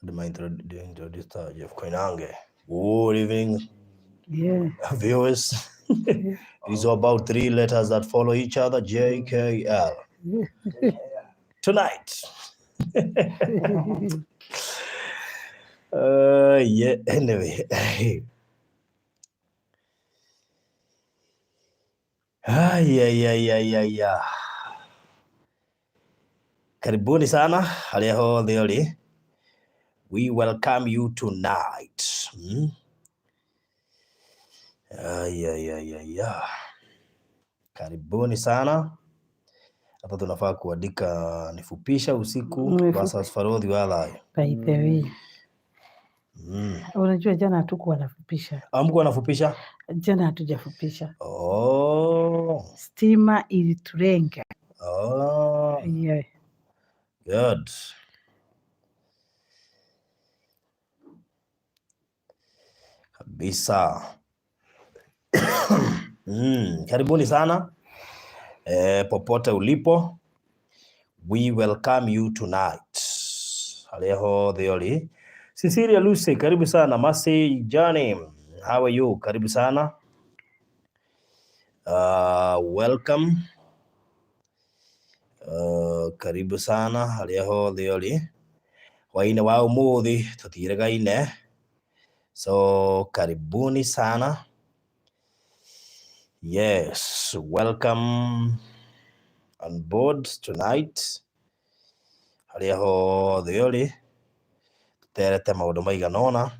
My introduce Jeff Koinange. Good evening, viewers. It is about three letters that follow each other, J K L. Tonight. Yeah, anyway. Ah, yeah. Karibuni sana harĩa hothe ũrĩ. We welcome you tonight. Ah, yeah. Karibuni sana. Hapa tunafaa kuandika nifupisha usiku versus Farodhi wa Thayo. By the way. Unajua jana hatukuwa nafupisha. Hamkuwa nafupisha? Jana hatujafupisha. Oh. Stima ilitulenga. Oh. Yeah. Good. Kabisa. Karibuni sana. Popote ulipo, we welcome you tonight. Harĩa hothe ũrĩ. Cecilia Lucy, karibu sana. Masi Johnny, how are you? Karibu sana. Welcome. Karibu sana harĩa hothe ũrĩ. Hwaĩ-inĩ wa ũmũthĩ tũtiĩrĩgaine. So karibuni sana. Yes, welcome on board tonight. Harĩa hothe ũrĩ tũterete maũndũ maigana ũna.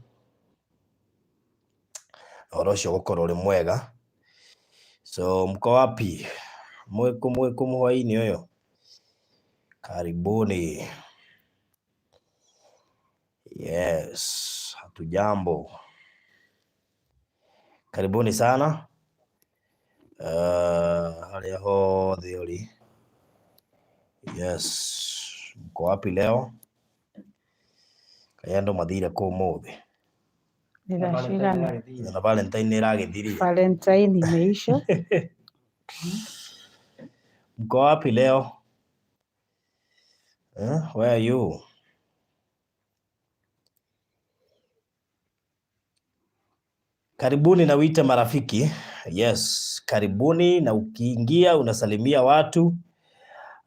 Ũhoro ũcio ũgũkorwo ũrĩ mwega. So mko wapi? Mwĩkũ mwĩkũ hwaĩ-inĩ ũyũ? Karibuni. Yes, hatujambo. Karibuni sana. Harĩa hothe ũrĩ. Yes, mko wapi leo? Kaĩ andũ mathire kũ ũmũthĩ? Ni thaa cigana? Na Valentine nĩ ĩragĩthirire. Valentine imeisha. Mko wapi leo? Eh, where are you? Karibuni na uite marafiki. Yes, karibuni na ukiingia unasalimia watu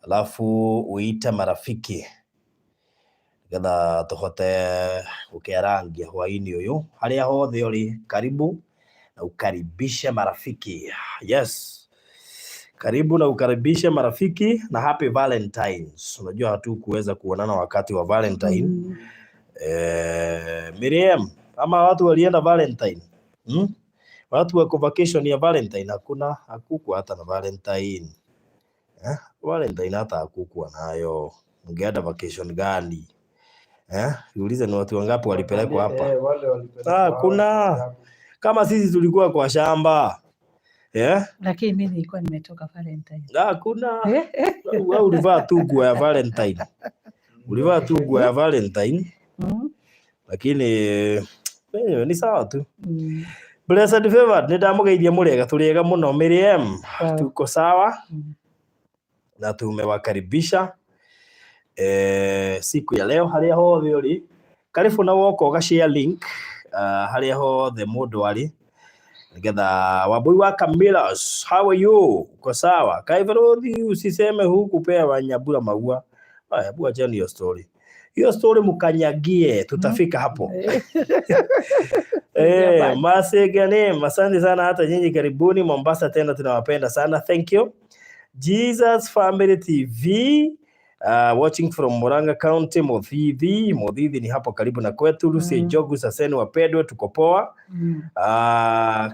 alafu uite marafiki getha tuhote gukerangia hwaini uyu haria hothe uri. Karibu na ukaribishe marafiki. Yes, karibu na ukaribishe marafiki na happy Valentines. Unajua hatukuweza kuonana wakati wa Valentine. Miriam, ama watu walienda Valentine? Watu wako vacation ya Valentine, hakuna hakukuwa hata na Valentine. Eh? Valentine hata hakukuwa nayo. Mngeenda vacation gani? Eh? Niulize ni watu wangapi walipelekwa hapa? Eh, wale walipelekwa Ah, kuna kama sisi tulikuwa kwa shamba. Eh? Lakini mimi nilikuwa nimetoka Valentine. Ah, kuna wewe ulivaa tu nguo ya Valentine. Ulivaa tu nguo ya Valentine. Lakini ni sawa tu. Blessed Favored, nĩndamũgeithia mũrĩega, tũrĩega mũno Miriam. Sawa. Tuko sawa na tumewakaribisha siku ya leo harĩa hothe ũrĩ. Karibu na woka ũga share link harĩa hothe mũndũ arĩ nĩgetha Wambui wa Camillus, how are you? Uko sawa? Kaibarothi usiseme hukupea Wanyambura maua. Haya, hebu acheni hiyo story. Hiyo story mkanyagie, tutafika hapo. Masegane, asante sana hata nyinyi karibuni Mombasa tena tunawapenda sana. Thank you. Jesus Family TV watching from Murang'a County, Muthithi. Muthithi ni hapo karibu na kwetu. Lucy Njogu, saseni wapendwa, tuko poa.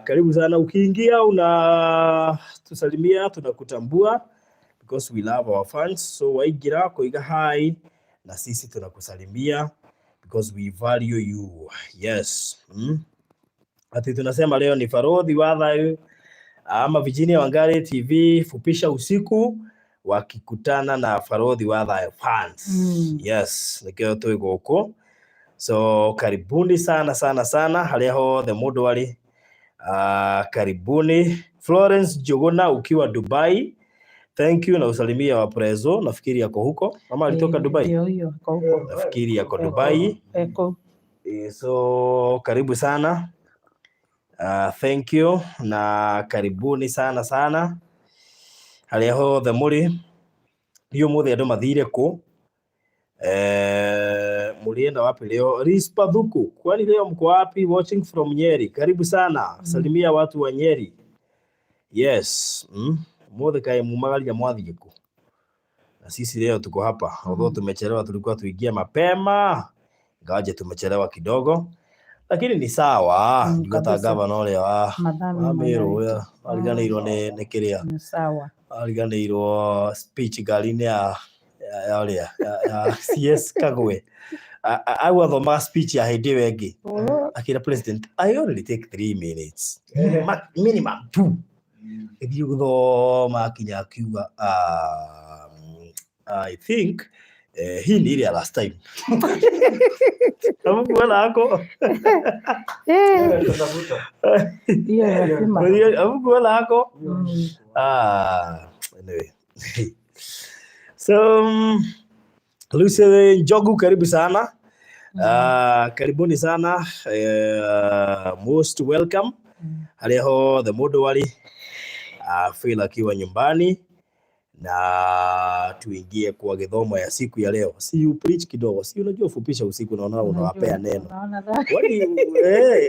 Karibu sana. Ukiingia una tusalimia, tunakutambua because we love our fans. So waingira kuiga hi na sisi tunakusalimia because we value you. Yes. Ati tunasema leo ni Farodhi wa Thayu ama Virginia Wangari TV fupisha usiku wakikutana na Farodhi wa Thayu fans. Yes, nikio twi guku. So karibuni sana sana sana haria hothe mundu ari. Karibuni Florence Njuguna ukiwa Dubai. Thank you na usalimia wa Prezo, nafikiri yako huko ama alitoka Dubai. Ndio hiyo kwa huko. Nafikiri yako Dubai. Eko. So karibu sana. Thank you na karibuni sana sana harĩa hothe mũrĩ. Ndiũ mũthĩ andũ mathire kũ? Mulienda wapi leo? Rispadhuku, kwani leo mko wapi? Watching from Nyeri. Karibu sana. Salimia watu wa Nyeri. Yes. Mothe kae mumagaria mwathiĩ kũ? Na sisi leo tuko hapa. Although tumechelewa, tulikuwa tuingie mapema. Ingawaje tumechelewa kidogo. Lakini ni sawa. Njuga ta Kabisa. Gavana ũrĩa wa Madhani wa Meru mwenye ũrĩa ariganĩirwo nĩ kĩrĩa ni sawa. Ariganĩirwo speech ngari-inĩ ya ũrĩa ya CS Kagwe. Au athomaga speech ya hĩndĩ ĩyo ĩngĩ akĩra president, "I only take 3 minutes, minimum two." Ĩthiĩ gũthoma akinya akiuga, "I think hii ni ile ya last time." Amukuona ako Hiyo lazima. Amukuona ako. Ah, anyway. So Lucy Njogu, karibu sana. Karibuni sana. Most welcome. Harĩa hothe mũndũ arĩ. Feel akiwa nyumbani na tuingie kwa gĩthomo ya siku ya leo. Si you preach kidogo. Si unajua fupisha usiku, naona unawapea neno. Unaona Kwani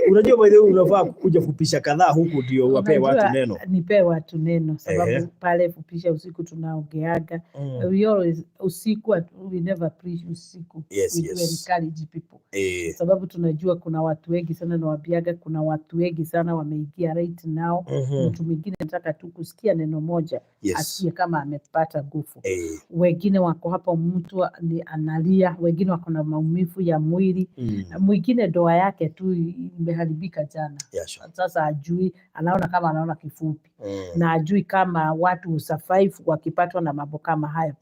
unajua, by the way, unafaa kuja fupisha kadhaa huku ndio uwapee watu Unajua, neno. Nipee watu neno sababu pale fupisha usiku tunaongeaga. We always usiku we never preach usiku. We do encourage people. Sababu tunajua kuna watu wengi sana, nawaambiaga kuna watu wengi sana wameingia right now. Mtu mwingine anataka tu kusikia neno moja asikie kama amepata nguvu. Wengine wako hapo, mtu ni analia, wengine wako na maumivu ya mwili, mwingine ndoa yake tu imeharibika jana. Sasa ajui, anaona kama anaona kifupi na ajui kama watu husurvive wakipatwa na mambo kama hayo.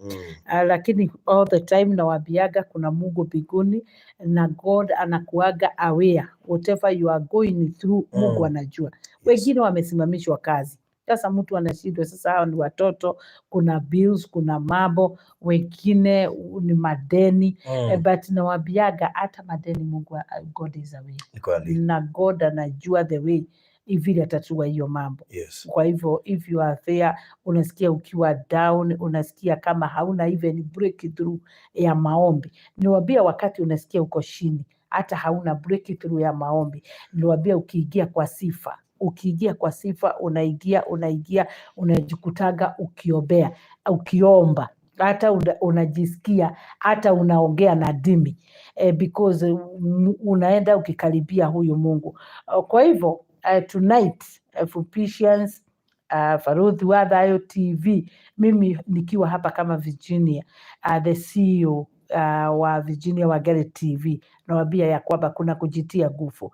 Lakini all the time nawaambiaga kuna Mungu mbinguni na God anakuaga aware whatever you are going through, Mungu anajua. Wengine wamesimamishwa kazi, sasa mtu anashindwa, sasa hao ni watoto, kuna bills, kuna mambo, wengine ni madeni. But nawaambiaga hata madeni Mungu, God is aware Ni kweli. Na God anajua the way vile atatua hiyo mambo. Kwa hivyo if you are there, unasikia ukiwa down, unasikia kama hauna even breakthrough ya maombi, niwaambia wakati unasikia uko chini, hata hauna breakthrough ya maombi, niwaambia ukiingia kwa sifa, ukiingia kwa sifa, unaingia unaingia, unajikutaga ukiombea, ukiomba hata unajisikia hata unaongea na ndimi because unaenda ukikaribia huyu Mungu. Kwa hivyo tonight Fupishians, Faruthi wa Thayo TV, mimi nikiwa hapa kama Virginia, the CEO wa Virginia Wangari TV, nawambia ya kwamba kuna kujitia nguvu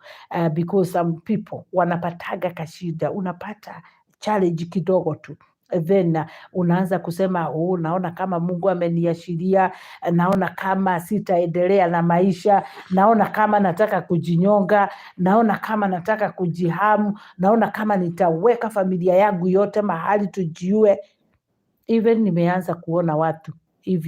because some people wanapataga kashida, unapata challenge kidogo tu, then unaanza kusema, "Oh, naona kama Mungu ameniashiria, naona kama sitaendelea na maisha, naona kama nataka kujinyonga, naona kama nataka kujiharm, naona kama nitaweka familia yangu yote mahali tujiue." Even nimeanza kuona watu if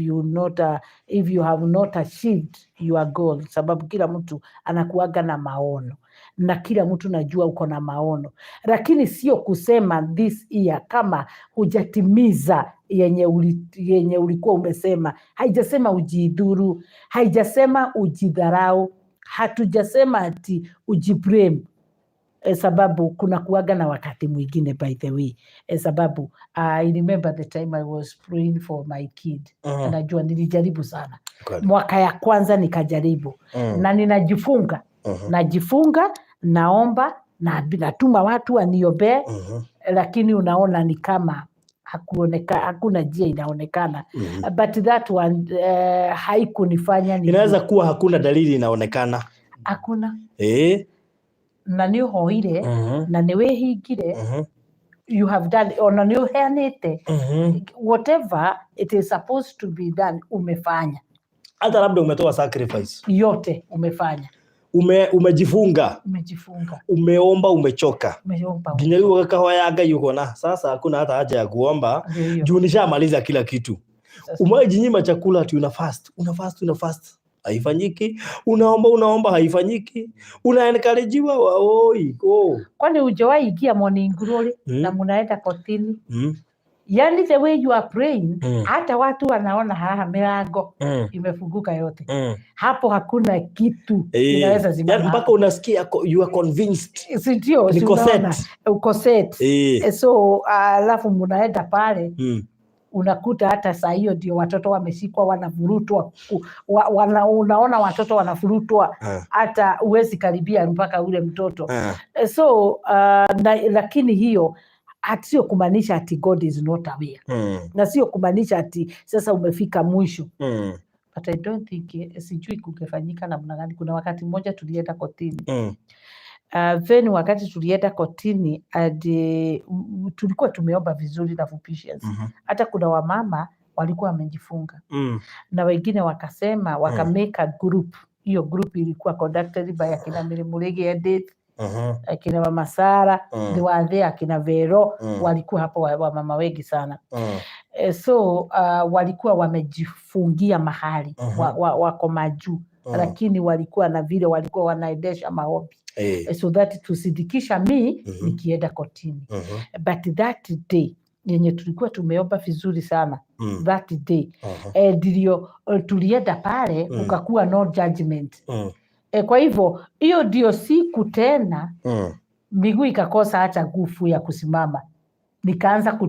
you have not achieved your goal, sababu kila mtu anakuaga na maono na kila mtu najua uko na maono, lakini sio kusema this year kama hujatimiza yenye ulikuwa umesema. Haijasema ujidhuru, haijasema ujidharau, hatujasema ati ujiblame, sababu kuna kuaga na wakati mwingine, by the way, sababu I remember the time I was praying for my kid. Najua nilijaribu sana. Mwaka ya kwanza nikajaribu na ninajifunga, najifunga, naomba na natuma watu waniombee, lakini unaona ni kama hakuna njia inaonekana. But that one haikunifanya Inaweza kuwa hakuna dalili inaonekana. Hakuna. Na nĩ ũhoire na nĩ wĩhingire, you have done, ona nĩ ũheanĩte whatever it is supposed to be done, umefanya. Hata labda umetoa sacrifice. Yote umefanya. Umejifunga, Umejifunga. Umeomba, umechoka, Umeomba. Nginya rĩu ũgakahoya Ngai ukona sasa hakuna hata haja ya kuomba Ndio hiyo. Juu nishamaliza kila kitu. Sasa. Umejinyima chakula ati una fast, una fast, una fast, haifanyiki. Unaomba, unaomba, haifanyiki. Unaencouragewa wa oi oh. Kwani hujawahi ingia morning glory na munaenda kotini? Yani the way you are praying, hata watu wanaona haha milango imefunguka yote hapo, hakuna kitu inaweza simama Yani mpaka hapo. Unasikia you are convinced. Si ndio? Si Niko unaona? set. Uko set. So alafu munaenda pale, unakuta hata saa hiyo ndio watoto wameshikwa wanavurutwa, unaona watoto wanavurutwa, hata huwezi karibia mpaka ule mtoto. So lakini hiyo sio kumaanisha ati God is not aware na sio kumaanisha ati sasa umefika mwisho. But I don't think, sijui kungefanyika namna gani. Kuna wakati mmoja tulienda kotini. Then wakati tulienda kotini adi, tulikuwa tumeomba vizuri na Vupicians. Hata kuna wamama walikuwa wamejifunga na wengine wakasema waka make a group. Hiyo group ilikuwa conducted by akina Mary Murigi Edith, akina mama Sara. They were there, akina Vero. Walikuwa hapo wamama wengi sana. So walikuwa wamejifungia mahali, wako majuu, lakini walikuwa na vile walikuwa wanaendesha maombi, so that tusidikisha mi nikienda kotini. But that day yenye tulikuwa tumeomba vizuri sana, that day, ndio tulienda pale, ukakuwa no judgment. Kwa hivyo hiyo ndio siku tena miguu ikakosa hata nguvu ya kusimama, nikaanza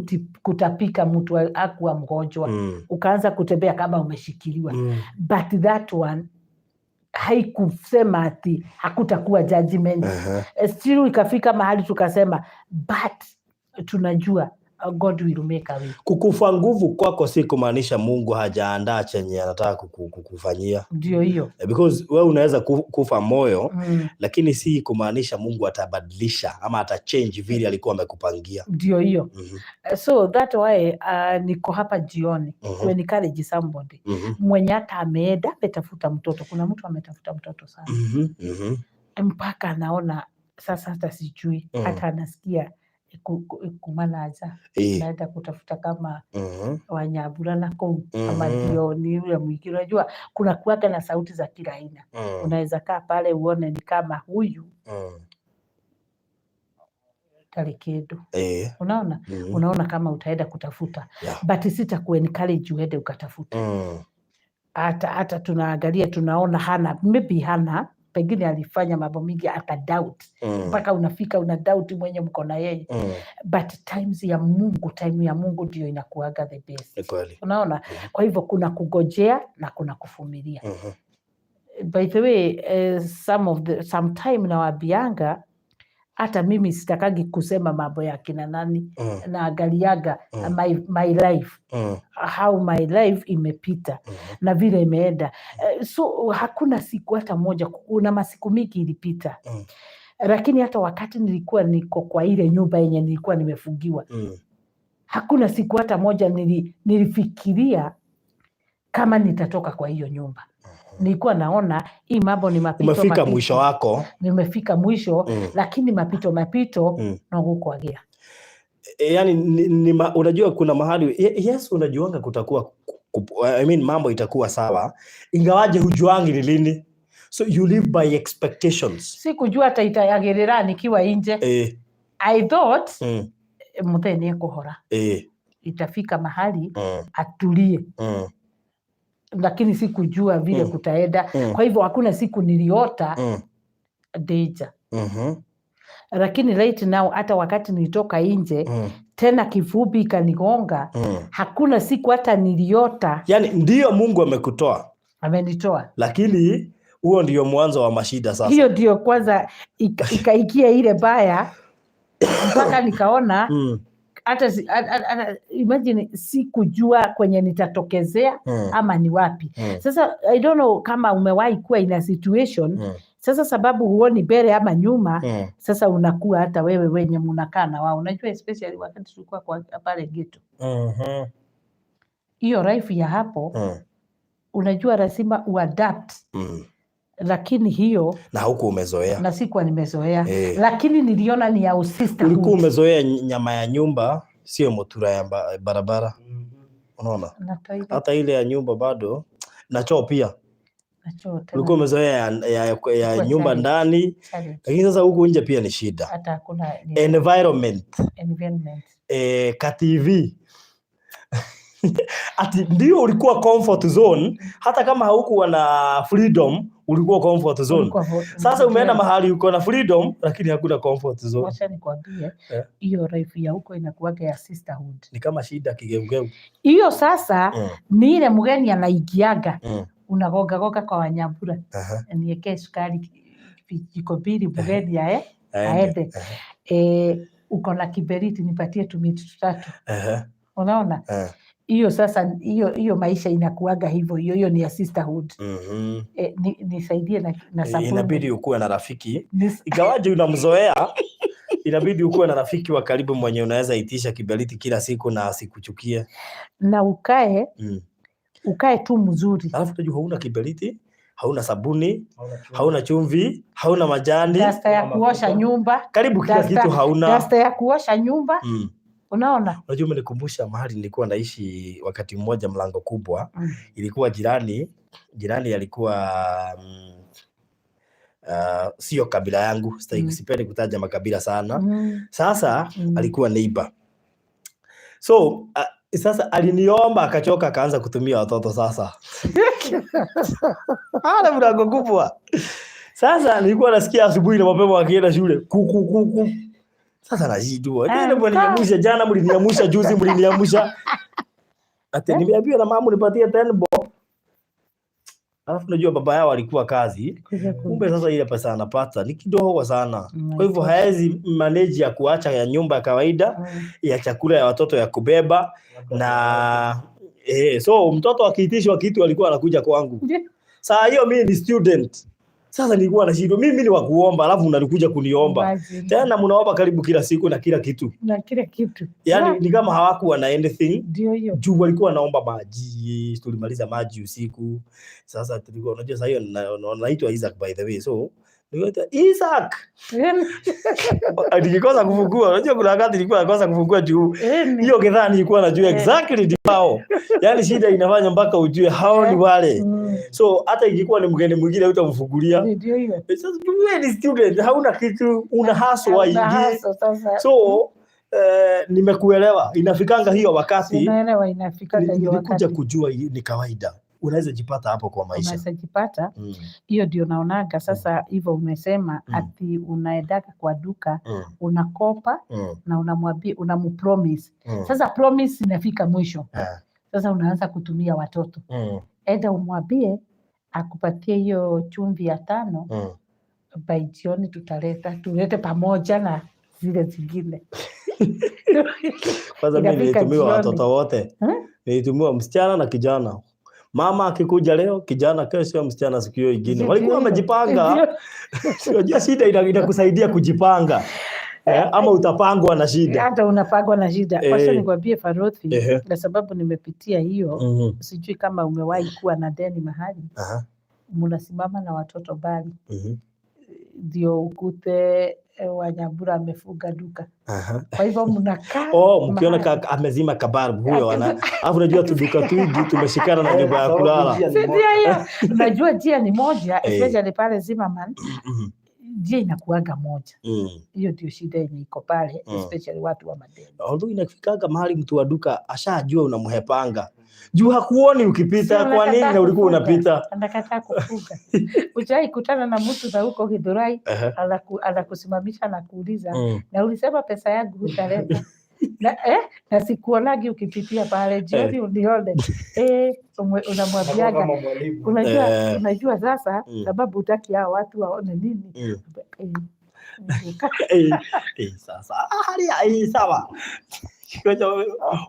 kutapika. Mtu akuwa mgonjwa, ukaanza kutembea kama umeshikiliwa. But that one haikusema ati hakutakuwa judgment. Still ikafika mahali tukasema, but tunajua God will make a way. Kukufa nguvu kwako si kumaanisha Mungu hajaandaa chenye anataka kukufanyia. Ndio hiyo. Because wewe unaweza kufa moyo, lakini si kumaanisha Mungu atabadilisha ama atachange vile alikuwa amekupangia. Ndio hiyo. So that why niko hapa jioni ku encourage somebody mwenye hata ameenda ametafuta mtoto. Kuna mtu ametafuta mtoto sana mpaka anaona sasa hata sijui, hata anasikia kumanaja, naenda kutafuta kama wanyabura na kũu ama ndio ni yule mwingine. Unajua kuna kuwaga na sauti za kila aina. Unaweza kaa pale uone ni kama huyu ndarĩ kĩndũ. Unaona? Unaona kama utaenda kutafuta, but sita kuencourage uende ukatafuta. Hata tunaangalia tunaona hana, maybe hana, pengine alifanya mambo mingi aka doubt mpaka unafika una doubt mwenye mko na yeye. But times ya Mungu, time ya Mungu ndio inakuaga the best. Ni kweli. Unaona? Kwa hivyo kuna kugojea na kuna kuvumilia. By the way, sometime nawaambianga hata mimi sitakagi kusema mambo ya kina nani. Naangaliaga my life, how my life imepita na vile imeenda. So hakuna siku hata moja, kuna masiku mingi ilipita, lakini hata wakati nilikuwa niko kwa ile nyumba yenye nilikuwa nimefungiwa, hakuna siku hata moja nilifikiria kama nitatoka kwa hiyo nyumba. Nilikuwa naona hii mambo ni mapito, Umefika mapito. Mwisho wako. Nimefika mwisho, lakini mapito mapito no gũkwagĩra. Yani unajua kuna mahali yes, unajuanga kutakuwa I mean, mambo itakuwa sawa ingawaje hujuangi ni lini, so you live by expectations. Sikujua hata itayagĩrĩra nikiwa nje. I thought mũthee nĩ ekũhora, itafika mahali atulie, lakini sikujua vile kutaenda. Kwa hivyo hakuna siku niliota danger. Lakini right now, hata wakati nilitoka nje tena kivumbi ikanigonga, hakuna siku hata niliota. Yani ndio Mungu amekutoa, Amenitoa, lakini huo ndio mwanzo wa mashida sasa. Hiyo ndio kwanza ikaikia ile baya mpaka nikaona hata imagine sikujua kwenye nitatokezea ama ni wapi. Sasa I don't know kama umewahi kuwa in a situation, sasa sababu huoni mbele ama nyuma, sasa unakuwa hata wewe wenye munakaa na wao, unajua, especially wakati tulikuwa kwa pale ghetto, hiyo life ya hapo, unajua lazima uadapt. Lakini hiyo Na huku umezoea. Na sikuwa nimezoea, lakini niliona ni ya Ulikuwa sisterhood. Umezoea nyama ya nyumba, sio mutura ya barabara. Unaona? Na toilet. Hata ile ya nyumba bado na choo pia. Na choo tena. Ulikuwa umezoea ya Ilikuwa nyumba challenge. ndani, Challenge. Lakini sasa huku nje pia ni shida. Hata hakuna ni Environment. Environment. Ka TV. Ati ndio ulikuwa comfort zone, hata kama haukuwa na freedom, ulikuwa comfort zone. Ulikuwa Sasa umeenda mahali uko na freedom, lakini hakuna comfort zone. Wacha nikwambie, hiyo life ya huko inakuwaga ya sisterhood. Ni kama shida kigeugeu. Hiyo sasa ni ile mgeni anaingiaga, unagogagoga kwa Wanyambura, "Niekee sukari vijiko mbili," mgeni Aende. Aende. "Uko na kiberiti? Nipatie tumiti tutatu." Unaona? Hiyo sasa, hiyo maisha inakuaga hivyo, hiyo ni ya sisterhood. "Nisaidie na sabuni." Inabidi ukuwe na rafiki, ingawaje unamzoea, inabidi ukuwe na rafiki wa karibu mwenye unaweza itisha kiberiti kila siku na asikuchukie. Na ukae tu mzuri. Alafu unajua hauna kiberiti, hauna sabuni, hauna chumvi, hauna majani, Dasta ya kuosha nyumba. Karibu kila kitu hauna. Dasta ya kuosha nyumba. Unaona? Unajua umenikumbusha mahali nilikuwa naishi wakati mmoja, mlango kubwa. Ilikuwa jirani alikuwa sio kabila yangu, sipendi kutaja makabila sana. Sasa alikuwa neighbor. So sasa aliniomba akachoka, akaanza kutumia watoto sasa. Ana mlango kubwa. Sasa nilikuwa nasikia asubuhi na mapema wakienda shule, kuku kuku. Sasa nashindwa. Tena mliniamsha jana, mliniamsha juzi, mliniamsha. Ati nimeambiwa na mama nipatie 10 bob. Alafu unajua baba yao alikuwa kazi. Kumbe sasa ile pesa anapata ni kidogo sana. Kwa hivyo haezi manage ya kuacha ya nyumba ya kawaida, ya chakula ya watoto ya kubeba na so mtoto akiitishwa kitu alikuwa anakuja kwangu. Saa hiyo mimi ni student. Sasa nilikuwa nashindwa, mimi ni wa kuomba, alafu mnalikuja kuniomba. Imagine. Tena mnaomba karibu kila siku na kila kitu. Na kila kitu. Yaani ni kama hawakuwa na anything. Ndio hiyo. Juu walikuwa wanaomba maji, tulimaliza maji usiku. Sasa tulikuwa, unajua saa hiyo naitwa Isaac, by the way. So nilikuwa Isaac. Nikikosa kufungua, unajua kuna wakati nilikuwa nakosa kufungua juu hiyo kidhaa nilikuwa najua exactly ndio hao. Yaani shida inafanya mpaka ujue hao ni wale. So hata ikikuwa ni mgeni mwingine utamfungulia. Ndio hiyo. Sasa wewe ni student, hauna kitu, una hustle Una waingie. Hustle sasa. So nimekuelewa. Inafikanga hiyo wakati Unaelewa inafikanga hiyo nilikuja wakati. Kujua hii ni kawaida. Unaweza jipata hapo kwa maisha. Unaweza jipata. Hiyo ndio naonaga sasa hivyo umesema ati unaendaga kwa duka, unakopa na unamwambia, unamupromise. Sasa promise inafika mwisho. Sasa unaanza kutumia watoto. Enda umwambie akupatie hiyo chumvi ya 5, by jioni tutaleta, tulete pamoja na zile zingine. Kwanza mimi Inafika nilitumiwa jioni. Watoto wote. Hmm? Nilitumiwa msichana na kijana. Mama akikuja leo, kijana kesho, msichana siku hiyo ingine. Ndio Walikuwa hiyo. wamejipanga. Ndio. Unajua shida inakusaidia kujipanga. Ama utapangwa na shida. Hata unapangwa na shida. Wacha nikwambie, Farothi, kwa sababu nimepitia hiyo. Sijui kama umewahi kuwa na deni mahali, mnasimama na watoto mbali ndio ukute Wanyambura amefunga duka. Kwa hivyo mnakaa Oh, mkiona mahali. amezima kabarbu huyo ana. Alafu unajua tuduka twingi tumeshikana na nyumba ya kulala. Si ndio hiyo? Unajua njia ni moja, especially pale Zimmerman, njia inakuaga moja. Hiyo ndio shida yenye iko pale, especially watu wa madeni. Although inafikaga mahali mtu wa duka ashajua unamhepanga. Juu hakuoni ukipita, Si kwa nini unakataa na ulikuwa kufunga. unapita? Anakataa kufunga. Ujai kutana na mtu na huko Githurai, anakusimamisha na kuuliza, "Na ulisema pesa yangu hutaleta na sikuonagi ukipitia pale jioni unione." Unamwambiaga, Kama mwalimu. Unajua, unajua sasa sababu hutaki hao watu waone nini. Sasa hali sawa.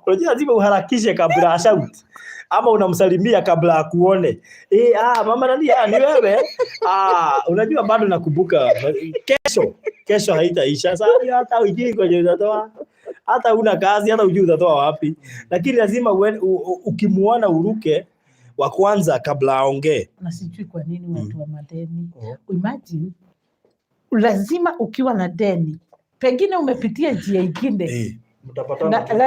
Unajua lazima uharakishe kabla ashout ama unamsalimia kabla akuone. "Mama nani, ni wewe?" Unajua bado nakumbuka kesho. Kesho haitaisha. Sasa hiyo hata hujui kwenye utatoa. Hata una kazi, hata hujui utatoa wapi. Lakini lazima ukimuona uruke. Wa kwanza kabla aongee. Na sijui kwa nini watu wa madeni. Imagine, lazima ukiwa na deni, pengine umepitia njia ingine, Mtapatana na tu.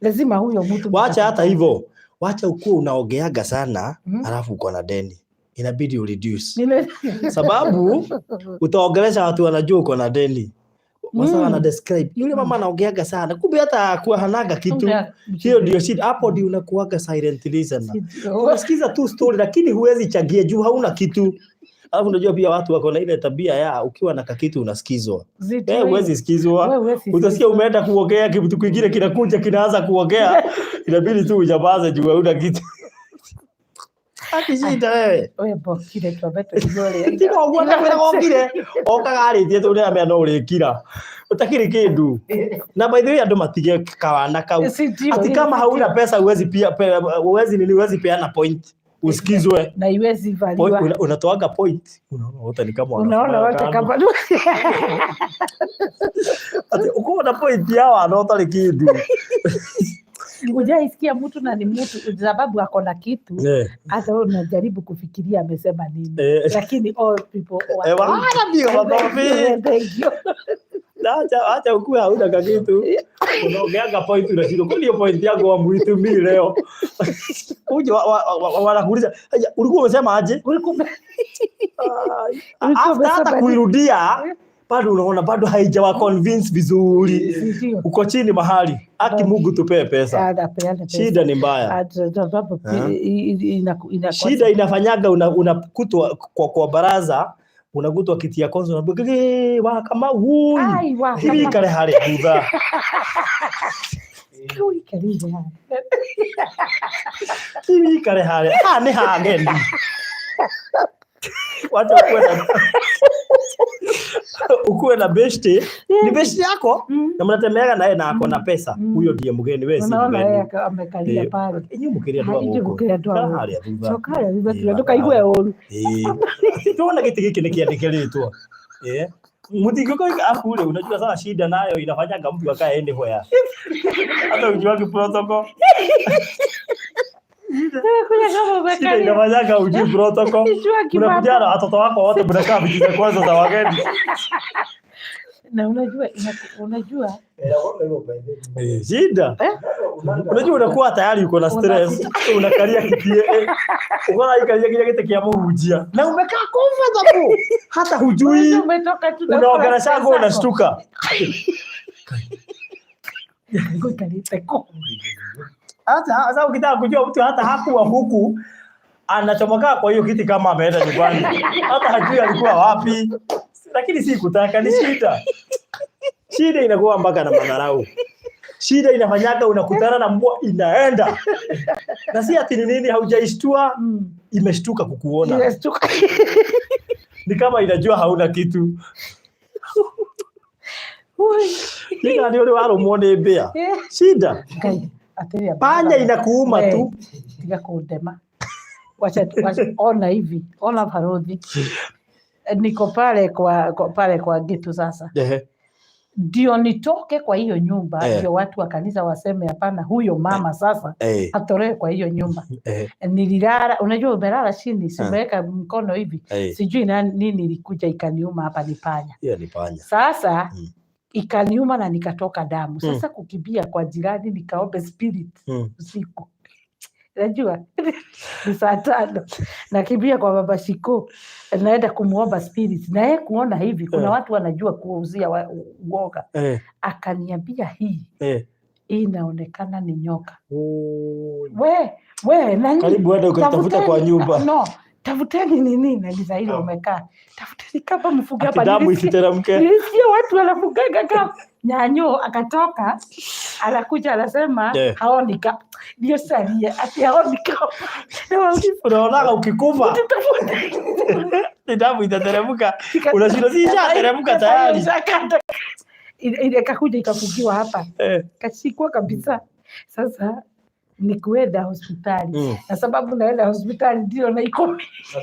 lazima huyo mtu Wacha hata hivyo, wacha ukuwa unaongeaga sana, alafu uko na deni, inabidi ureduce, sababu utaongelesha watu wanajua uko na deni. Sasa wana describe yule mama anaongeaga sana, kumbe hata hakuwa hanaga kitu. Hiyo ndio shida hapo, ndio unakuaga silent listener. Unasikiza tu story lakini huwezi changia juu hauna kitu. Alafu unajua pia watu wako na ile tabia ya ukiwa na kakitu unasikizwa. Eh, huwezi sikizwa. Utasikia umeenda kuongea, kitu kingine kinakuja kinaanza kuongea, inabidi tu unyamaze juu hauna kitu. Akishida wewe. We bokire twambe tũigue. Tiga ũguo ndakwĩra gokire okaga arĩtie tũ nĩamĩa no ũrĩkira ũtakĩrĩ kĩndũ. Na by the way, andũ matige kawana kau ati kama hauna pesa huwezi pia huwezi nini, huwezi peana point usikizwe. Na iwezi Point, valiwa. Unatoaga point, unaona wote ni kama Unaona wanafanya wote kando. kama Ati uko na point yao ana ũtarĩ kĩndũ. Hujaisikia mtu na ni mtu sababu ako na kitu, hata wewe unajaribu kufikiria amesema nini, lakini all people Wana ndio makofi. Thank you. Acha acha ukuwe hauna kakitu. Unaongeaga point, unashindwa. Kwani hiyo point yako hamuitumii leo? Uje wanakuuliza, "Haya, ulikuwa umesema aje?" Ulikuwa After hata umesema kuirudia bado unaona bado haijawa convince vizuri. Ndio. Uko chini mahali. Aki Mungu tupee pesa. Apeane pesa. Shida ni mbaya. Sababu Shida inafanyaga unakutwa kwa baraza, unakutwa kiti ya kwanza, unaambiwa, "Gee, wa kama wui." Ai, wa Hivi kama- kale harĩa thutha. Uikarire haha. Hivi kale harĩa. Haha nĩ hageni. Wacha ukuwe na beshte, ni beshte yako na mnatembeaga naye na ako na pesa. Huyo ndiye mgeni, wewe si Unaona yeye mgeni. amekalia pale. Inyuĩ mũkĩrĩ andũ a Ithuĩ gũkũ. mũkĩrĩ andũ a Ikara gũkũ. harĩa thutha. Coka harĩa thutha tuwe ndũkaigue ũru. Tuona gĩtĩ gĩkĩ nĩ kĩandĩkĩrĩtwo. Mũtingĩkorwo afu ule unajua sasa shida nayo inafanyaga mtu akae anywhere. Hata ujuagi protocol. Kuja kama Shida umekalia. inafanyaga ujui protocol. Ujuagi Unakuja mambo. na watoto wako wote mnakaa viti za kwanza za wageni. Na unajua unajua Shida. Unajua unakuwa tayari uko na stress, unakalia kiti, unaona ikalia kile kiti kia mũhunjia na umekaa comfortable, hata hujui. Unajua umetoka tu na Unaongelesha stress ngo zako. unashtuka. Uikarite ko. Hata sasa ukitaka kujua mtu hata hakuwa huku, anachomoka kwa hiyo kiti kama ameenda nyumbani, hata hajui alikuwa wapi. Lakini si kutaka, ni shida. Shida inakuwa mpaka na madharau. Shida inafanyaga unakutana na mbwa inaenda, na si ati ni nini, haujaishtua, imeshtuka kukuona. Imeshtuka. Ni kama inajua hauna kitu. Ui. Ika nĩ ũrĩ warũmwo nĩ mbĩa. Shida. Ngai, atĩrĩ, Panya inakuuma We, tu. Tiga kundema. Wacha, wacha, ona hivi, ona Baruthi. Niko pale kwa gitu sasa. Ndio nitoke kwa hiyo nyumba, ndio watu wa kanisa waseme hapana, huyo mama sasa atolewe kwa hiyo nyumba. Nililala, unajua umelala chini, simeweka mkono hivi. Sijui nini ilikuja ikaniuma hapa, ni panya. Hiyo ni panya. Sasa ikaniuma na nikatoka damu. Sasa kukimbia kwa jirani nikaombe spirit usiku. Najua ni saa 5, nakimbia kwa baba Shiko, naenda kumuomba spirit, na yeye kuona hivi kuna watu wanajua kuuzia uoga. Akaniambia hii inaonekana ni nyoka. Oi. We, we, nani? Karibu uende ukaitafuta kwa Tafuteni- nyumba. No, tafuteni nini na giza hilo umekaa. Tafuteni kama mfuga Ati hapa. damu isiteremke. Nilisikia watu wanafugaga kama nyanyo, akatoka anakuja anasema haoni ka ndio salia ati haoni kama. Na wauliza, Unaonaga ukikufa "Tutafute." ni damu itateremka. Unashinda si ishateremka tayari. Ishakata. Ile ikakuja ikafugiwa hapa. Kashikwa kabisa. Sasa ni kuenda hospitali. Na sababu naenda hospitali ndio na iko Na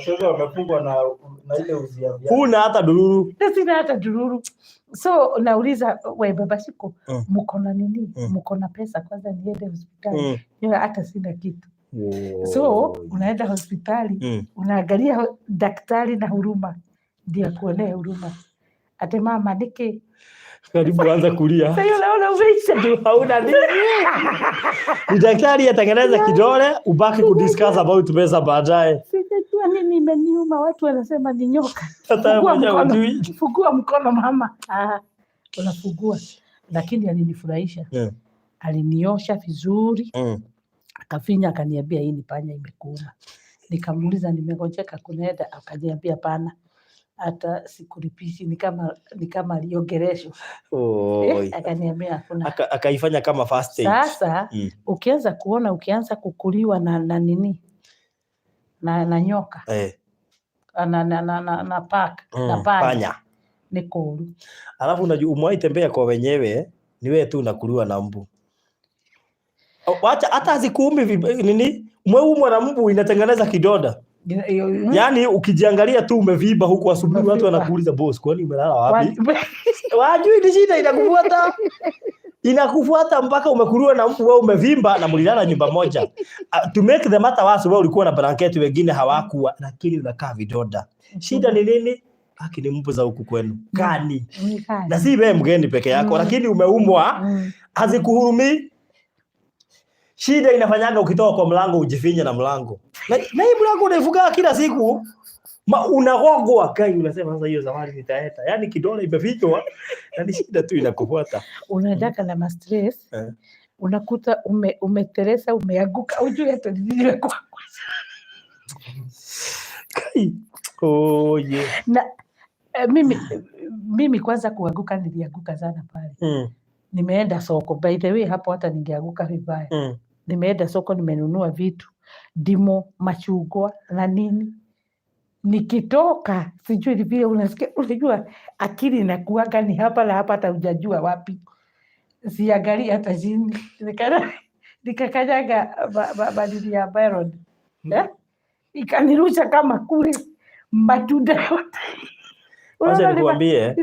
sasa wamefungwa na ile uzi ya viatu. Huna hata dururu. Na sina hata dururu. So nauliza, we baba Shiko, mko na nini? Mko na pesa kwanza niende hospitali? Niwe hata sina kitu. So Woi. unaenda hospitali, unaangalia daktari na huruma, ndio akuonee huruma, ati mama niki Karibu anza kulia. Sasa unaona umeisha. Tu hauna nini. Ni daktari atengeneze kidole, ubaki kudiscuss about pesa baadaye. Sijajua nini imeniuma, watu wanasema ni nyoka. Hata wewe Fungua mwenyewe mkono, hujui. Fungua mkono mama. Ah, unafungua. Lakini alinifurahisha, aliniosha vizuri, akafinya, akaniambia hii ni panya imekuuma. Nikamuuliza nimegonjeka kunaenda, akaniambia pana, hata sikulipishi, ni kama aliongeleshwa. Oi. Eh, akaniambia hakuna. Akaifanya kama first aid. Sasa ukianza kuona, ukianza kukuliwa na nini na nyoka na paka na panya, Panya. Ni kũũru. Alafu unajua umewahi tembea kwa wenyewe, ni wewe tu unakuliwa na mbu. Wacha hata hazikuumi nini? Umeumwa na mbu inatengeneza kidonda. Yaani ukijiangalia tu umevimba huku, asubuhi watu Umevimba. wanakuuliza, "Boss, kwani umelala wapi?" Wajui ni shida inakufuata. Inakufuata mpaka umekuliwa na mbu, wewe umevimba na mlilala nyumba moja. To make the matter worse, wewe ulikuwa na blanketi, wengine hawakuwa, lakini unakaa vidonda. Shida ni nini? Haki ni mbu za huku kwenu. Kani? Ni kali. Na si wewe mgeni peke yako, lakini umeumwa, hazikuhurumii. Shida inafanyaga ukitoka kwa mlango ujifinye na mlango. Na hii mlango unaifunga kila siku, unagongwa kai, unasema sasa hiyo zawadi nitaeta. Yaani kidole imefichwa na ni shida tu inakufuata. Unaendaka na mastress, unakuta umeteresa, umeanguka, ujui hata ni nini imekuwa. Kai. Oh, yeah. Na mimi kwanza kuanguka nilianguka sana pale. Nimeenda soko, by the way, hapo hata ningeanguka vibaya. Nimeenda soko, nimenunua vitu, ndimo, machungwa na nini. Nikitoka sijui ni vile unasikia, unajua akili inakuanga ni hapa na hapa, hata hujajua wapi. Siangalii hata chini, nikakanyaga badili ya Byron, eh? Ikanirusha kama kule matunda yote. Wacha Unaona nikuambie,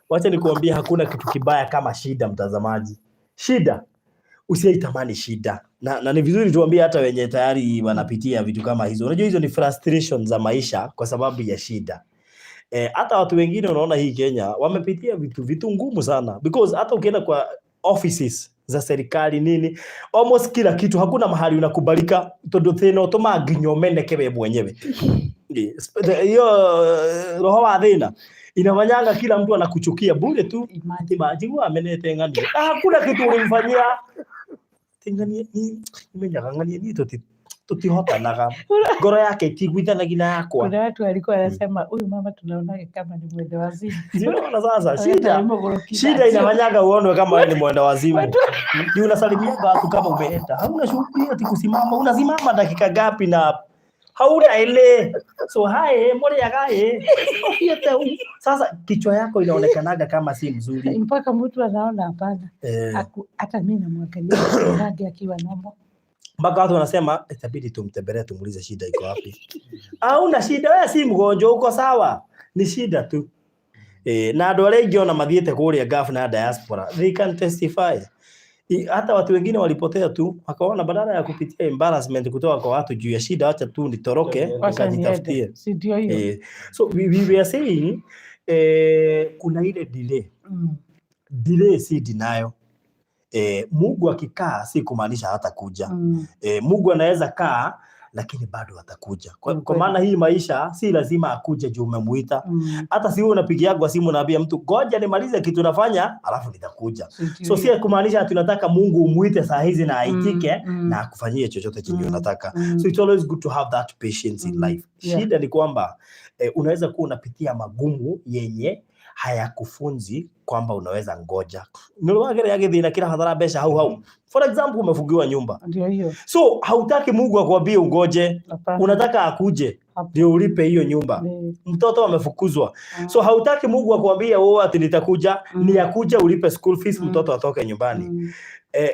wacha nikuambie, hakuna kitu kibaya kama shida, mtazamaji. Shida usiitamani shida. Na ni vizuri tuambie hata wenye tayari wanapitia vitu kama hizo. Unajua hizo ni frustration za maisha kwa sababu ya shida. Hata watu wengine unaona hii Kenya wamepitia vitu ngumu sana, because hata ukienda kwa offices za serikali nini, almost kila kitu, hakuna mahali unakubalika tondu thina utumaga nginya umeneke we mwenyewe. Hiyo roho wa thina inafanyanga kila mtu anakuchukia bure tu. Imagine. Imagine amenete ng'ania na hakuna kitu ulimfanyia. Ti ng'ania ni menyaga ng'ania ni tutihotanaga, ngoro yake itiguithanagia na yakwa. Kuna watu walikuwa wanasema huyu mama tunaonaga kama ni mwende wazimu. Unaona sasa shida Ni mũgũrũki. Shida inafanyaga uonwe kama wewe ni mwenda wazimu. Ni unasalimia watu kama umeenda, hauna shughuli ati kusimama, unasimama dakika ngapi na hauna ile so hae moriaga e. Sasa kichwa yako inaonekanaga kama si mzuri. Mpaka mtu anaona hapana. Hata mimi namwangalia rangi akiwa normal. Mpaka watu wanasema itabidi tumtembelee tumuulize shida iko wapi. Hauna shida, wewe si mgonjwa, uko sawa, ni shida tu. Na andũ arĩa aingĩ ona mathiĩte kũrĩa Gulf na diaspora, they can testify. Hata watu wengine walipotea tu, wakaona badala ya kupitia embarrassment kutoka kwa watu juu ya shida, wacha tu nitoroke Wacha nikajitafutie. niende. Si ndio hiyo? So we were saying, kuna ile delay. Delay si denial. Mungu akikaa si kumaanisha hatakuja. Mungu anaweza kaa lakini bado atakuja. Kwa Kweli. maana hii maisha si lazima akuje juu umemuita. Hata si wewe unapigiagwa simu unaambia mtu ngoja nimalize kitu nafanya alafu nitakuja. Si ndio So hiyo? si kumaanisha tunataka Mungu umuite saa hizi na aitike na akufanyie chochote chenye unataka. So it's always good to have that patience in life. Shida ni kwamba unaweza kuwa unapitia magumu yenye hayakufunzi kwamba unaweza ngoja. Nĩũrĩ gĩthĩna kĩrabatara mbeca hau hau. For example, umefungiwa nyumba. Ndio hiyo. So hautaki Mungu akwambie ungoje, Hapana. unataka akuje Hapana. ndio ulipe hiyo nyumba. Mtoto amefukuzwa. So hautaki Mungu akwambie wewe ati nitakuja, ni akuja ulipe school fees, mtoto atoke nyumbani.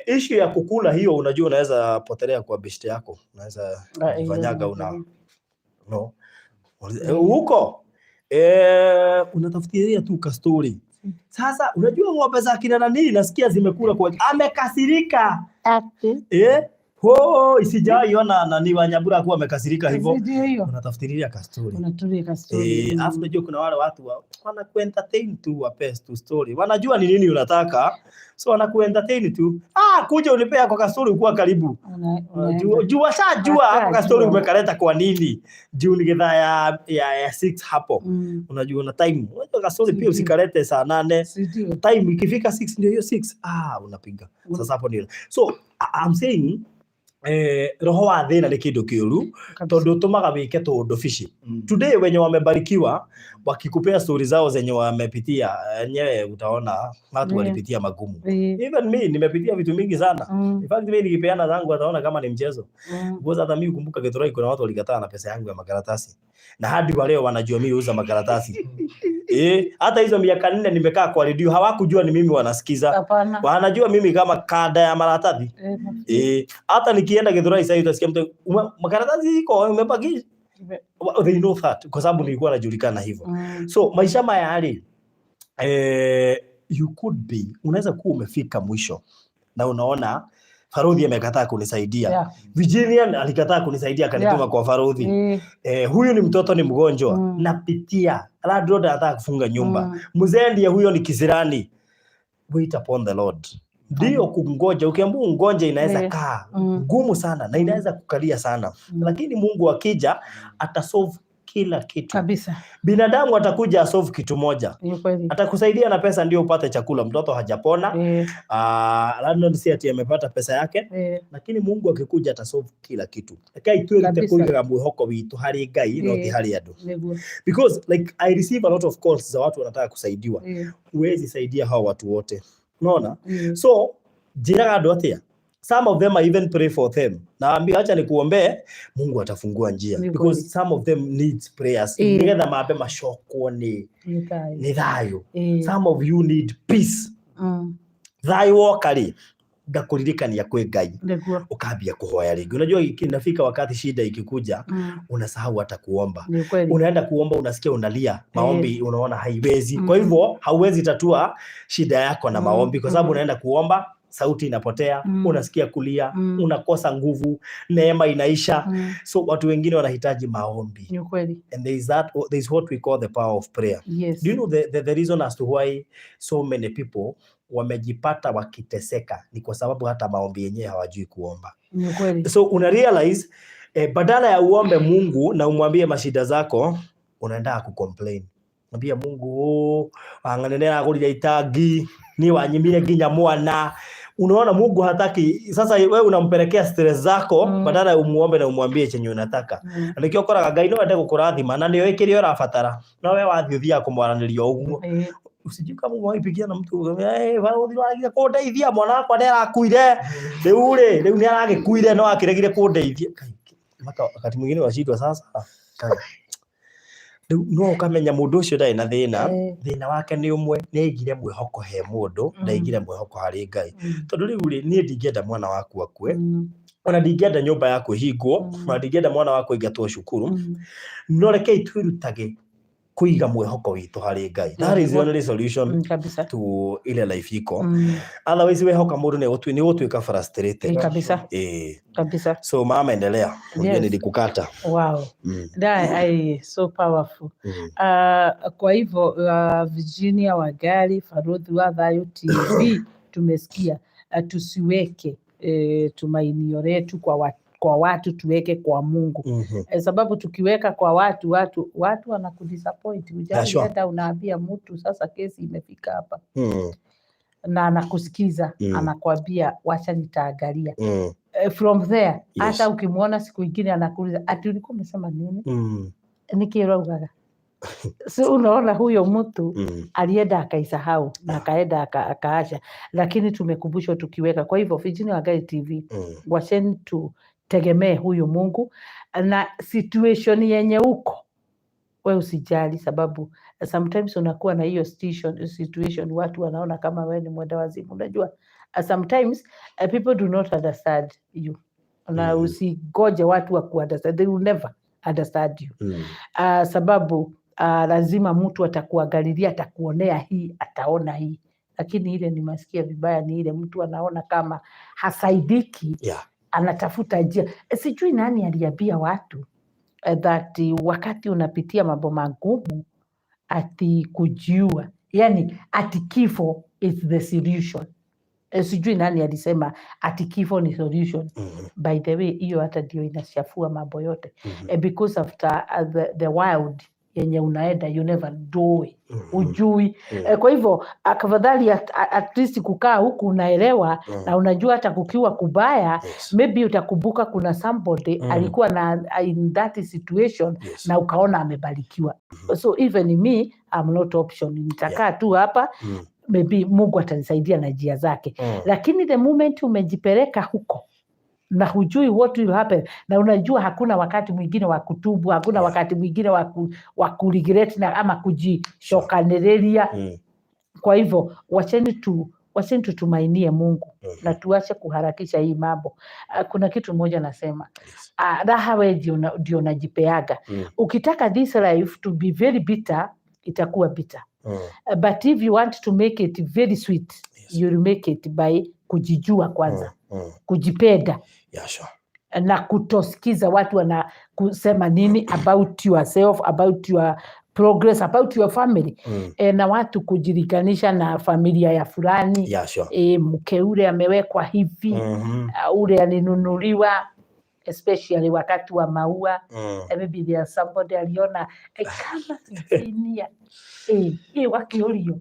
Issue ya kukula hiyo, unajua unaweza potelea kwa beshte yako. Unaweza Ah, hiyo jifanyaga una ni- no. Huko unatafutilia tu kastori. Sasa unajua ng'ombe za kina nani nasikia zimekula kwa amekasirika. Oh, sijaiona nani Wanyabura akuwa amekasirika hivyo. Ndio hiyo. Unatafutilia ka story. Unatulia ka story. Eh, alafu unajua kuna wale watu wanakuentertain tu, wape tu story. Wanajua ni nini unataka. So wanakuentertain tu. Ah, kuja unipea kwa kastori ukuwa karibu. Unaenda. Juu washajua hapo kastori Washajua. Umekaleta kwa nini? Juu ni githaa ya 6 hapo. Unajua una time. Unajua kastori pia usikalete saa 8. Si ndio? Time ikifika 6 ndio hiyo 6. Ah, unapiga. Sasa hapo ndio. So I'm saying roho wa thĩna nĩ kĩndũ kĩũru tondũ ũtũmaga wĩke tũũndũ bici. Today wenye wamebarikiwa wakikupea stori zao zenye wamepitia, enyewe utaona watu walipitia magumu. Even me nimepitia vitu mingi sana. In fact mimi nikipeana zangu wataona kama ni mchezo. Because hata mimi kumbuka Githurai kuna watu walikataa na pesa yangu ya makaratasi. Na hadi wa leo wanajua mimi huuza makaratasi. Hata hizo miaka 4 nimekaa kwa redio hawakujua ni mimi wanasikiza. Hapana. Wanajua mimi kama kada ya maratathi. Hata nikienda Githurai sasa utasikia mtu makaratasi iko umepaki. They know that kwa sababu nilikuwa najulikana hivyo. So maisha maya rĩ, you could be, unaweza kuwa umefika mwisho na unaona Farodhi amekataa kunisaidia. Virginian alikataa kunisaidia akanituma kwa Farodhi. Huyu ni mtoto ni mgonjwa. Napitia. Landlord anataka kufunga nyumba. Mzee ndiye huyo ni kisirani. Wait upon the Lord. Ndio kungoja, ukiambiwa ungoje inaweza kaa ngumu sana na inaweza kukalia sana. Lakini Mungu akija atasolve kila kitu. Binadamu atakuja asolve kitu moja. Ni kweli. Atakusaidia na pesa ndio upate chakula, mtoto hajapona. Landlord si ati amepata pesa yake, lakini Mungu akikuja atasolve kila kitu. Rekei twĩrute kũigaga mwĩhoko witũ harĩ Ngai no ti harĩ andũ. Nĩguo. Because like I receive a lot of calls za watu wanataka kusaidiwa. Huwezi saidia hao watu wote. Unaona? So njĩraga andũ atĩa? Some of them I even pray for them. Naambia acha nikuombee, Mungu atafungua njia. Ni Because kweli. some of them needs prayers. Nĩgetha mambe macokwo nĩ Nĩ thayũ. Nĩ thayũ. Some of you need peace. Thayũ woka rĩ, ngakũririkania kwĩ Ngai. Nĩguo. Ukambia kuhoya rĩngĩ. Unajua inafika wakati shida ikikuja, unasahau hata kuomba. Ni kweli. Unaenda kuomba unasikia unalia, maombi unaona haiwezi. Kwa hivyo hauwezi tatua shida yako na maombi kwa sababu unaenda kuomba sauti inapotea, unasikia kulia, unakosa nguvu, neema inaisha. So watu wengine wanahitaji maombi. Ni kweli. And there is what we call the power of prayer. Yes. Do you know the reason as to why so many people wamejipata wakiteseka ni kwa sababu hata maombi yenyewe hawajui kuomba. Ni kweli. So una realize badala ya uombe Mungu na umwambie mashida zako, unaenda kucomplain. Mwambie Mungu, oh, wang'anene agũrire itangi, ni wanyimire nginya mwana. Unaona Mungu hataki. Sasa wewe unampelekea stress zako badala ya umuombe na umwambie chenye unataka. Na nĩkĩo ũkoraga Ngai no ende gũkũrathima na nĩoĩ kĩrĩa ũrabatara. No we wathiĩ ũthiaga kũmwaranĩria o ũguo. Usijui kama umewahi na mtu ukamwambia, "Eh, barũthi waragia kũndeithia mwana wakwa nĩ arakuire. Rĩu rĩ, rĩu nĩ aragĩkuire no akĩregire kũndeithia." Kai, mpaka wakati mwingine washindwa sasa. Kai. Rĩu no ũkamenya mũndũ ũcio ndarĩ na thĩna. Thĩna wake nĩ ũmwe, nĩ aigire mwĩhoko he mũndũ, ndaigire mwĩhoko harĩ Ngai. Tondũ rĩu rĩ, niĩ ndingĩenda mwana waku akue, ona ndingĩenda nyũmba yaku ĩhingwo, ona ndingĩenda mwana waku aingatwo cukuru. No rekei twĩrutage kũiga mwĩhoko witũ harĩ Ngai. That is the only solution Kabisa. to ile life iko. Otherwise wehoka mũndũ nĩ ũgũtuĩka frustrated. Kabisa. Kabisa. So mama, endelea. Unajua nilikukata. Wow. That so powerful. Kwa hivyo Virginia Wangari, Farodhi wa Thayu TV, tumesikia tusiweke tumainio letu kwa watu, tuweke kwa Mungu. Sababu tukiweka kwa watu watu wanakudisappoint. Yeah, sure. Hujai unaambia mtu sasa kesi imefika hapa na anakusikiza, anakwambia wacha nitaangalia. From there hata ukimwona siku ingine anakuuliza ati ulikuwa umesema nini? Nĩkĩ ũraugaga? So unaona huyo mtu alienda akaisahau na akaenda akaacha, lakini tumekumbushwa tukiweka. Kwa hivyo Virginia Wangari TV, wacheni tutegemee huyu Mungu na situation yenye uko we usijali, sababu sometimes unakuwa na hiyo situation watu wanaona kama wewe ni mwenda wazimu. Unajua sometimes people do not understand you na usigoje watu wa kuunderstand, they will never understand you. Sababu lazima mtu atakuangalilia, atakuonea hii, ataona hii, lakini ile nimasikia vibaya ni ile mtu anaona kama hasaidiki. Anatafuta njia. Sijui nani aliambia watu that wakati unapitia mambo magumu ati kujiua, yani ati kifo is the solution. Sijui nani alisema ati kifo ni solution. By the way, hiyo hata ndio inachafua mambo yote, because after the wild yenye unaenda, you never do it. Ujui. Kwa hivyo afadhali at least kukaa huku unaelewa na unajua hata kukiwa kubaya, maybe utakumbuka kuna somebody alikuwa na in that situation na ukaona amebarikiwa. So even me, I'm not option, nitakaa tu hapa. Maybe Mungu atanisaidia na njia zake. Lakini the moment umejipeleka huko na hujui what will happen, na unajua hakuna wakati mwingine wa kutubu, hakuna wakati mwingine wa kuregret na ama kujishokanĩrĩria. Kwa hivyo wacheni tutumainie Mungu na tuache kuharakisha hii mambo. Kuna kitu moja nasema, raha we ndio unajipeaga. Ukitaka this life to be very bitter, itakuwa bitter. But if you want to make it very sweet, you'll make it by kujijua kwanza, kujipenda na kutosikiza watu wana kusema nini about yourself, about your progress, about your family. Na watu kujilinganisha na familia ya fulani. Mke ule amewekwa hivi, ule alinunuliwa, especially wakati wa maua. Maybe there somebody aliona kama Virginia wakiurio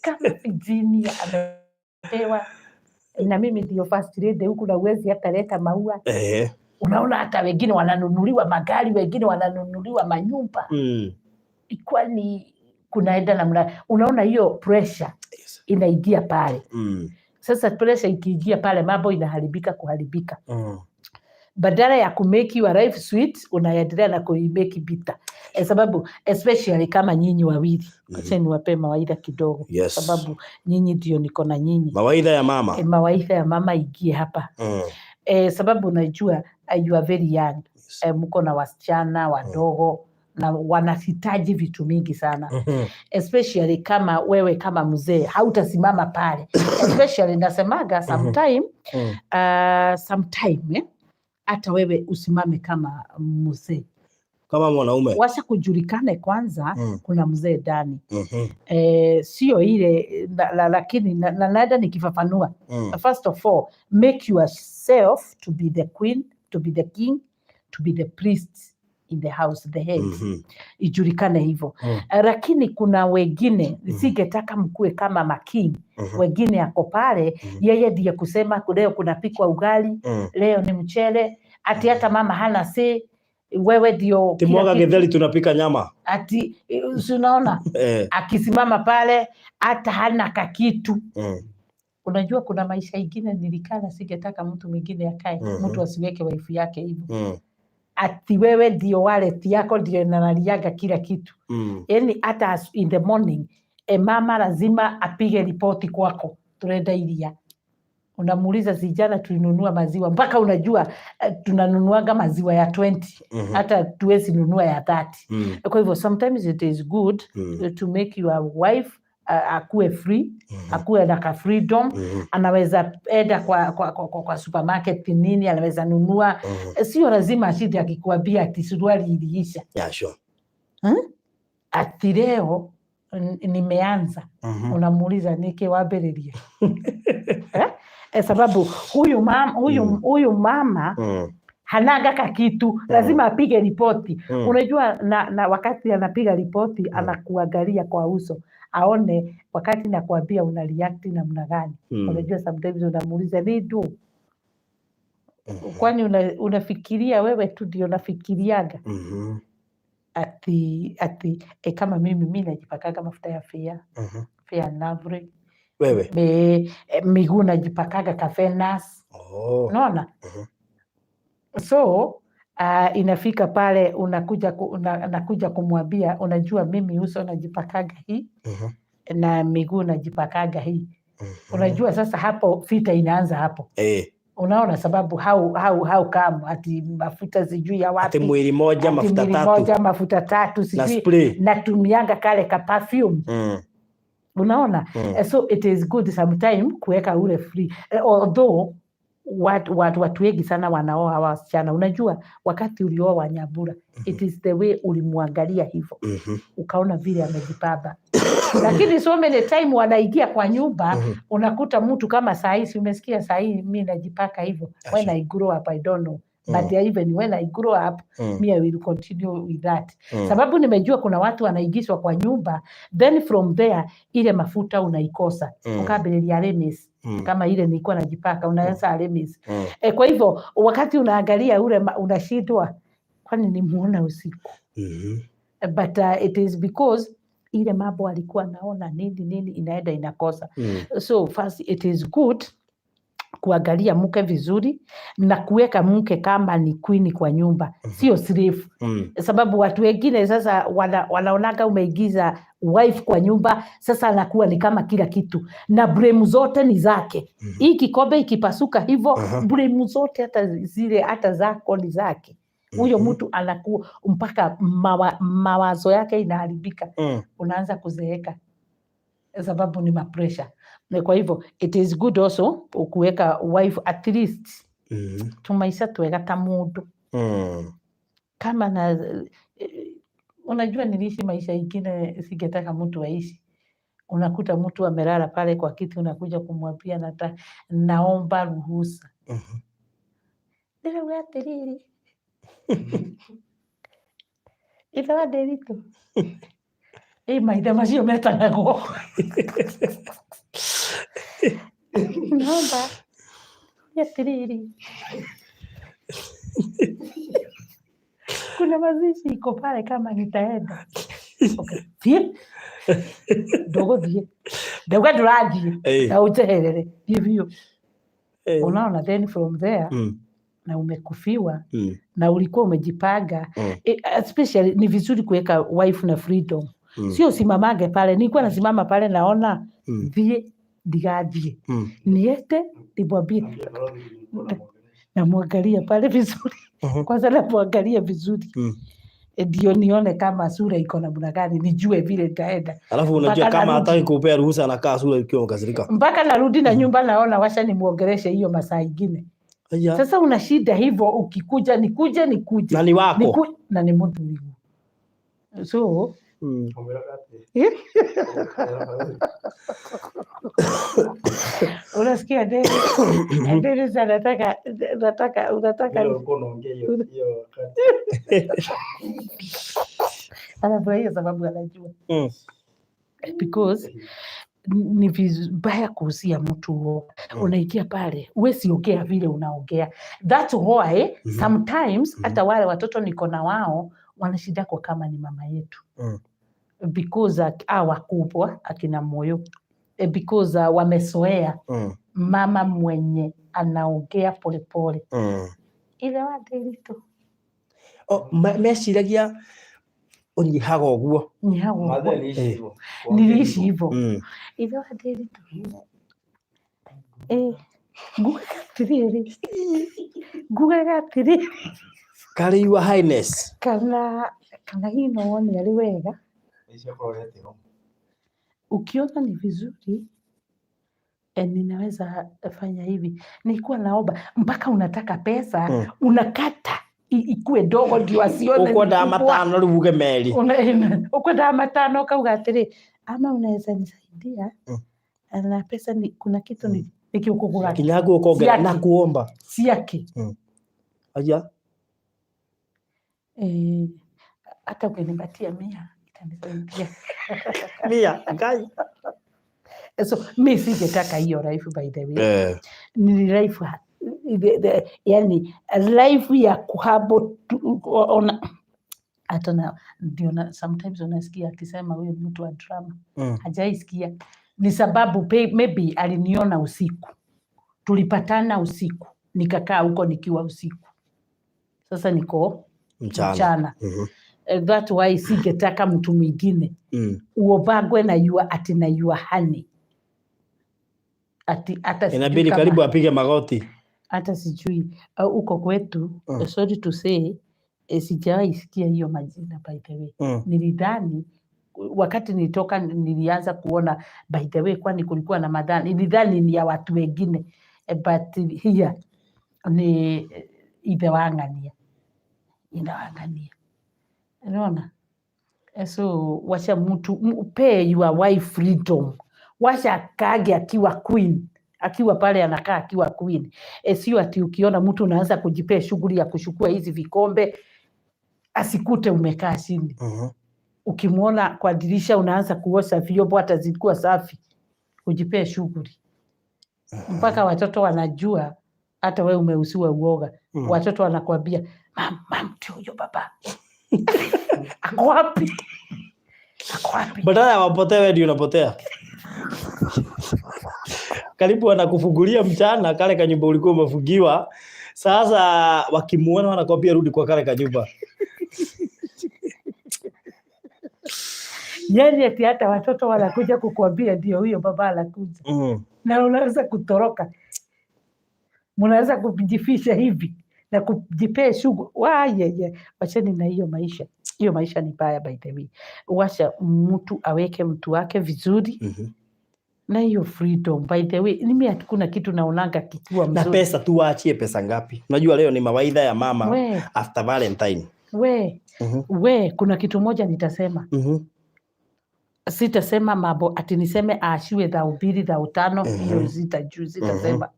kama Virginia amepewa na mimi ndio first lady huku na uwezi hata leta maua. Unaona hata wengine wananunuliwa magari, wengine wananunuliwa manyumba. Kwani kunaenda namna, unaona hiyo pressure inaingia pale. Sasa pressure ikiingia pale, mambo inaharibika kuharibika. Badala ya kumake your life sweet, unaendelea na kuimake bitter. Sababu especially kama nyinyi wawili, acha niwape mawaidha kidogo, sababu nyinyi ndio niko na nyinyi. Mawaidha ya mama. Mawaidha ya mama ingie hapa. Sababu unajua you are very young. Mko na wasichana wadogo na wanahitaji vitu mingi sana, especially kama wewe kama mzee hautasimama pale. Especially nasemaga sometime, sometime hata wewe usimame kama mzee. Kama mwanaume. Wacha kujulikane kwanza kuna mzee ndani. Sio ile lakini naenda nikifafanua. First of all, make yourself to be the queen, to be the king, to be the priest in the house, the head. Ijulikane hivyo. Lakini kuna wengine singetaka mkuwe kama making. Wengine ako pale, yeye ndiye kusema leo kunapikwa ugali, leo ni mchele, ati hata mama hana say, wewe ndio kila Timwaga kitu. Githeri, tunapika nyama. Ati si unaona akisimama pale hata hana kakitu. Unajua kuna maisha ingine nilikana singetaka mtu mwingine akae. Mtu asiweke wife yake hivyo, ati wewe ndio wallet yako ndio inalaliaga kila kitu. Yani hata in the morning, mama lazima apige ripoti kwako, turenda iria. Unamuuliza, si jana tulinunua maziwa? Mpaka unajua tunanunuaga maziwa ya 20, hata tuwezi nunua ya 30. Kwa hivyo sometimes it is good to make your wife akuwe free, akuwe na ka freedom. Anaweza enda kwa supermarket nini, anaweza nunua. Sio lazima ashinde akikuambia ati suruali iliisha. Hmm? Ati leo nimeanza. Unamuuliza, niki wambĩrĩria, eh? Sababu huyu mama, huyu, huyu mama hanaga kakitu, lazima apige ripoti. Unajua na wakati anapiga ripoti, anakuangalia kwa uso aone wakati nakuambia una react namna gani. Unajua sometimes unamuuliza, nidu, kwani unafikiria wewe tu ndio unafikiriaga? Ati kama mimi, mi najipakaga mafuta ya Fair and Lovely. Wewe? Miguu najipakaga ka Venus. Unaona? So inafika pale unakuja nakuja kumwambia, unajua mimi uso najipakaga hii na miguu najipakaga hii. Unajua sasa hapo vita inaanza hapo. Unaona, sababu how come ati mafuta sijui ya Ati wapi, mwili moja ati mafuta mwili tatu moja mafuta tatu, na sijui spray. Natumianga kale ka perfume. Unaona? So it is good sometime kuweka ule free. Although Watu wengi sana wanaoa hawa wasichana. Unajua wakati ulioa Nyambura, it is the way ulimwangalia hivyo, ukaona vile amejipamba, lakini so many time wanaingia kwa nyumba, unakuta mtu kama saa si umesikia saa hii mi najipaka hivyo. When I grow up, I don't know, but even when I grow up, me, I will continue with that, sababu nimejua kuna watu wanaingizwa kwa nyumba, then from there ile mafuta unaikosa, ukambĩrĩria Arimis, kama ile nilikuwa najipaka, unaanza Arimis. Kwa hivyo wakati unaangalia ule unashindwa, kwani nimuona usiku? But it is because ile mambo alikuwa naona nini nini inaenda inakosa. So first, it is good kuangalia mke vizuri na kuweka mke kama ni queen kwa nyumba, sio slave, sababu watu wengine sasa wanaonaga umeingiza wife kwa nyumba, sasa anakuwa ni kama kila kitu na blame zote ni zake. Hii kikombe ikipasuka hivyo, blame zote, hata zile hata zako, ni zake huyo. Mtu anakuwa mpaka mawazo yake inaharibika, unaanza kuzeeka sababu ni mapresha. Na kwa hivyo it is good also kuweka wife at least tumaisha twega ta mundu kama na unajua niliishi maisha ingine singetaka mtu aishi. Unakuta mtu amelala pale kwa kiti, unakuja kumwambia naomba ruhusa. Ndĩrauga atĩrĩrĩ, ithe wa Nderitu, ĩ maithe macio metanagwo, naomba atĩrĩrĩ, kuna mazishi iko pale, kama nitaenda. Okay. Thiĩ, ndũgũthiĩ, ndauga ndũrathiĩ na ũnjeherere, thiĩ biũ. Unaona, then from there na umekufiwa na ulikuwa umejipanga, especially ni vizuri kuweka wife na freedom, sio usimamage pale. Nilikuwa nasimama pale naona, thiĩ, ndigathiĩ, niete nimwambie, namwangalia pale vizuri. Kwanza namwangalia vizuri, ndio nione kama sura iko namna gani, nijue vile nitaenda. Alafu unajua Mpaka kama narudi. hataki kupea ruhusa, anakaa sura ikiwa umekasirika. Mpaka narudi na nyumba naona washa nimuongeleshe hiyo masaa ingine. Aya. Sasa una shida hivyo, ukikuja nikuje nikuje Na ni wako. Na ni mũthurigu, so unasikia Dennis anataka nataka unataka Vile ulikuwa unaongea hiyo wakati. Anafurahia sababu anajua, because ni vibaya kuhusia mtu huo. Unaingia pale, huwezi ongea vile unaongea. That's why sometimes hata wale watoto niko na wao wanashida kwa kama ni mama yetu, because hawa wakubwa akina Moyo, because wamezoea mama mwenye anaongea polepole, ithe wa Nderitu. Oh, meciragia ũnyihaga ũguo. Nyihaga ũguo. Mathe aliishi hivyo. Niliishi hivyo. Ithe wa Nderitu, ngugaga atĩrĩrĩ, ngugaga atĩrĩrĩ, Karĩ Your Highness. Kana hii no wone arĩ wega. Ici akorwo etĩrwo. Ukiona ni vizuri, ninaweza fanya hivi. Nilikuwa naomba mpaka unataka pesa, unakata ikue ndogo ndio asione ni Ũkwendaga kubwa. matano rĩu uge merĩ. Ukwendaga matano ukauga atĩrĩ, ama unaweza nisaidia na pesa ni, kuna kitu ni nikĩũkũgũra. Nginya nguo ũkongerera na Ciake. kuomba. Ciake. Aya. Hata ukinipatia 100 itanisaidia. Mia Ngai. So mi singetaka hiyo life, by the way. Ni life yani life ya kuhabo ona hata na ndio na sometimes unasikia akisema huyo mtu wa drama, hajaisikia ni sababu maybe aliniona usiku, tulipatana usiku, nikakaa huko nikiwa usiku, sasa niko Mchana. Mchana. That why singetaka mtu mwingine uobagwe na yua ati na yua hani ati hata sijui Inabidi karibu apige magoti. Hata sijui huko kwetu, sorry to say, sijawahi sikia hiyo majina, by the way. Nilidhani wakati nilitoka nilianza kuona, by the way, kwani kulikuwa na madhani, nilidhani ni ya watu wengine, but here Nĩ ithe wa ng'ania, nyina wa ng'ania, unaona? So wacha mtu pay your wife freedom, wacha akaage akiwa queen, akiwa pale anakaa akiwa queen. Sio ati ukiona mtu unaanza kujipea shughuli ya kuchukua hizi vikombe asikute umekaa chini. Ukimwona kwa dirisha unaanza kuosha vyombo hata zilikuwa safi, ujipee shughuli mpaka watoto wanajua hata we umeusiwa uoga. Watoto wanakuambia, "Mum, mum, ndio huyo baba, ako wapi? Ako wapi?" Badala ya wapotee, wewe ndio unapotea. Karibu wanakufungulia mchana kale kanyumba ulikuwa umefungiwa. Sasa wakimuona wanakwambia rudi kwa kale kanyumba. Yani ati hata watoto wanakuja kukuambia ndio huyo baba anakuja, na unaweza kutoroka, mnaweza kujifisha hivi na kujipea shughuli. Wayeye, wacheni na hiyo maisha. Hiyo maisha ni baya, by the way. Wacha mtu aweke mtu wake vizuri na hiyo freedom. By the way, mimi hakuna kitu naonanga kikiwa Na mzuri. pesa tu waachie pesa ngapi? Unajua leo ni mawaidha ya mama We, after Valentine. we, we, kuna kitu moja nitasema. Sitasema mambo ati niseme aashiwe 2,000, 5,000, hiyo sitajuu, sitasema.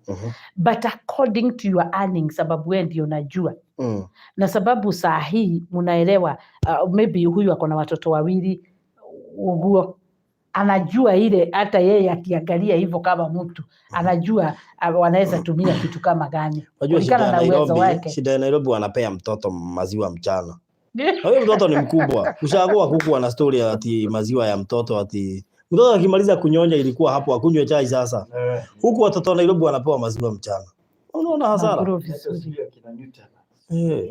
But according to your earning, sababu wewe ndio unajua. Na sababu saa hii mnaelewa, maybe huyu ako na watoto wawili uguo anajua ile, hata yeye akiangalia hivyo kama mtu anajua wanaweza tumia kitu kama gani Unajua shida kulingana ya na uwezo Nairobi, wake. shida ya Nairobi wanapea mtoto maziwa mchana. Na huyo mtoto ni mkubwa. Ushakuwa kuku ana story ati maziwa ya mtoto, ati mtoto akimaliza kunyonya ilikuwa hapo akunywe chai sasa. Huku watoto wa Nairobi wanapewa maziwa mchana. Unaona hasara? Tunakula Hata vizuri. sijui akina Newton.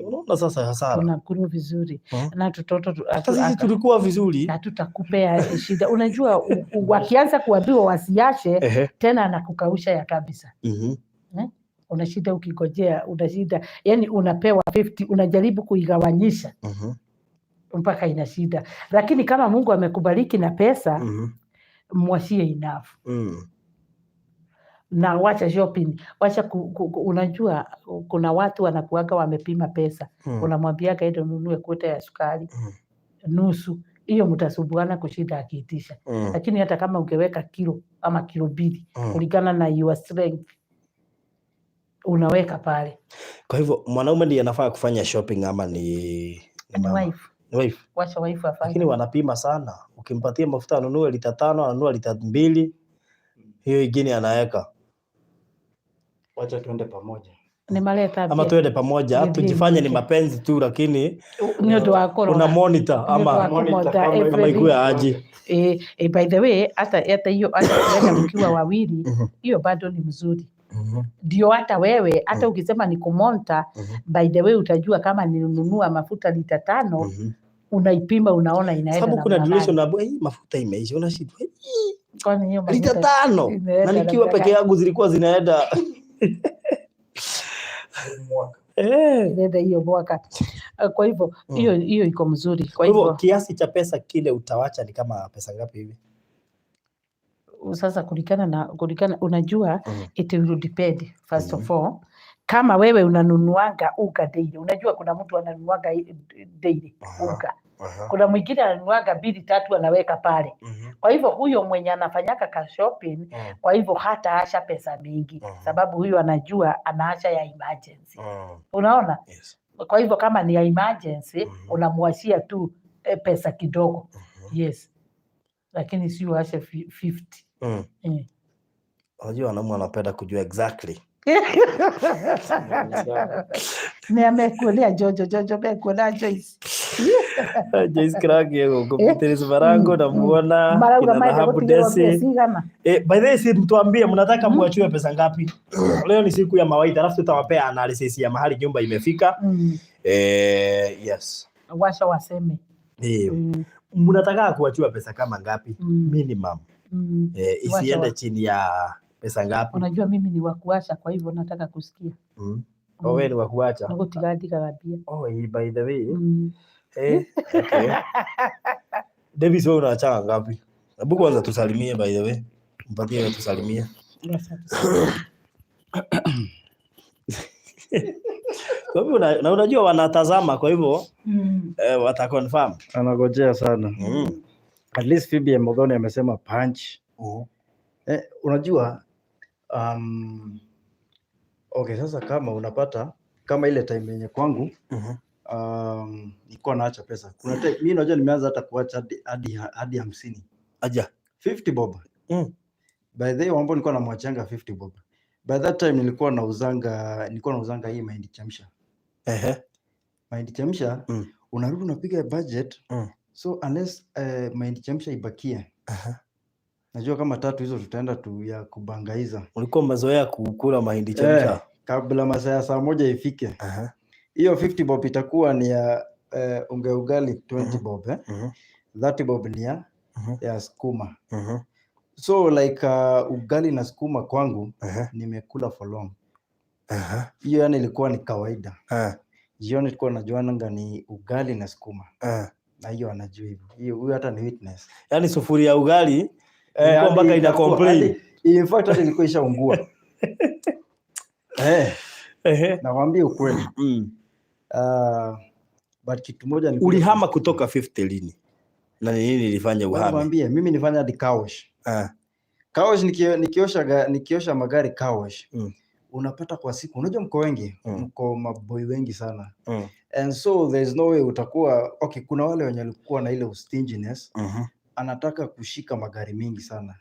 Unaona sasa hasara. Tunakula vizuri. Na tutoto Hata sisi tulikuwa vizuri. Hatutakupea shida. Unajua wakianza kuambiwa wasiashe tena anakukausha ya kabisa. Una shida ukigojea, una shida. Yani unapewa 50, unajaribu kuigawanyisha mpaka ina shida. Lakini kama Mungu amekubariki na pesa, mwashie enough. Na wacha shopping, wacha unajua kuna watu wanakuaga wamepima pesa. Unamwambiaga ende ununue kwota ya sukari nusu, hiyo mtasumbuana kushinda akiitisha. Lakini hata kama ungeweka kilo ama kilo 2 kulingana na your strength unaweka pale. Kwa hivyo mwanaume ndiye anafaa kufanya shopping ama ni Ni mama? wife. Ni wife. Wacha wife afanye. Lakini wanapima sana. Ukimpatia mafuta anunue lita 5, anunua lita 2, hiyo ingine anaweka. Wacha tuende pamoja. Ni maleta Ama pia. tuende pamoja, Ni tujifanye ni vingi. mapenzi tu, lakini Ni ũndũ wa kũrora. una monitor Ni ũndũ wa ama Monitor kũmonitor kama ama everything. ikuwe aje. By the way, hata hiyo hata kuenda mkiwa wawili, hiyo bado ni mzuri. Ndio hata wewe hata ukisema ni kumonitor, by the way utajua kama nilinunua mafuta lita 5, unaipima unaona inaenda Sababu kuna namna duration gani. na hii mafuta imeisha, unashindwa. Kwani hiyo Lita mafuta 5 inaenda na nikiwa namna peke gani? yangu zilikuwa zinaenda Mwaka. Inaenda hiyo mwaka. Kwa hivyo hiyo hiyo iko mzuri. Kwa Kwa hivyo hivyo kiasi cha pesa kile utawacha ni kama pesa ngapi hivi? Sasa kulingana unajua it will depend first of all kama wewe unanunuanga unga daily. Unajua kuna mtu ananunuanga daily unga. Kuna mwingine ananunuanga mbili tatu anaweka pale. Kwa hivyo huyo mwenye anafanyaka ka shopping, kwa hivyo hataasha pesa mingi, sababu huyo anajua anaasha ya emergency. Unaona? Yes. Kwa hivyo kama ni ya emergency, unamwashia tu pesa kidogo. Yes. Lakini si uashe 50. Unajua wanaume wanapenda kujua exactly. Nĩ amekuonea Jojo, Jojo amekuona Joyce. Joyce Kraki yuko Beatrice Barango namuona Marauga kina maenda Dhahabu gũtigĩrwo mbia Desi. cigana. By the way, si mtuambie mnataka muachiwe pesa ngapi? Leo ni siku ya mawaidha, alafu tutawapea analysis ya mahali nyumba imefika. Yes. Washa waseme. Mnataka kuachiwa pesa kama ngapi? Minimum. Washa Isiende chini ya pesa ngapi? Unajua mimi ni wa kuasha, kwa hivyo nataka kusikia. Oh, wewe ni wa kuacha. Nĩ gũtiga ndigaga mbia. Oh, by the way. Okay. Davis, wewe unaacha ngapi? Hebu kwanza tusalimie, by the way. Mpatie wewe tusalimie. Wacha tusalimie. Kwa hivyo na unajua wanatazama, kwa hivyo wataconfirm. Anagojea sana. At least Phoebe Muthoni amesema punch. Eh, unajua okay, sasa kama unapata kama ile time yenye kwangu nilikuwa naacha pesa. Kuna time mimi unajua nimeanza hata kuacha hadi 50. Aja. 50 bob. By the way, Wambo nilikuwa namwachanga 50 bob. By that time nilikuwa nauzanga hii mahindi chemsha. Mahindi chemsha unarudi unapiga budget. So unless mahindi chemsha ibakie. Najua kama tatu hizo tutaenda tu ya kubangaiza. Ulikuwa umezoea kukula mahindi chemsha. Eh, kabla masaa ya saa 1 ifike. Hiyo 50 bob itakuwa ni ya unga ugali 20 bob, eh? 30 bob ni ya ya sukuma. So like ugali na sukuma kwangu nimekula for long. Hiyo yani ilikuwa ni kawaida. Jioni tulikuwa najuananga ni ugali na sukuma. Na hiyo anajua hivyo. Hiyo huyu hata ni witness. Yaani sufuria ya ugali Eh, ilikuwa hadi mpaka ina complain. In fact hata ilikuwa ishaungua. Eh, nakwambia ukweli. But kitu moja nilikuja Ulihama kusikia. kutoka 50 lini? Na ni nini ilifanya uhame? Nakwambia mimi nifanya hadi car wash. Car wash nikiosha magari car wash. Unapata kwa siku, unajua mko wengi, mko maboi wengi sana. And so there is no way utakuwa okay, kuna wale wenye walikuwa na ile stinginess, anataka kushika magari mingi sana.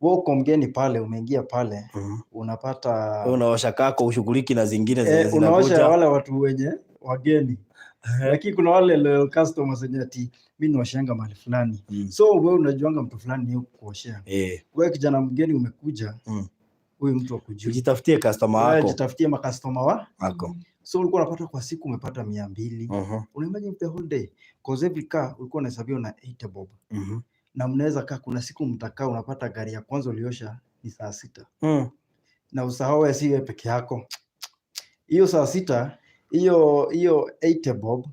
Wewe uko mgeni pale, umeingia pale, unapata Wewe unaosha kako ushughuliki na zingine zenye unaosha zinakuja. wale watu wenye wageni. Lakini kuna wale loyal customers wenye ati mimi niwashanga mahali fulani. So wewe unajuanga mtu fulani ni kuoshea. Wewe kijana mgeni umekuja, huyu mtu akujui. Ujitafutie customer Wewe wako. jitafutie makastoma wa Wako. So ulikuwa unapata kwa siku umepata 200. Una imagine the whole day. Cause every car ulikuwa unahesabiwa na 80 bob. Na mnaweza kaa, kuna siku mtakaa unapata gari ya kwanza uliosha ni saa 6. Na usahau wewe si wewe peke yako. Hiyo saa 6 hiyo hiyo 80 bob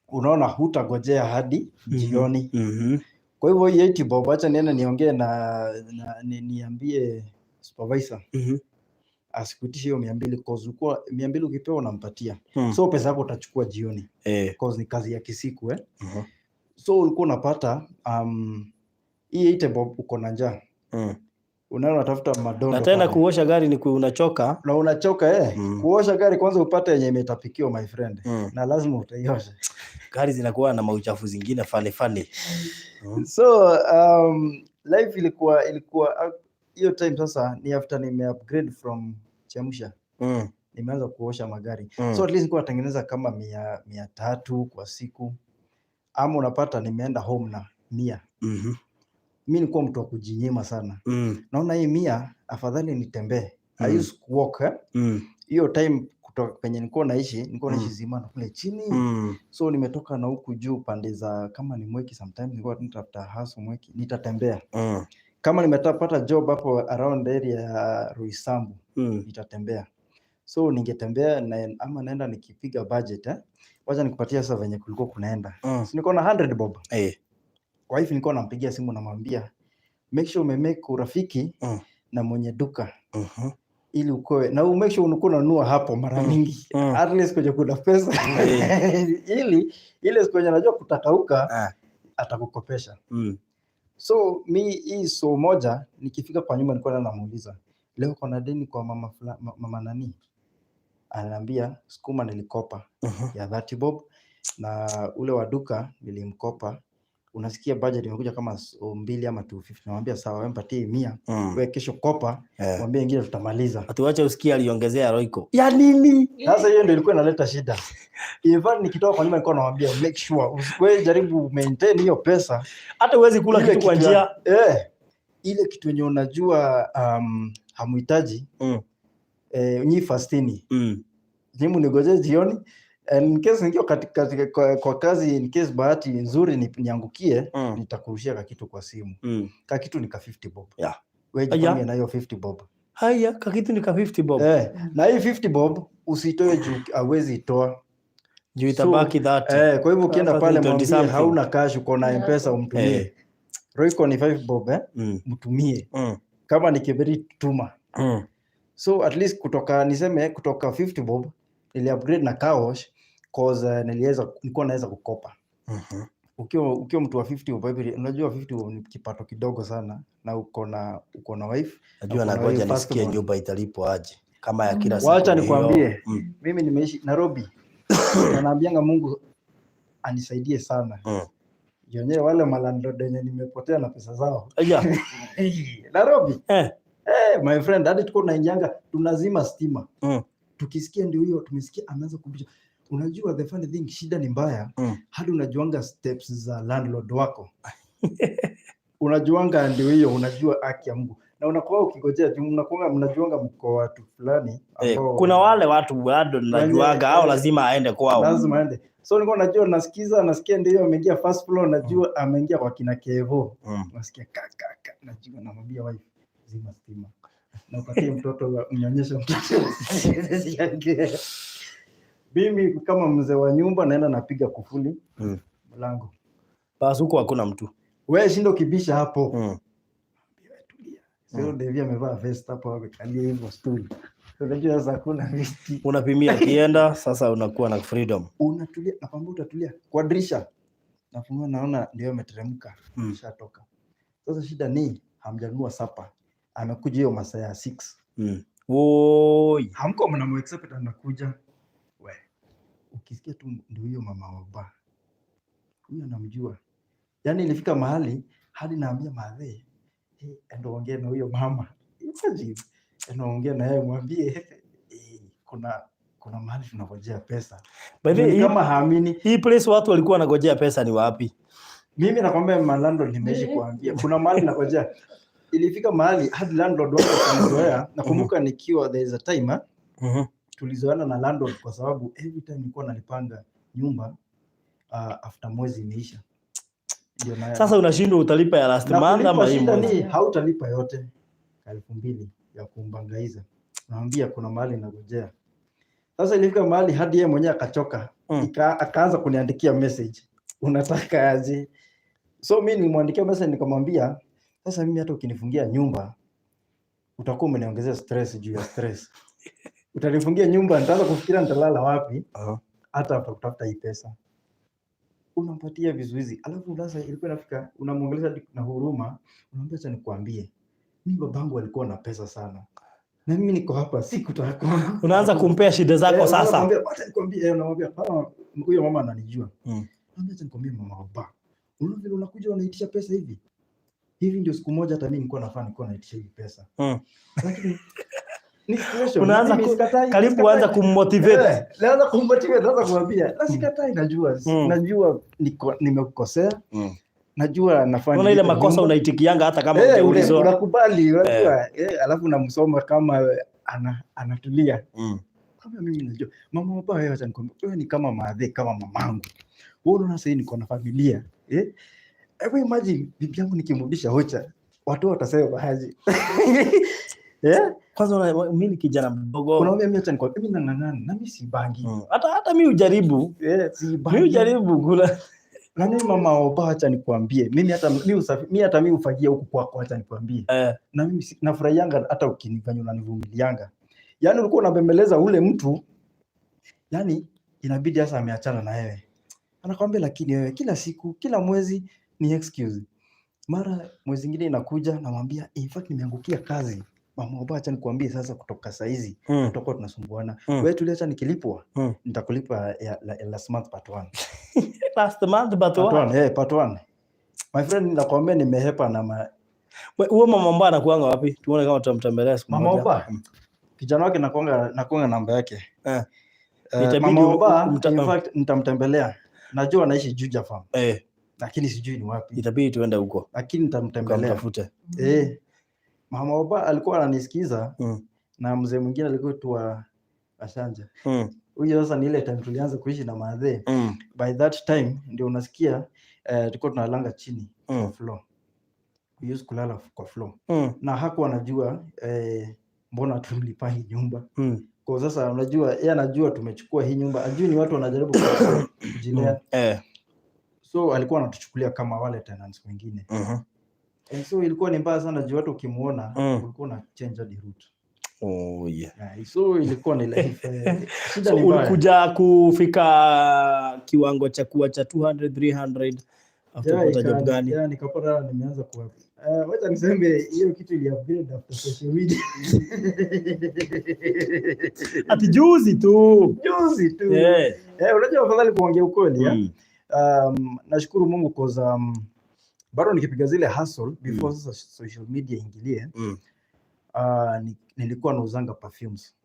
unaona hutagojea hadi jioni. Kwa hivyo hii 80 bob acha niende niongee na niambie supervisor asikuitishe hiyo 200 cause ulikuwa 200 ukipewa unampatia. So pesa yako utachukua jioni cause ni kazi ya kisiku, eh. So ulikuwa unapata hii 80 bob uko na njaa. Unaona unatafuta madondo Na tena pale. kuosha gari ni unachoka. Na unachoka, eh. Kuosha gari kwanza upate yenye imetapikiwa, my friend. Na lazima utaiosha. Gari zinakuwa na mauchafu zingine funny funny. So life ilikuwa hiyo time sasa ni after nime upgrade from chemsha. Nimeanza kuosha magari. So at least nilikuwa natengeneza kama 300 kwa siku. Ama unapata nimeenda home na 100. Mi nilikuwa mtu wa kujinyima sana. Naona hii 100 afadhali nitembee. I used to walk, eh? Hiyo time kutoka penye nilikuwa naishi Zimano kule chini. So nimetoka na huku juu pande za kama ni Mwiki, sometimes nilikuwa nitafuta hustle Mwiki, nitatembea. Kama nimepata job hapo around area ya Roysambu, nitatembea. So ningetembea na, ama naenda nikipiga budget, eh? Wacha nikupatia sasa venye kulikuwa kunaenda. Si niko na 100 bob. Wife nilikuwa nampigia simu namwambia make sure umemake urafiki na mwenye duka ili ukoe na make sure unakuwa unanunua hapo mara mingi, at least kwenye kuna pesa, ili ile siku yenye anajua kutakauka atakukopesha. So mi hii so moja nikifika kwa nyumba nilikuwa namuuliza leo kuna deni kwa mama nani, ananiambia sukuma nilikopa ya 30 bob na ule wa duka nilimkopa. Unasikia budget imekuja kama so mbili ama 250. Namwambia sawa, wewe mpatie 100, wewe kesho kopa, mwambie ingine tutamaliza. Atuache usikie aliongezea Royco ya nini? Sasa hiyo ndio ilikuwa inaleta shida. In fact nikitoka kwa nyumba nilikuwa namwambia make sure wewe jaribu maintain hiyo pesa. Hata huwezi kula Ile kitu kwa kitu njia. Eh, ile kitu yenye unajua hamuhitaji, nyi fastini, nyi mnigojee jioni, and in case nikiwa kwa kazi, in case bahati nzuri niangukie, nitakurushia kakitu kwa simu. Kakitu ni ka 50 bob. Wewe Aya. jipange na hiyo 50 bob. Haya, kakitu ni ka 50 bob. Eh, na hii 50 bob usitoe juu hawezi itoa. Juu itabaki 30. Eh, kwa hivyo ukienda Sasa pale ni 20 mwambie something. hauna cash, uko na M-Pesa umtumie. Royco ni 5 bob, eh? Mtumie. Kama ni kiberi tuma. So at least kutoka niseme kutoka 50 bob Nili upgrade na car wash cause nilikuwa naweza kukopa. Ukiwa mtu wa 50 bob unajua 50 bob ni kipato kidogo sana na uko na wife Najua na uko na nangoja wewe nisikie firstborn. Nyumba italipwa aje kama ya kila siku. Wacha Ni hiyo. nikwambie. Mimi nimeishi Nairobi na naambianga Mungu anisaidie sana. Yenyewe wale malandlord wenye nimepotea na pesa zao. Aya. Nairobi. Eh, my friend, hadi tuko tunaingianga tunazima stima. Tukisikia ndio hiyo, tumesikia ameanza kubisha. Unajua the funny thing, shida ni mbaya hadi unajuanga steps za landlord wako. Unajuanga ndio hiyo, unajua haki ya Mungu. Na unakuwa ukigojea juu mnakuwa mnajuanga mko watu fulani ambao Kuna wale watu bado najuaga hao lazima aende kwao. Lazima aende. So nilikuwa najua nasikiza, nasikia ndio hiyo ameingia first floor, najua ameingia kwa kina Kevo. Nasikia ka ka ka, najua namwambia wife, zima stima. Na upatie mtoto, mnyonyeshe mtoto. Mimi kama mzee wa nyumba naenda napiga kufuli mlango. Basi huko hakuna mtu. Wewe shinda ukibisha hapo. Tulia. Sio Devi amevaa vest hapo amekalia hivyo stool. Unajua sasa hakuna vesti. Unapimia akienda, sasa unakuwa na freedom. Unatulia, nakwambia utatulia. Kwa dirisha. Nafungua naona ndio ameteremka. Shatoka. Sasa shida ni hamjanunua supper. Amekuja hiyo masaa ya 6. Woi. Hamko mnamu-expect anakuja. We. Ukisikia tu ndio hiyo mama wa baba. Huyo anamjua. Yaani ilifika mahali hadi naambia madhe, hey, endo ongea na huyo mama. Imagine. Endo ongea na yeye mwambie, hey, kuna mahali tunangojea pesa. By the way, Ni kama haamini. Hii place watu walikuwa wanagojea pesa ni wapi? Mimi nakwambia malandlord nimeishi kuambia. Kuna mahali nangojea. Ilifika mahali hadi landlord wangu akanizoea. Nakumbuka nikiwa, there is a time tulizoeana na landlord kwa sababu every time nilikuwa nalipanga nyumba after mwezi imeisha. Ndio na Sasa unashindwa utalipa ya last na month kulipa ama hii shida mwezi. ni hautalipa yote 2,000 ya kumbangaiza. Naambia kuna mahali nagojea. Sasa ilifika mahali hadi yeye mwenyewe akachoka. Akaanza kuniandikia message. Unataka aje? So mimi nilimwandikia message nikamwambia, sasa mimi hata ukinifungia nyumba utakuwa umeniongezea stress juu ya stress. Utanifungia nyumba nitaanza kufikiria nitalala wapi hata after kutafuta hii pesa. Unampatia vizuizi. Alafu sasa ilikuwa inafika unamuongelesha hadi na huruma, unamwambia acha nikuambie. Mimi babangu alikuwa na pesa sana. Na mimi niko hapa si kutaka kwangu. Unaanza kumpea shida zako Eh, unaanza sasa. kumwambia, acha nikwambie, eh, unamwambia mama, huyo mama ananijua. Naambia acha nikwambie mama baba. Unaona vile unakuja unaitisha pesa hivi? Hivi ndio siku moja hata mimi nilikuwa nafaa nilikuwa naitisha hivi pesa. Lakini ni situation. Unaanza Mimi sikatai, karibu sikatai. anza kummotivate. Eh, naanza kummotivate, naanza kumwambia, na sikatai, najua, najua nimekukosea. Najua nafaa Unaona ile nilipe makosa nyumba. unaitikianga hata kama Eh, hujaulizwa. unakubali, unajua, eh, alafu unamsoma kama anatulia. Kama mimi najua mama baba, wewe acha nikwambie, wewe ni kama madhe, kama mamangu. Wewe unaona sasa niko na familia. Eh? Hebu imagine bibi yangu nikimrudisha hocha, watu watasema aje? Eh? Kwanza mimi ni kijana mdogo. Unaambia mimi acha nikwambie, mimi nang'ang'ana na mimi sibangi. Hata mimi hujaribu. Eh, sibangi. Mimi hujaribu kula. Na mimi mama baba, acha nikwambie, mimi hata mimi usafi, mimi hata mimi ufagia huku kwako, acha nikwambie. Na mimi nafurahianga hata ukinifanya unanivumilianga. Yaani ulikuwa unabembeleza ule mtu, yaani inabidi sasa ameachana na wewe. Anakwambia lakini wewe kila siku, kila mwezi ni excuse. Mara mwezi mwingine inakuja namwambia in fact nimeangukia kazi. Mama baba, acha nikwambie sasa kutoka saa hizi tutakuwa tunasumbuana. Wewe tulia, acha nikilipwa nitakulipa ya last month part 1. Last month but Part one. 1, eh, part 1. My friend, nakwambia nimehepa na Huo mama mbaya anakuanga wapi? Tuone kama tutamtembelea siku Mama moja. Oba? Kijana wake nakuanga namba yake. Itabidi Mama Oba, in fact nitamtembelea. Najua anaishi Juja Farm, lakini sijui ni wapi. Itabidi tuende huko. Lakini nitamtembelea. Ukamtafute. Eh. Mama Oba alikuwa ananisikiza na mzee mwingine alikuwa tu wa Ashanja. Huyo sasa ni ile time tulianza kuishi na madhe. By that time ndio unasikia tulikuwa tunalanga chini kwa floor. We used kulala kwa floor. Na hakuwa anajua mbona tumlipangi nyumba. Kwa sasa unajua yeye anajua tumechukua hii nyumba, ajui ni watu wanajaribu kujilea. So alikuwa anatuchukulia kama wale tenants wengine. And so ilikuwa ni mbaya sana juu watu ukimuona ulikuwa una change hadi route. Oh, yeah. Yeah, so ilikuwa ni life, shida So ni mbaya. ulikuja kufika kiwango cha kuwa cha 200 300 after kupata job gani? Yeah, nikapata nimeanza kuwa, wacha niseme hiyo kitu ili upgrade after social media. Ati juzi tu. Juzi tu. Eh, unajua afadhali kuongea ukweli, eh? Nashukuru Mungu cause bado nikipiga zile hustle before sasa social media ingilie, nilikuwa nauzanga perfumes.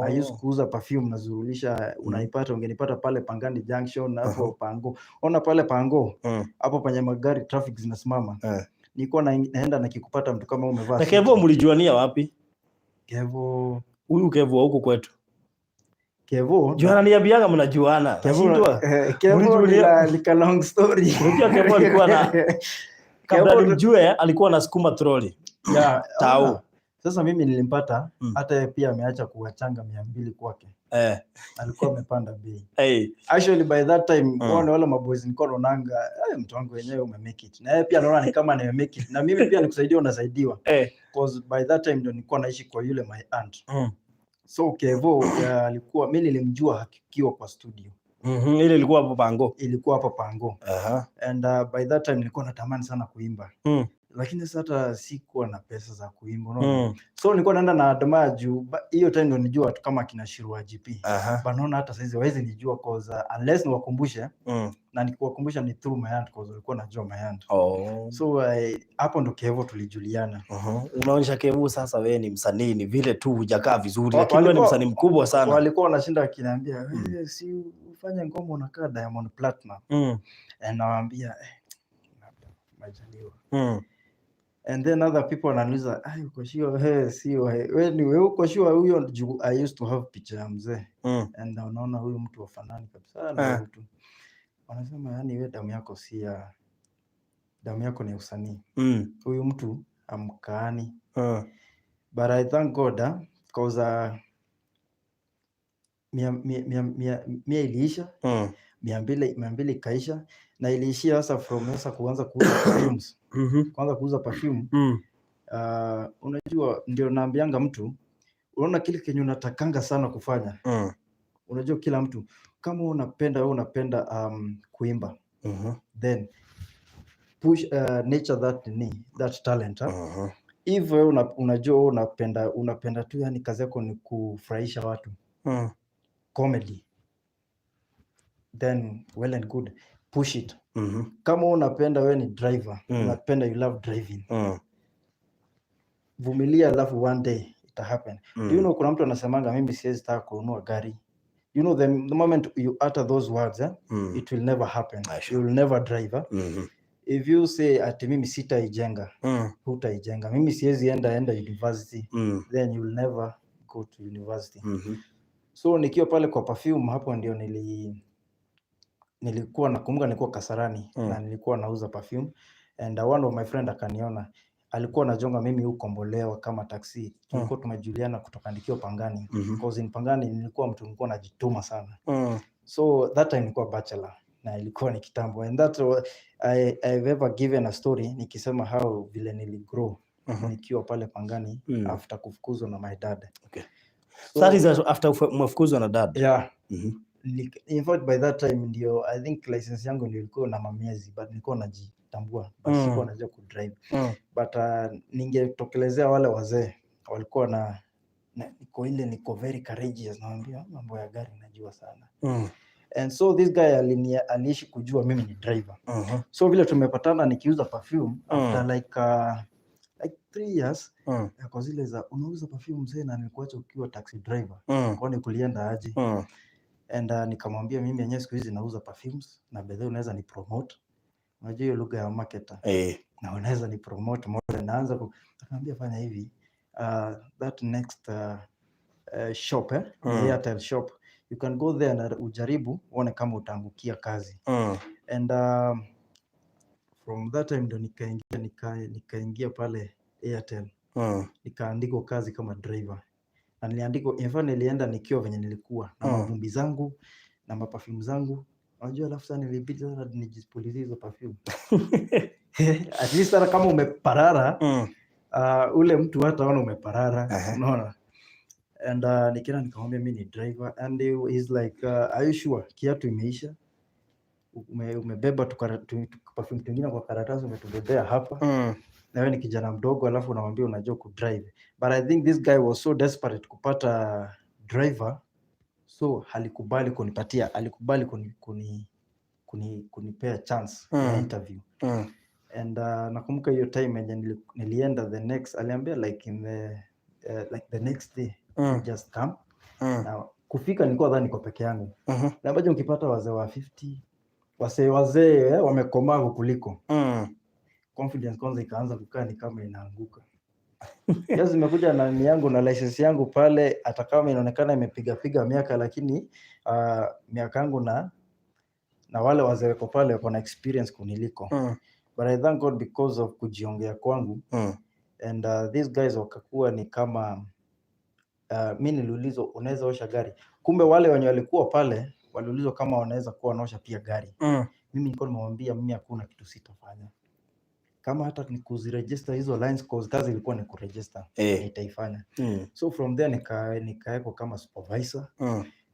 I used kuuza perfume, nazurulisha, unaipata, ungenipata pale Pangani Junction hapo Pango. Ona pale Pango hapo penye magari traffic zinasimama. Nilikuwa naenda nikikupata mtu kama umevaa Na suti. Kevo mlijuania wapi? Kevo. Huyu Kevo wa huku kwetu. Kevo. Juu ananiambianga mnajuana. Kevo. Nashindwa. Kevo ni ka long story. Unajua Kevo alikuwa na kabla Kevo nimjue alikuwa anasukuma troli. Yeah, Tao. ona. Sasa mimi nilimpata hata yeye pia ameacha kuwachanga 200 kwake. Alikuwa amepanda bei. Actually by that time wale maboys nilikuwa naonanga, mtu wangu wenyewe ume make it. Na yeye pia anaona ni kama nime make it. Na mimi pia nikusaidia unasaidiwa. Cause by that time ndo nilikuwa naishi kwa yule my aunt. So Kevo alikuwa, mimi nilimjua akiwa kwa studio. Ile ilikuwa hapo Pango. Ilikuwa hapo Pango. And by that time nilikuwa natamani sana kuimba. Lakini sasa hata sikuwa na pesa za kuimba, unaona? So nilikuwa naenda na admire juu hiyo time ndo nijua watu kama kina Shirwa GP. Banaona hata saizi hawezi nijua cause unless niwakumbushe, na nikiwakumbusha ni through my aunt cause walikuwa najua my aunt. So hapo ndo Kevo tulijuliana. Unaonyesha Kevo sasa wewe ni msanii, ni vile tu hujakaa vizuri, lakini wewe ni msanii mkubwa sana. Walikuwa wanashinda wakiniambia, "Wewe si ufanye ngoma unakaa Diamond Platnumz." And nawaambia, labda majaliwa. And then other people wananiuliza, "Ai, uko sure? Hey, sio wewe ni wewe, uko sure huyo?" Juu I used to have picha ya mzee and unaona huyu mtu wafanani kabisa na huyu mtu. Wanasema, yani wewe damu yako si ya, damu yako ni usanii. Huyu mtu amkaani. But I thank God, cause 100, 100, 100, 100 iliisha, 200, 200 ikaisha, na iliishia sasa from sasa kuanza kuuza perfumes. Kuanza kuuza perfume. Unajua ndio naambianga mtu, unaona kile kenye unatakanga sana kufanya. Unajua kila mtu kama unapenda, wewe unapenda kuimba, then push, nature that ni that talent, huh? If wewe unajua wewe unapenda tu, yani kazi yako ni kufurahisha watu, comedy, then well and good, push it. Kama wewe unapenda, wewe ni driver, unapenda, you love driving, vumilia, alafu one day ita happen. Do you know kuna mtu anasemanga, "Mimi siwezi taka kununua gari." You know the moment you utter those words, eh, it will never happen. Ah, sure. You will never drive, eh? If you say ati mimi sitaijenga, hutaijenga. Mimi siwezi enda university, then you will never go to university. So nikiwa pale kwa perfume, hapo ndio nilikuwa nakumbuka nilikuwa Kasarani na nilikuwa nauza perfume and one of my friend akaniona, alikuwa anajonga mimi hukombolewa kama taxi. Tulikuwa tumejuliana kutoka nikiwa Pangani, because in Pangani nilikuwa mtu nilikuwa najituma sana. So that time nilikuwa bachelor na ilikuwa ni kitambo, and that I've ever given a story nikisema how vile niligrow nikiwa pale Pangani after kufukuzwa na my dad. So, That is after umefukuzwa na dad. Yeah. In fact by that time ndio I think license yangu ndio ilikuwa na mamiezi, but nilikuwa najitambua, but sikuwa najua kudrive. But ningetokelezea wale wazee walikuwa na niko ile niko very courageous, naambia mambo ya gari najua sana. And so this guy aliishi kujua mimi ni driver. So vile tumepatana nikiuza perfume, after like 3 years, kwa zile za, "Unauza perfume, mzee, na nilikuacha ukiwa taxi driver, kwani kulienda aje?" And nikamwambia mimi yenyewe siku hizi nauza perfumes na bedhe unaweza ni promote, unajua hiyo lugha ya marketer, na unaweza ni promote moja. Naanza akaniambia, "Fanya hivi, that next shop, eh, Airtel shop, you can go there na ujaribu uone kama utaangukia kazi." And from that time ndo nikaingia pale Airtel, nikaandikwa kazi kama driver, na niliandikwa, in fact nilienda nikiwa venye nilikuwa na mavumbi zangu na maperfume zangu, unajua. Alafu sasa nilibidi sasa nijipulizie hizo perfume, at least hata kama umeparara, ule mtu hataona umeparara. Unaona? And nikaenda nikamwambia mi ni driver and he's like, "Are you sure? Kiatu imeisha, umebeba perfume twingine kwa karatasi, umetubebea hapa na wewe ni kijana mdogo, alafu unamwambia unajua kudrive." But I think this guy was so desperate kupata driver, so alikubali kunipatia, alikubali kunipea chance ya interview. And nakumbuka hiyo time yenye nilienda the next, aliambia like in the like the next day, just come. Na kufika nilikuwa dhani niko peke yangu, na baada ukipata wazee wa 50, wazee wazee, wamekomaa kuliko, confidence kwanza ikaanza kukaa ni kama inaanguka. Yes, nimekuja na ni yangu na license yangu pale, hata kama inaonekana imepiga piga miaka, lakini miaka yangu na wale wazee wako pale wako na experience kuniliko. But I thank God because of kujiongea kwangu and these guys wakakuwa ni kama mi niliulizwa, "Unaweza osha gari?" Kumbe wale wenye walikuwa pale waliulizwa kama wanaweza kuwa wanaosha pia gari. Mimi nilikuwa nimewambia mimi hakuna kitu sitafanya, kama hata ni kuziregister hizo lines, cause kazi ilikuwa ni kuregister, nitaifanya. So from there nikawekwa kama supervisor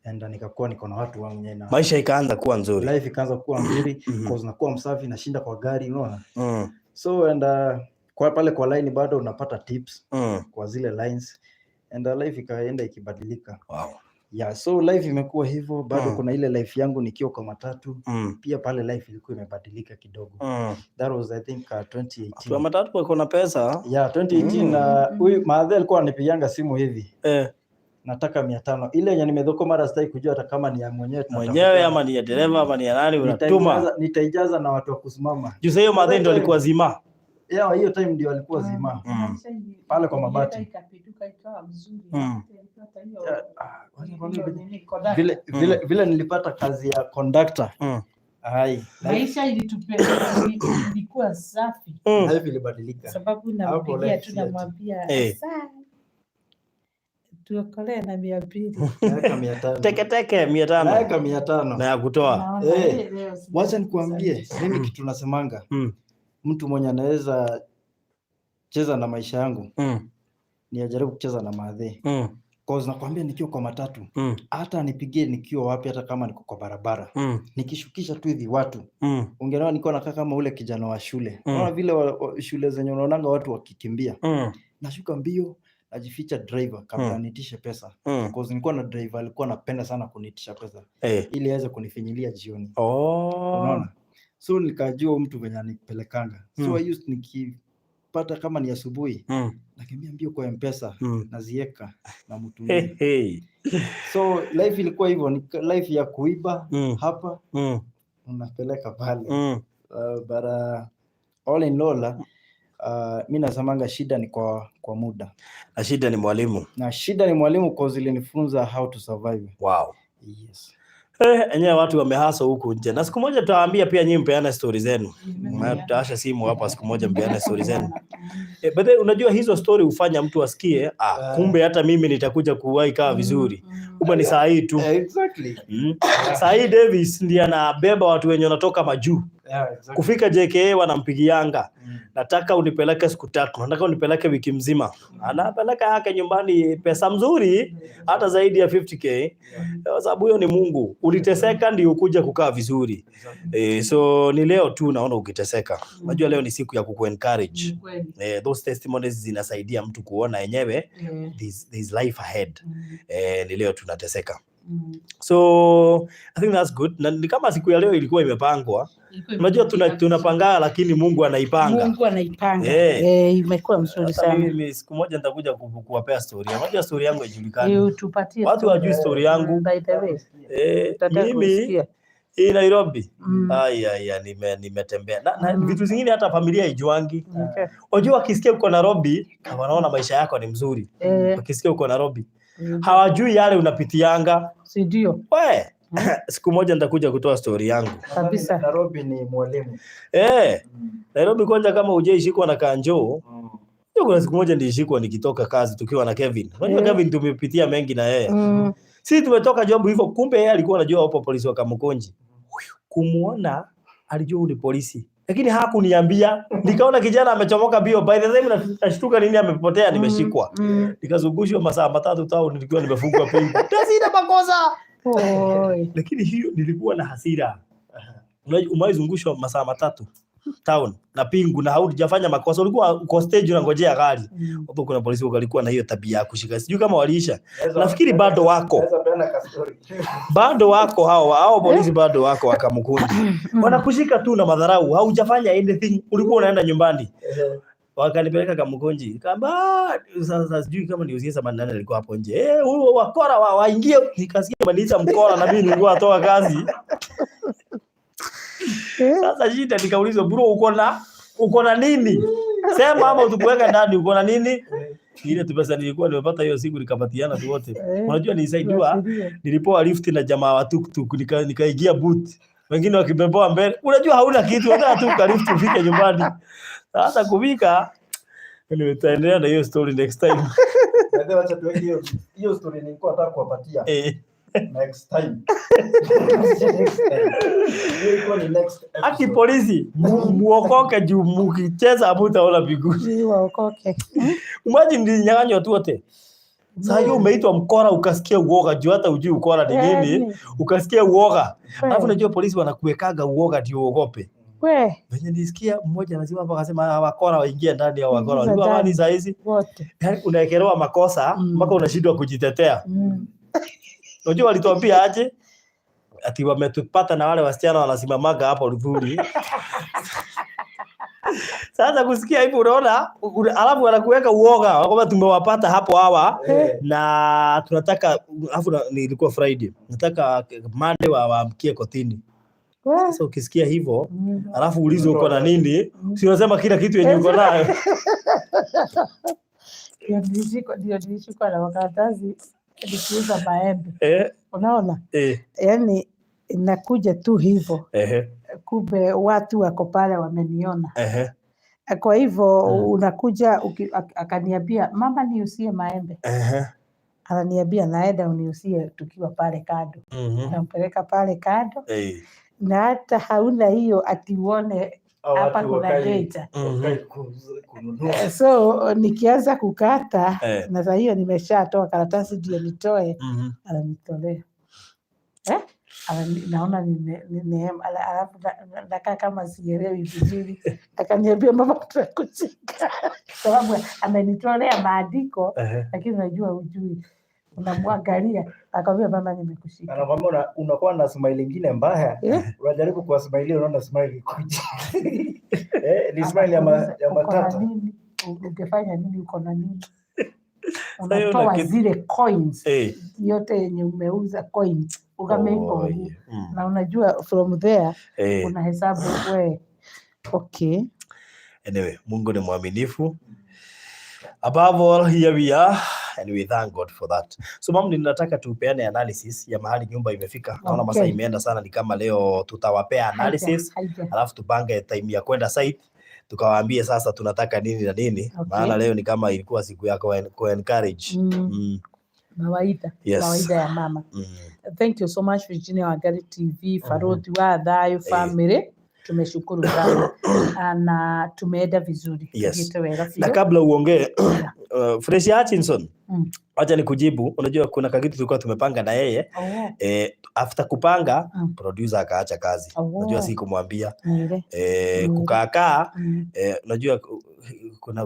and nikakuwa niko na watu wangu na Maisha ikaanza kuwa nzuri. Life ikaanza kuwa nzuri, cause nakuwa msafi, nashinda kwa gari, unaona? So and kwa pale kwa line bado unapata tips kwa zile lines and life ikaenda ikibadilika. Yeah, so life imekuwa hivyo bado. Kuna ile life yangu nikiwa kwa matatu, pia pale life ilikuwa imebadilika kidogo. That was, I think, 2018. Watu wa matatu wako na pesa. Yeah, 2018. Huyu maadhe alikuwa ananipigianga simu hivi, "Nataka 500." Ile yenye nimedhoko mara sitaki kujua hata kama ni ya mwenyewe Mwenyewe tunatafuta. Ama ni ya dereva ama ni ya nani, unatuma. Nitaijaza na watu wa kusimama. Juu sasa hiyo madhe ndo alikuwa zima. Yeah, hiyo time ndio alikuwa zima. Pale kwa mabati. Ikapinduka ikawa mzuri. Ilipata hiyo- Yeah, ah, wacha nikwambie hiyo vile- nini, conductor. Vile nilipata kazi ya conductor. Ai, Maisha ilikuwa safi, life ilibadilika. Sababu Hapo nampigia life tu si ati. namwambia, "Saa tuokolee na 200." Naweka 500. Teke teke 500. Naweka 500. Na ya kutoa. Naona, Eh, leo wacha nikuambie, mimi kitu nasemanga, mtu mwenye anaweza cheza na maisha yangu ni ajaribu kucheza na madhe. Cause nakwambia nikiwa kwa matatu, hata nipigie nikiwa wapi, hata kama niko kwa barabara, nikishukisha tu hivi watu, ungeona nilikuwa nakaa kama ule kijana wa shule. Unaona vile shule zenye unaonanga watu wakikimbia, nashuka mbio, najificha driver kabla niitishe pesa. Cause nilikuwa na driver alikuwa anapenda sana kuniitisha pesa ili aweze kunifinyilia jioni. Unaona? So nikajua huyu mtu venye anipelekanga. So I used nikipata kama ni asubuhi, nakimbia mbio kwa M-Pesa, nazieka, namtumia. Hey, hey. So life ilikuwa hivyo, ni life ya kuiba hapa, unapeleka pale. But all in all, mi nasemanga shida ni kwa muda. Na shida ni mwalimu. Na shida ni mwalimu, cause ilinifunza how to survive. Yes. Enyewe watu wamehasa huku nje, na siku moja tutawaambia pia nyinyi mpeane stori zenu. Tutawasha simu hapa siku moja mpeane stori zenu. But then, unajua hizo story hufanya mtu asikie, ah, kumbe hata mimi nitakuja kuwahi kaa vizuri. Kumbe ni saa hii tu. Saa hii Davis ndiye anabeba watu wenye wanatoka majuu. Kufika JKA wanampigianga, "Nataka unipeleke siku 3, nataka unipeleke wiki mzima." Anapeleka yake nyumbani pesa mzuri, hata zaidi ya 50K, kwa sababu huyo ni Mungu. Uliteseka ndio ukuja kukaa vizuri. So ni leo tu naona ukiteseka. Unajua leo ni siku ya kuku encourage. Ni kweli. Those testimonies zinasaidia mtu kuona yenyewe there's life ahead. Ni leo tunateseka. So I think that's good. Na ni kama siku ya leo ilikuwa imepangwa. Ilikuwa Unajua imepangwa. Tunapanga lakini Mungu anaipanga. Mungu anaipanga. Imekuwa mzuri Hata sana. mimi siku moja nitakuja kuwapea story. Unajua story yangu haijulikani. Tupatie Watu story. hawajui story yangu. By the way, tutataka Mimi kusikia. hii Nairobi. Ai ai ai, nimetembea. Na vitu zingine hata familia haijuangi. Unajua wakisikia uko Nairobi, wanaona maisha yako ni mzuri. Wakisikia uko Nairobi, hawajui yale unapitianga. Si ndio? We, siku moja nitakuja kutoa story yangu. Kabisa. Nairobi ni mwalimu. Nairobi kwanza kama hujaishikwa na kanjo. Kuna siku moja nilishikwa nikitoka kazi tukiwa na Kevin. Unajua Kevin tumepitia mengi na yeye. Sisi tumetoka job hivyo, kumbe yeye alikuwa anajua hapo polisi wa Kamukunji. Huyu kumuona alijua huyu ni polisi. Lakini hakuniambia. Nikaona kijana amechomoka bio. By the time nashtuka nini amepotea, nimeshikwa. Nikazungushwa masaa 3 town nikiwa nimefungwa pingu. Na sina makosa. Oi. Lakini hiyo nilikuwa na hasira. Umewahi zungushwa masaa 3 town na pingu na haujafanya makosa, ulikuwa uko stage unangojea gari. Hapo kuna polisi walikuwa na hiyo tabia ya kushika. Sijui kama waliisha. Nafikiri bado wako. Naweza peana ka story. Bado wako hao polisi, bado wako wakamukundi. Wanakushika tu na madharau, haujafanya anything, ulikuwa unaenda nyumbani. Wakanipeleka Kamukunji. Kamba sasa sijui kama ni Usia Samani nani alikuwa hapo nje. Eh, huyo wakora waingie. Nikasikia waniita mkora na mimi nilikuwa natoka kazi. Sasa shida nikaulizwa, bro, uko na nini? Sema ama tukuweka ndani, uko na nini? Ile tu pesa nilikuwa nimepata hiyo siku nikapatiana tu wote. Unajua nilisaidiwa, Tuachilie. nilipewa lift na jamaa wa tuktuk, nikaingia boot. Wengine wakibeboa mbele. Unajua hauna kitu, unataka tu ka lift ufike nyumbani. Sasa kufika, nitaendelea na hiyo story next time. By the way, wacha tuweke hiyo story nilikuwa nataka kuwapatia next time. Next time. Hiyo ilikuwa ni next Aki episode. polisi muokoke juu mukicheza hamutaona mbinguni. Ili waokoke. Imagine nilinyang'anywa tu wote. Saa hiyo umeitwa mkora ukasikia uoga juu hata ujui ukora ni nini, ukasikia uoga. Alafu unajua polisi wanakuwekaga uoga ndio uogope. We, Venye nilisikia mmoja anasema hapo akasema, "Ah, wakora waingie ndani ya wakora." Ingiza Walikuwa ndani. wani saa hizi? Wote. Yaani unaekelewa makosa mpaka unashindwa kujitetea. Unajua walituambia aje? Ati wametupata na wale wasichana wanasimamaga hapo Luthuli. Sasa kusikia hivi unaona, alafu wanakuweka uoga, wanakwambia tumewapata hapo hawa na tunataka, alafu nilikuwa Friday, nataka Monday waamkie kotini. Sasa ukisikia hivyo, alafu ulizwe uko na nini, si unasema kila kitu yenye uko nayo. Ndio nilishikwa na makaratasi nikiuza maembe. Unaona? Eh. Yaani nakuja tu hivyo. Kumbe watu wako pale wameniona. Kwa hivyo unakuja akaniambia, mama, niusie maembe. Ananiambia naenda uniusie tukiwa pale kando. Nampeleka pale kando na hata hauna hiyo ati uone Hao hapa watu kuna data. Wakai kununua. So nikianza kukata na saa hiyo nimeshatoa karatasi ndio nitoe, ananitolea, eh? Naona ni neema, alafu nakaa kama sielewi vizuri. Akaniambia, mama, tutakushika, sababu amenitolea maandiko, lakini unajua hujui, unamwangalia, akamwambia, mama, nimekushika. Anakwambia unakuwa na smile ingine mbaya. Eh? Unajaribu kuwa smile, unaona smile ikuja. Eh, ni smile Akakuuliza, ya uko na matata. nini? Ungefanya nini? Uko na nini? Sasa hiyo Unatoa zile coins yote yenye umeuza, coins ukamake. Oh, yeah. Na unajua from there unahesabu we, okay. Anyway, Mungu ni mwaminifu. Above all, here we are and we thank God for that. So mam, ninataka tupeane analysis ya mahali nyumba imefika. Naona masaa imeenda sana, ni kama leo tutawapea analysis Haija, haija. alafu tupange time ya kwenda site tukawaambie sasa tunataka nini na nini. Maana leo ni kama ilikuwa siku ya ku encourage. Mawaidha. Mawaidha ya mama. Thank you so much, Virginia Wangari TV, Farodhi wa Thayo family, tumeshukuru sana na tumeenda vizuri. Tugite wega Na biũ. Kabla uongee, Fresh Hutchinson, acha nikujibu. Unajua kuna kakitu tulikuwa tumepanga na yeye, after kupanga, producer akaacha kazi. Unajua si kumwambia Mwire. Kukaakaa, unajua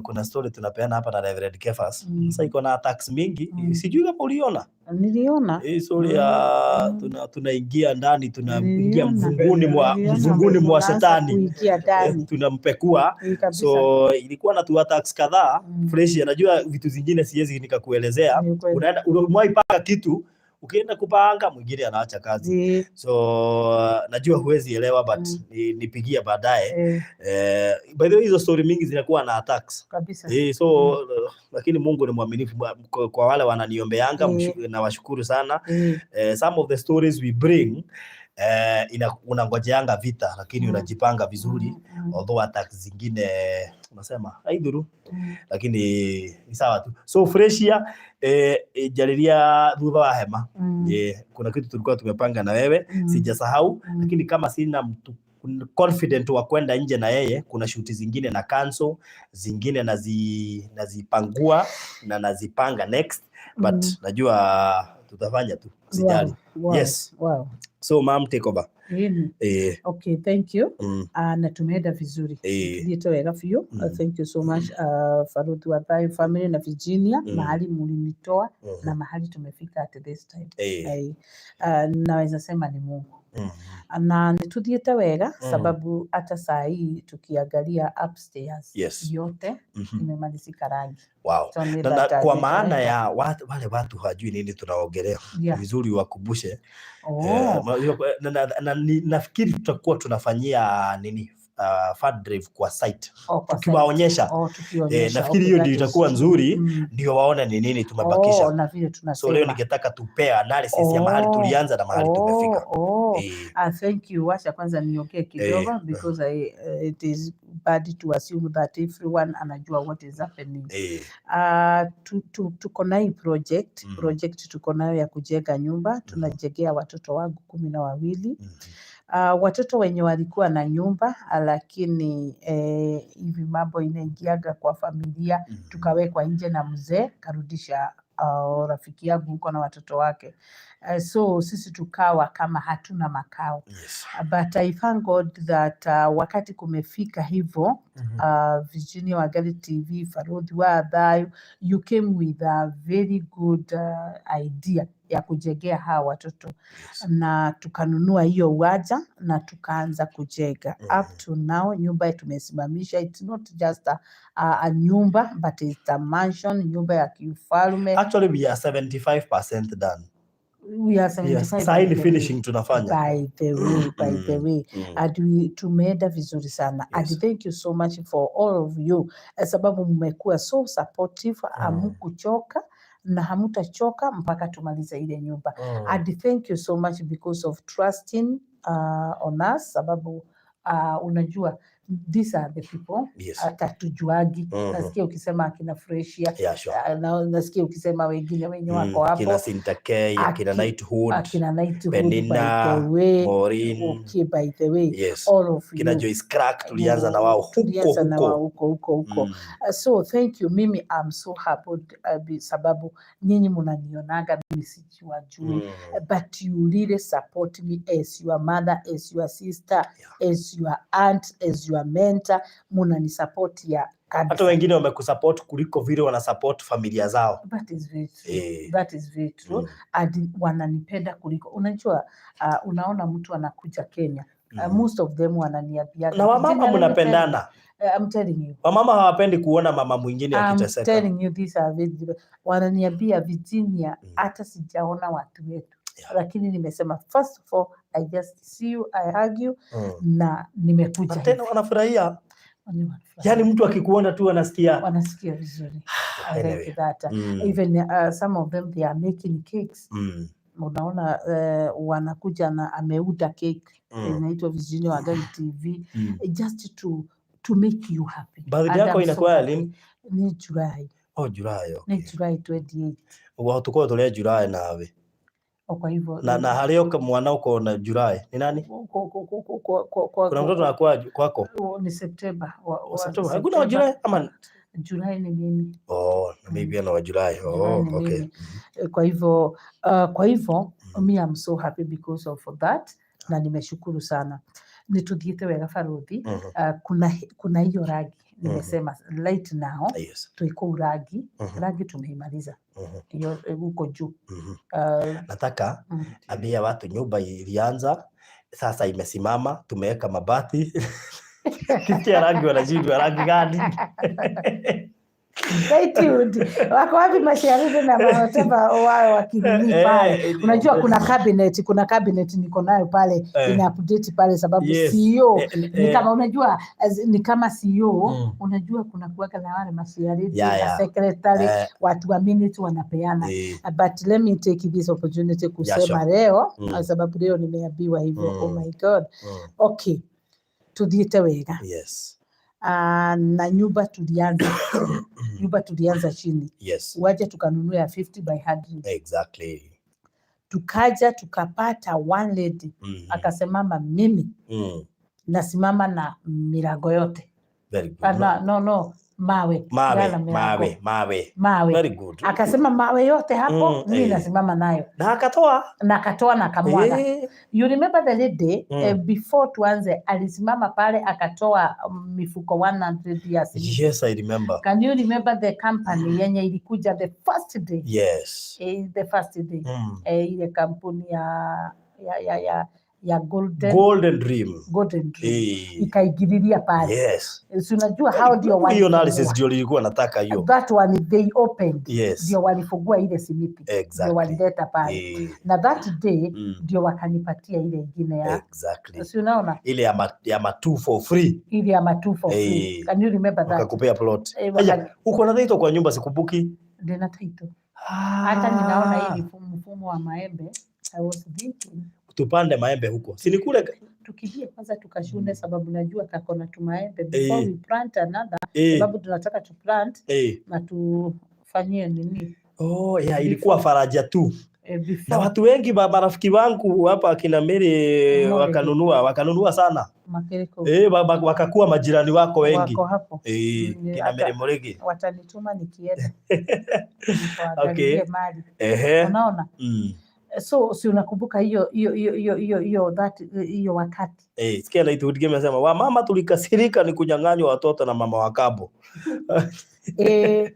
kuna story tunapeana hapa na Reverend Kefas. Sasa iko na attacks mingi. Sijui kama uliona Niliona. hii story ya tunaingia ndani, tunaingia Niliona. Niliona mvunguni mwa unaanza shetani. kuingia ndani. Tunampekua. Kabisa. So ilikuwa na tu attacks kadhaa. Fresh anajua vitu zingine siwezi nikakuelezea. Ni ukweli. Unaenda umewahi panga kitu, ukienda kupanga mwingine anaacha kazi. So najua huwezi elewa, but nipigia baadaye. By the way, hizo story mingi zinakuwa na attacks. Kabisa. So lakini Mungu ni mwaminifu kwa wale wananiombeanga, nawashukuru sana. Some of the stories we bring, unangojeanga vita lakini unajipanga vizuri, although attacks zingine unasema haidhuru, lakini ni sawa tu. So freshia, jariria thutha wa hema. Kuna kitu tulikuwa tumepanga na wewe, sijasahau, lakini kama sina mtu confident wa kwenda nje na yeye. Kuna shuti zingine na cancel, zingine nazipangua na nazipanga next, but najua tutafanya tu, sijali. Yes. So mom, take over. Okay, thank you. Na tumeenda vizuri. Thiĩte wega biũ. Thank you so much, Faruthi wa Thayo family na Virginia, mahali mulinitoa na mahali tumefika at this time. Naweza sema ni Mungu na nĩtũthiĩte wega, sababu hata saa hii tukiangalia upstairs yote imemalizika rangi. So ni Na that, kwa maana different. Ya wale watu hawajui nini tunaongelea, vizuri wakumbushe. Na nafikiri tutakuwa tunafanyia nini, fund drive kwa site, Oh, kwa site. tukiwaonyesha. Oh, tukiwaonyesha. Nafikiri Okay, hiyo that ndio is itakuwa true. nzuri, ndio waone ni nini tumebakisha. Oh, na vile So leo tunasema ningetaka tupea analysis ya mahali tulianza na mahali tumefika. Ah, thank you. Wacha kwanza niongee kidogo because it is bad to assume that everyone anajua what is happening. Tuko na hii project, project tuko nayo ya kujenga nyumba. Tunajengea watoto wangu 12. Watoto wenye walikuwa na nyumba, lakini hivi mambo inaingiaga kwa familia, tukawekwa nje na mzee karudisha rafiki yangu huko na watoto wake. So sisi tukawa kama hatuna makao. But I thank God that wakati kumefika hivyo, Virginia Wangari TV, Farodhi wa Thayo, you came with a very good idea ya kujengea hawa watoto na tukanunua hiyo uwanja na tukaanza kujenga. Up to now nyumba tumesimamisha. It's not just a nyumba, but it's a mansion, nyumba ya kiufalme. Actually, we are 75% done. We are 75 Sahi by ni the way. Finishing tunafanya. By the way, and we tumeenda vizuri sana and thank you so much for all of you, sababu mmekuwa so supportive. Hamkuchoka na hamutachoka mpaka tumalize ile nyumba. And thank you so much because of trusting on us, sababu unajua these are the people hata tujuagi. Nasikia ukisema akina Freshia, nasikia ukisema wengine wenye wako hapo. Kina Sintakei, akina Knighthood, akina Knighthood, by Penina, the way. Maureen. Okay, by the way, all of Kina you. Joyce Crack tulianza na wao huko Tulianza na wao huko. Huko huko huko. So thank you. Mimi I'm so happy, sababu nyinyi mnanionaga mimi sijiwajui, but you really support me as your mother, as your sister, as your aunt, as your mentor. Munanisupport ya Hata kabisa. Wengine wamekusupport kuliko vile wanasupport familia zao. That is very true. That is very true. And wananipenda kuliko unajua, unaona mtu anakuja Kenya, most of them wananiambiaga, Na wamama "Virginia, let me tell you." mnapendana. I'm telling you. Wamama hawapendi kuona mama mwingine I'm akiteseka. Telling you, these are very, wananiambia, "Virginia, hata sijaona watu wetu, lakini nimesema first of all I just see you, I hug you na nimekuja Na tena hivi." wanafurahia. Wanafurahia. Yaani mtu akikuona tu anasikia Wanasikia vizuri. I Anyway. Like that. Even some of them, they are making cakes. Unaona, wanakuja na ameuda cake inaitwa Virginia Wangari TV, just to make you happy. Birthday And yako I'm so inakuwa happy. lini? Ni July. Oh, July. Ni Okay. July 28. Ũguo tukorwo tũrĩ July nawe. O kwa hivyo Na harĩ o mwana uko na July. Ni nani? Kuna mtoto anakuwa kwako? Ni September. Wa September. Hakuna wa September. July ama? July ni mimi. Oh, na maybe ana wa July. July Oh, ni okay. mimi. Kwa hivyo me, I'm so happy because of that na nimeshukuru sana. Nituthiĩte wega, Baruthi. Kuna hiyo rangi nimesema right now twĩ kũu rangi, rangi tumeimaliza hiyo, huko juu. Nataka ambia watu nyumba ilianza, sasa imesimama, tumeweka mabati. Kisikia rangi wanashindwa rangi gani? Stay tuned. Wako wapi mashariki na whatever wao wakinini pale? Unajua kuna cabinet niko nayo pale, ina update pale sababu CEO ni kama unajua ni kama CEO, unajua kuna kuweka na wale mashariki na secretary, watu wa minute wanapeana. But let me take this opportunity kusema leo, sababu leo nimeambiwa hivyo. Oh my God. Okay, tuthiĩte wega. Na nyumba tulianza chini, waje tukanunua ya 50 by 100. Tukaja tukapata one lady akasemama, mimi Nasimama na milango yote. Very good. Ah, no, mawe. Mawe, Yala milango. Mawe, mawe. Mawe. Very good. Akasema mawe yote hapo, mimi nasimama nayo. Na akatoa. Na akatoa na akamwaga. You remember the lady, before tuanze alisimama pale akatoa mifuko 100 ya simiti. Yes, I remember. Can you remember the company yenye ilikuja the first day? Yes. The first day. Ile kampuni ya Golden Golden Dream. Golden Dream ikaingililia pale. Si unajua hao ndio Hiyo analysis walifungua. Ndio nilikuwa nataka hiyo. That one they opened. Ndio walifungua ile simiti. Ndio walileta pale. Na that day ndio wakanipatia ile ingine ya, si unaona? Ile ya ma two for free. Ile ya ma two for free. Can you remember that? Wakakupea plot. Eh. Aya, uko na title kwa nyumba sikumbuki. Ndina title. Hata ninaona hii mfumo wa maembe. I was thinking Tupande maembe huko. Si ni kule tukimbie kwanza tukashune, sababu najua kako na tumaembe before we plant another, sababu tunataka tu plant na tufanyie nini. Oh, yeah, ilikuwa faraja tu. Na before watu wengi marafiki wangu hapa akina Mary Mary. wakanunua sana. Makereko. Wakakuwa majirani wako wengi. Wako hapo. Kina Hata Mary Murigi. Watanituma nikienda nikawaangalilie mali. Unaona? So si unakumbuka hiyo hiyo hiyo hiyo hiyo hiyo that hiyo wakati? Sikia Lightwood Game anasema wamama tulikasirika ni kunyang'anywa watoto na mama wa kambo. We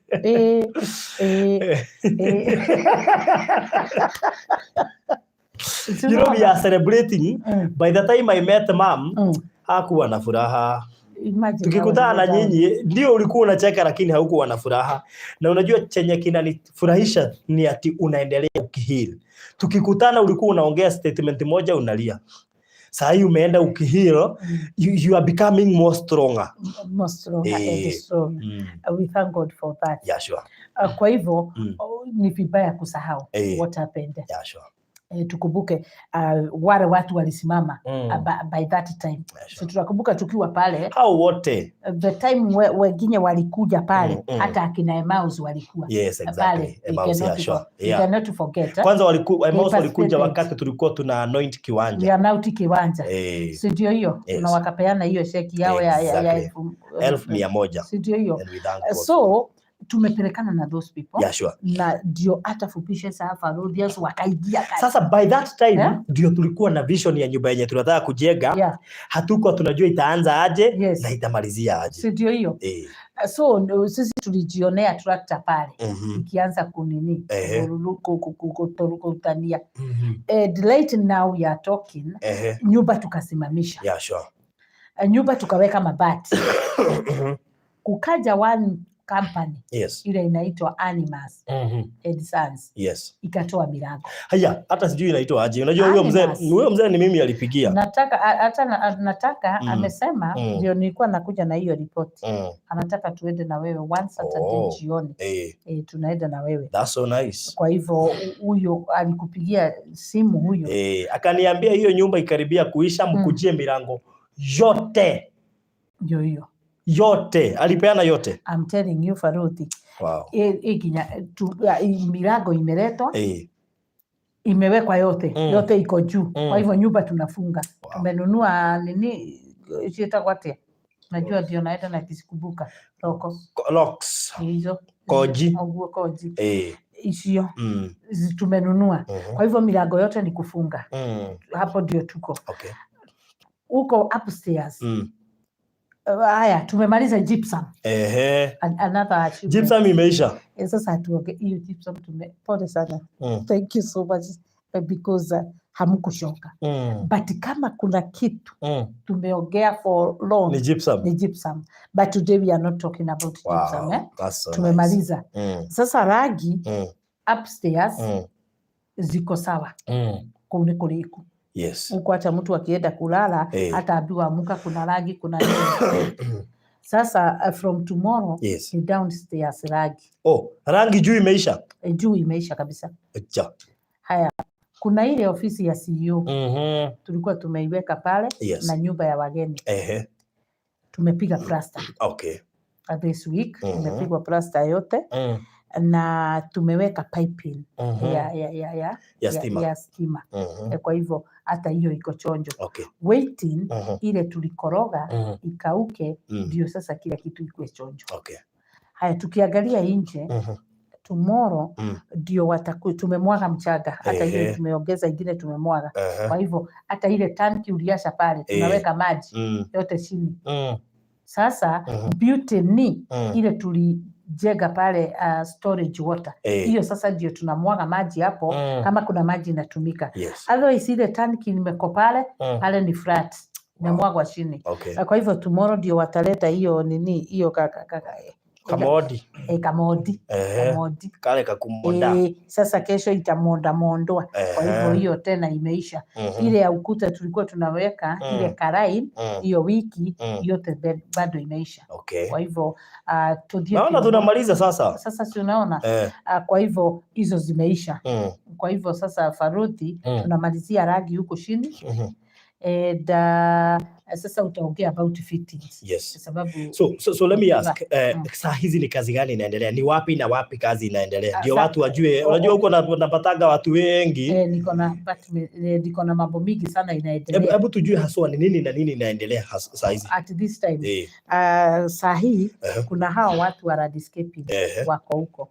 are celebrating. By the time I met mom, hakuwa na furaha. Imagine Tukikutana na how down. nyinyi ndio ulikuwa unacheka, lakini haukuwa na furaha. Na unajua chenye kinanifurahisha ni ati unaendelea ukiheal. Tukikutana ulikuwa unaongea statement moja unalia. Saa hii umeenda ukiheal, you are becoming more stronger. More stronger and strong. We thank God for that. Kwa hivyo ni vibaya kusahau what happened. Tukumbuke wale watu walisimama by that time. So tunakumbuka tukiwa pale, Hao wote. The time wengine walikuja pale, hata akina Emmaus walikuwa pale. We Emmaus, cannot we cannot forget, eh? Kwanza Emmaus walikuja participated. Wakati tulikuwa tuna anoint kiwanja. We anoint kiwanja. Si ndio hiyo? Yes. Na wakapeana hiyo cheki yao ya 100,000. Si ndio hiyo? And we thank God. So tumepelekana na those people na ndio hata fupishe Safa Rhodians wakaingia kati. Sasa by that time ndio tulikuwa na vision ya nyumba yenye tunataka kujenga. Hatukuwa tunajua itaanza aje na itamalizia aje. Si ndio hiyo? So sisi tulijionea tractor pale ikianza kunini, kutania. And right now we are talking, nyumba tukasimamisha. Nyumba tukaweka mabati, kukaja one company ile inaitwa Animas and Sons ikatoa milango. Haya, hata sijui inaitwa aje. Unajua huyo mzee, Animas. huyo mzee ni mimi alipigia. Nataka hata nataka amesema ndio nilikuwa nakuja na hiyo ripoti. Anataka tuende na wewe one Saturday jioni. Tunaenda na wewe. That's so nice. Kwa hivyo huyo alikupigia simu huyo. Akaniambia hiyo nyumba ikaribia kuisha, mkujie milango yote. Ndio hiyo. Yote, alipeana yote. I'm telling you, Faruthi. Ikinya milango imeletwa, imewekwa yote, yote iko juu. Kwa hivyo nyumba tunafunga. Tumenunua nini ciĩtagwo atĩa? Najua ndio naenda na kisikumbuka. Roko. Locks. Hizo. Koji. Oguo koji. Icio tumenunua. Kwa hivyo milango yote ni kufunga. Hapo ndio tuko. Huko upstairs. Haya, tumemaliza gypsum. Another achievement. Gypsum imeisha. Sasa tuoge hiyo gypsum pole sana. Thank you so much, because hamkushoka. But kama kuna kitu tumeongea for long Ni gypsum. Ni gypsum. But today we are not talking about gypsum, eh? That's so nice. Tumemaliza. Sasa rangi upstairs ziko sawa. Kuu ni kuriku. Huko hata mtu akienda kulala hata amuka kuna rangi, kuna nini. Sasa from tomorrow ni downstairs rangi. Oh, rangi juu imeisha. Juu imeisha kabisa. Acha. Haya, kuna ile ofisi ya CEO tulikuwa tumeiweka pale na nyumba ya wageni. Tumepiga plaster. This week imepigwa plaster yote. Na tumeweka piping ya Ya stima. Ya stima. Kwa hivyo hata hiyo iko chonjo. Waiting ile tulikoroga ikauke ndio sasa kila kitu ikuwe chonjo. Haya, tukiangalia nje, tomorrow ndio tumemwaga mchanga, hata ile tumeongeza ingine tumemwaga. Kwa hivyo hata ile tanki uliasha pale, tunaweka maji yote chini. Sasa beauty ni ile tulijenga pale, storage water, hiyo sasa ndio tunamwaga maji hapo kama kuna maji inatumika. Otherwise ile tanki nimeko pale, pale ni flat, imemwagwa chini. Na kwa hivyo tomorrow ndio wataleta hiyo nini, hiyo Kamodi. Kamodi. Kamodi. Kale kakumonda. Sasa kesho itamonda mondoa. Kwa hivyo hiyo tena imeisha. Ile ya ukuta tulikuwa tunaweka ile karai hiyo wiki yote bado imeisha. Kwa hivyo tudhie Naona tunamaliza sasa. Sasa si unaona? Eh. Kwa hivyo hizo zimeisha. Kwa hivyo sasa faruti tunamalizia rangi huko chini and sasa utaongea about fittings. Yes. Kwa sababu So let me ask, saa hizi ni kazi gani inaendelea? Ni wapi na wapi kazi inaendelea? Ndio watu wajue. Unajua huko napataga watu wengi. Niko na mambo mingi sana inaendelea. Hebu tujue haswa ni nini na nini inaendelea saa hizi. At this time, saa hii kuna hao watu wa landscaping wako huko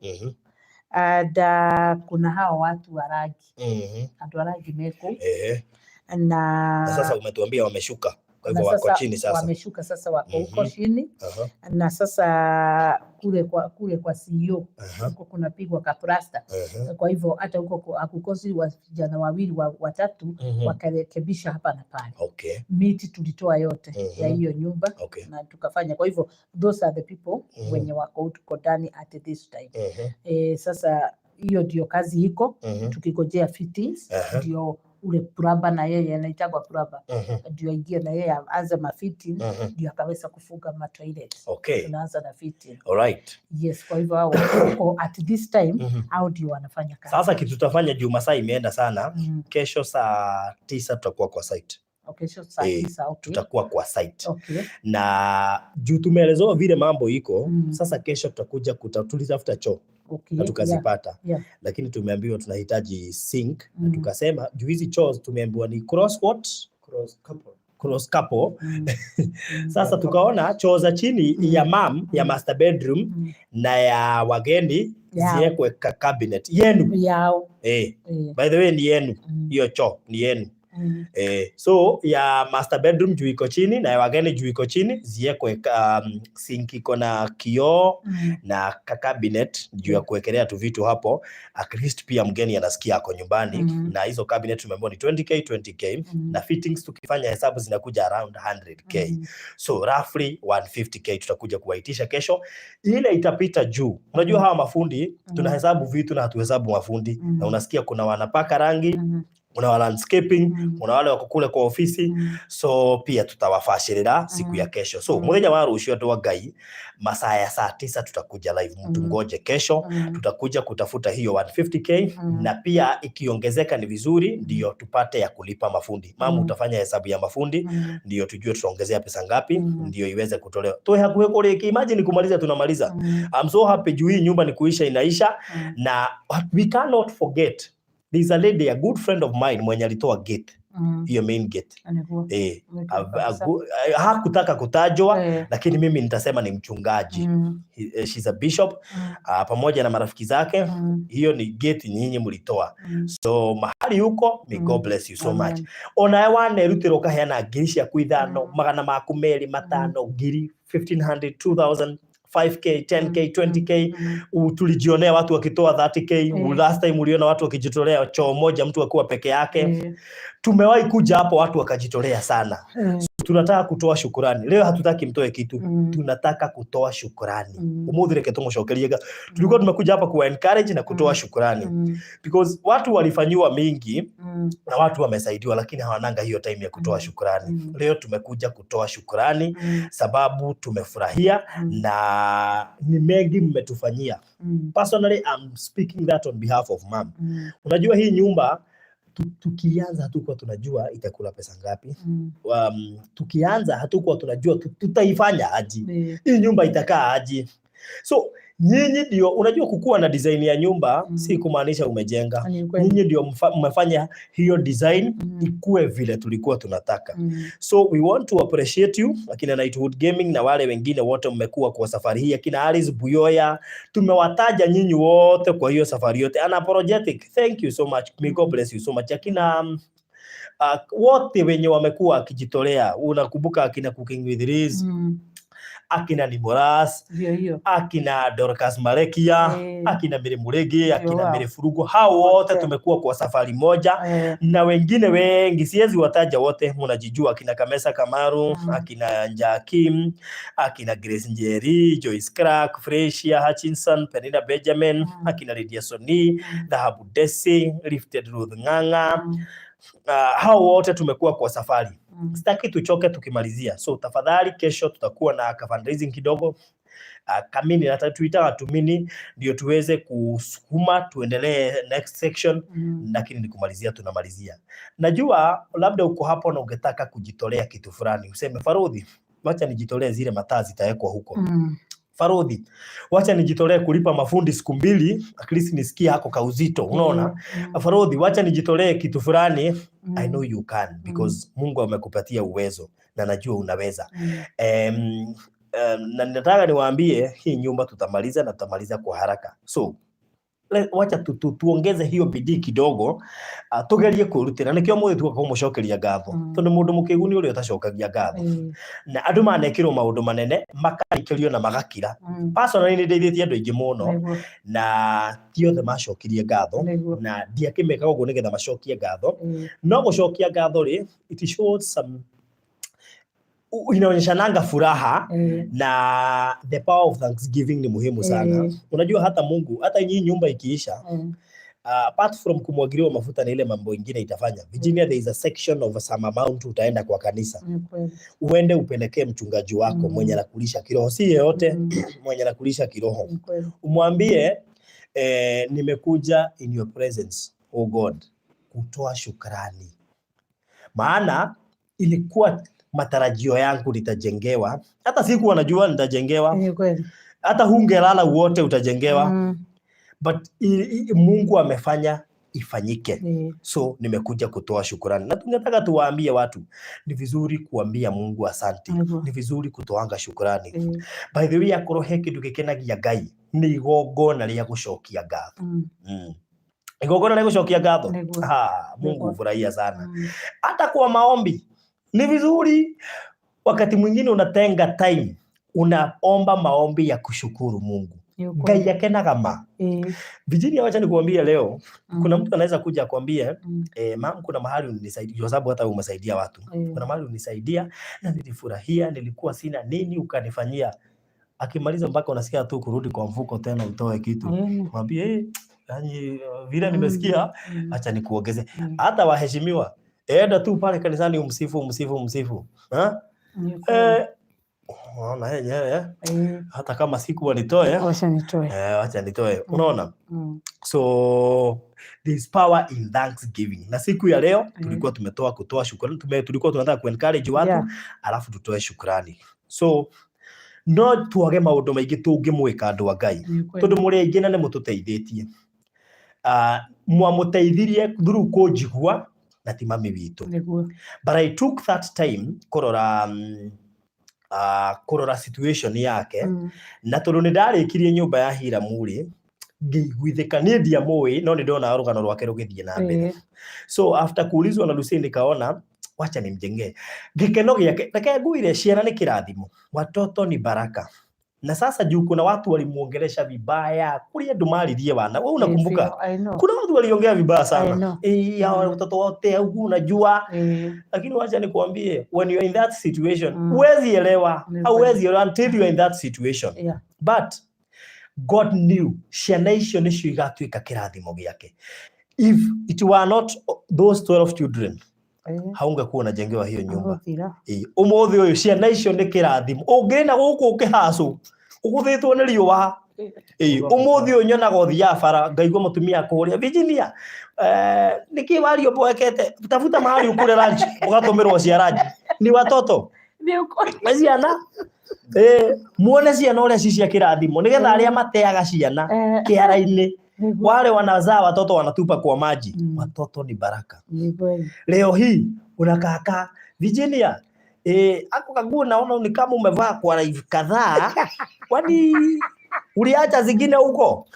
and kuna hao watu wa rangi, andũ a rangi meko na Na sasa umetuambia wameshuka, kwa na hivyo wako sasa chini sasa. Wameshuka sasa, wako huko chini. Na sasa kule kwa CEO huko kunapigwa kaplasta. Kwa hivyo hata huko hakukosi vijana wawili watatu wakarekebisha hapa na pale. Miti tulitoa yote ya hiyo nyumba na tukafanya. Kwa hivyo those are the people wenye wako huko ndani at this time. Sasa hiyo ndio kazi iko, tukigojea fittings ndio ule plumber, na yeye anaitagwa plumber, ndio aingie na yeye aanze mafitting ndio akaweza kufunga matoilet. Tunaanza na fitting. Yes, kwa hivyo hao wako at this time, hao ndio wanafanya kazi. Sasa kitu tutafanya, juu masaa imeenda sana, kesho saa 9 tutakuwa kwa site. Okay, so saa 9, okay. Tutakuwa kwa site. Na juu tumeelezewa vile mambo iko, sasa kesho tutakuja tulitafuta choo na tukazipata, lakini tumeambiwa tunahitaji sink na tukasema juu hizi choo tumeambiwa ni cross what? Cross couple. Cross couple. Sasa tukaona choo za chini ya mam ya master bedroom na ya wageni ziekwe ka cabinet yenu. Yao. By the way, ni yenu hiyo choo ni yenu. So ya master bedroom juu iko chini na ya wageni juu iko chini ziekwe sink iko na kioo na ka cabinet juu ya kuwekelea tu vitu hapo, at least pia mgeni anasikia ako nyumbani. Na hizo cabinet tumeambiwa ni 20K 20K na fittings tukifanya hesabu zinakuja around 100K. So roughly 150K tutakuja kuwaitisha kesho, ile itapita juu. Unajua hawa mafundi, tunahesabu vitu na hatuhesabu mafundi. Na unasikia kuna wanapaka rangi, kuna wa landscaping, kuna wale wako kule kwa ofisi. So pia tutawafashirira siku ya kesho. So muthenya wa rucio, andu a Ngai, masaa ya saa 9 tutakuja live, mtungoje kesho. Tutakuja kutafuta hiyo 150K na pia ikiongezeka ni vizuri, ndio tupate ya kulipa mafundi. Mamu, utafanya hesabu ya mafundi ndio tujue tutaongezea pesa ngapi ndio iweze kutolewa. Tuwe hakuhe kuriki. Imagine kumaliza tunamaliza. I'm so happy juu hii nyumba ni kuisha inaisha. Na we cannot forget there's a lady, a good friend of mine, mwenye alitoa gate, hiyo main gate. Niguo. Niguo kabisa. Hakutaka kutajwa, lakini mimi nitasema ni mchungaji. She's a bishop, pamoja na marafiki zake. Hiyo ni gate nyinyi mlitoa. So mahali huko, may God bless you so much. Amen. Onawe wanerutĩrwo ũkaheana ngiri ciaku 5, 250, ngiri 1500, 2000, 5K, 10K, 20K. Tulijionea watu wakitoa 30K. Last time uliona watu wakijitolea choo moja, mtu akiwa peke yake. Tumewahi kuja hapo watu wakajitolea sana. Tunataka kutoa shukurani leo, hatutaki mtoe kitu. Tunataka kutoa shukurani. Umuthi reke tumucokerie. Tulikuwa tumekuja hapa kuwa encourage na kutoa shukurani because watu walifanyiwa mingi na watu wamesaidiwa, lakini hawananga hiyo time ya kutoa shukurani. Leo tumekuja kutoa shukurani sababu tumefurahia na ni mengi mmetufanyia. Personally, I'm speaking that on behalf of mom. Unajua hii nyumba tukianza hatukuwa tunajua itakula pesa ngapi. Tukianza hatukuwa tunajua tutaifanya aji, hii nyumba itakaa aji. So nyinyi ndio unajua kukuwa na design ya nyumba si kumaanisha umejenga. Ni kweli. Nyinyi ndio mmefanya hiyo design ikue vile tulikuwa tunataka. So we want to appreciate you, akina Nightwood Gaming na wale wengine wote mmekuwa kwa safari hii, akina Alice Buyoya, tumewataja nyinyi wote kwa hiyo safari yote. Unapologetic, thank you so much. May God bless you so much. Akina wote wenye wamekuwa akijitolea, unakumbuka akina Cooking with Liz, akina Niboras, Ndio hiyo. Akina Dorcas Malekia, akina Mary Muregi, akina wao. Mary Furugo, hao wote Wote. Tumekuwa kwa safari moja na wengine wengi, siwezi wataja wote, mnajijua, akina Kamesa Kamaru, akina Njakim, akina Grace Njeri, Joyce Clark, Fresia Hutchinson, Penina Benjamin, akina Lydia Soni, Dhahabu Desi, Lifted Ruth Ng'ang'a, hao wote tumekuwa kwa safari. Sitaki tuchoke tukimalizia, so tafadhali kesho tutakuwa na ka fundraising kidogo kamini na tuitaga tumini ndio tuweze kusukuma tuendelee next section, lakini ni kumalizia tunamalizia. Najua labda uko hapo na ungetaka kujitolea kitu fulani, useme, "Farudhi, wacha nijitolee zile mataa zitawekwa huko. Farudhi, wacha nijitolee kulipa mafundi siku 2, at least nisikie hako kauzito," unaona? "Farudhi, wacha nijitolee kitu fulani." I know you can because Mungu amekupatia uwezo na najua unaweza. Na nataka niwaambie hii nyumba tutamaliza na tutamaliza kwa haraka. So wacha tuongeze hiyo bidii kidogo, tugerie kwĩrutĩra nĩkĩo mũthĩ tuoka kũmũcokeria ngatho, tondũ mũndũ mũkĩgu nĩ ũrĩa ũtacokagia ngatho, na andũ manekĩrwo maũndũ manene makarikĩrio na magakira. Personally nĩ ndeithĩtie andũ aingĩ mũno na ti othe macokirie ngatho, na ndiakĩmekaga ũguo nĩgetha macokie ngatho, no gũcokia ngatho rĩ, it shows some inaonyeshananga furaha, na the power of thanksgiving ni muhimu sana. Unajua hata Mungu, hata hii nyumba ikiisha, apart from kumwagiliwa mafuta na ile mambo ingine itafanya, Virginia, there is a section of some amount utaenda kwa kanisa, Ni kweli. Uende upelekee mchungaji wako mwenye anakulisha kiroho, si yeyote, mwenye anakulisha kiroho, Ni kweli. Umwambie, "Nimekuja in your presence, oh God, kutoa shukrani, maana ilikuwa matarajio yangu nitajengewa, hata sikuwa najua nitajengewa, Ni kweli. Hata hungelala wote utajengewa, but Mungu amefanya ifanyike, so nimekuja kutoa shukrani." Na tungetaka tuwaambie watu ni vizuri kuambia Mungu asante, ni vizuri kutoanga shukrani. By the way, akorwo he kindu gikenagia Ngai nĩ igongona rĩa gũcokia ngatho. Igongona rĩa gũcokia ngatho. Ah, Mungu hufurahia sana. Hata kwa maombi ni vizuri wakati mwingine unatenga time unaomba maombi ya kushukuru Mungu. Ni ukweli. Ngai akenaga ma. Virginia, wacha nikuambie leo, kuna mtu anaweza kuja akwambie, "Mam, kuna mahali ulinisaidia," kwa sababu hata umesaidia watu. "Kuna mahali ulinisaidia na nilifurahia, nilikuwa sina nini ukanifanyia." Akimaliza mpaka unasikia tu kurudi kwa mfuko tena utoe kitu. Mwambie, "Yani vile nimesikia, acha nikuongeze." Hata waheshimiwa, enda tu pale kanisani umsifu, umsifu, umsifu. Ha? Ni ukweli. Unaona yenyewe, eh? Hata kama sikuwa nitoe, Wacha nitoe. Wacha nitoe. Unaona? Mm. So there is power in thanksgiving. Na siku ya leo tulikuwa tumetoa kutoa shukrani, tulikuwa tunataka kuencourage watu alafu tutoe shukrani. So no twage maũndũ maingĩ tũngĩmwĩka andũ a Ngai, Ni ukweli. tondũ mũrĩ aingĩ na nĩ mũtũteithĩtie. Mwamũteithirie through kũnjigua na ti mami witũ. But I took that time kũrora situation yake, na tondũ nĩ ndarĩkirie nyũmba ya Hiramu rĩ, ngĩiguithĩka. Niĩ ndiamũĩ no nĩ ndona rũgano rwake rũgĩthiĩ na mbere. So after kuulizwa na Lucy nikaona wacha nimjengee gĩkeno gĩake. Reke ngwĩre, ciana nĩ kĩrathimo, watoto ni baraka. Na sasa juu kuna watu walimuongelesha vibaya, kuri andũ maririe wana, wewe unakumbuka? I know. Kuna watu waliongea vibaya I sana, know. Hawa watoto wote huku unajua. Lakini wacha nikuambie, when you're in that situation, huwezi elewa. Ni Hauwezi elewa until you're in that situation. But God knew ciana icio nĩcio igatuĩka kĩrathimo gĩake. If it were not those 12 children, haungekuwa unajengewa hiyo nyumba. Agũthira. Ũmũthĩ ũyũ ciana icio nĩ kĩrathimo. Ũngĩrĩ na gũkũ ũkĩhacũ ũgũthĩtwo nĩ riũa. Ũmũthĩ ũyũ nyonaga ũthiaga bara ngaigua mũtumia akũria, "Virginia, nĩkĩ wario mboekete? Tafuta mahali ukule lunch," ũgatũmĩrwo cia lunch ni watoto. Nĩ ũkweli. Na ciana muone ciana ũrĩa ci cia kĩrathimo, nĩgetha arĩa mateaga ciana kĩara-inĩ, wale wanazaa watoto wanatupa kwa maji, watoto ni baraka. Ni kweli. Leo hii unakaakaa Virginia, ako kaguo naona ni kama umevaa kwa live kadhaa, kwani uliacha zingine huko?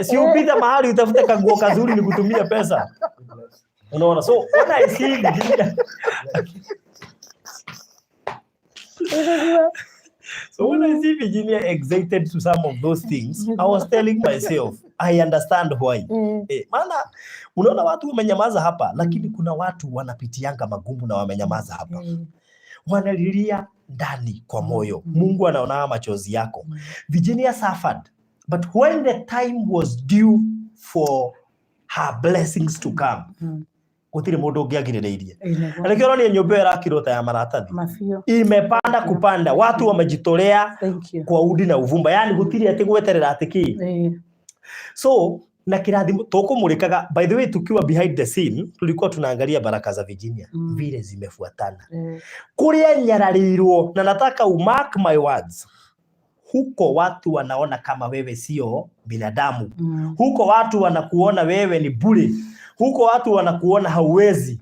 Si upite mahali utafute kaguo kazuri nikutumie pesa. Unaona, so when I see Virginia, so when I see Virginia excited to some of those things, I was telling myself, I understand why. Maana unaona watu wamenyamaza hapa, lakini kuna watu wanapitianga magumu na wamenyamaza hapa. Wanalilia ndani kwa moyo. Mungu anaona machozi yako. Virginia suffered, but when the time was due for her blessings to come, gũtirĩ mũndũ ũngĩagirĩrĩirie. Nĩguo. Na nĩkĩo ũronire nyũmba ĩyo ĩrakirwo ta ya maratathi. Mabio. Imepanda kupanda, watu wamejitolea Thank you. kwa udi na uvumba, yani gũtirĩ atĩ gweterera atĩ kĩ. So na kĩrathimo tũkũmũrĩkaga, by the way, tukiwa behind the scene tulikuwa tunaangalia baraka za Virginia vile zimefuatana, kũrĩa nyararĩirwo, na nataka umark my words, huko watu wanaona kama wewe sio binadamu, huko watu wanakuona wewe ni bure, huko watu wanakuona hauwezi,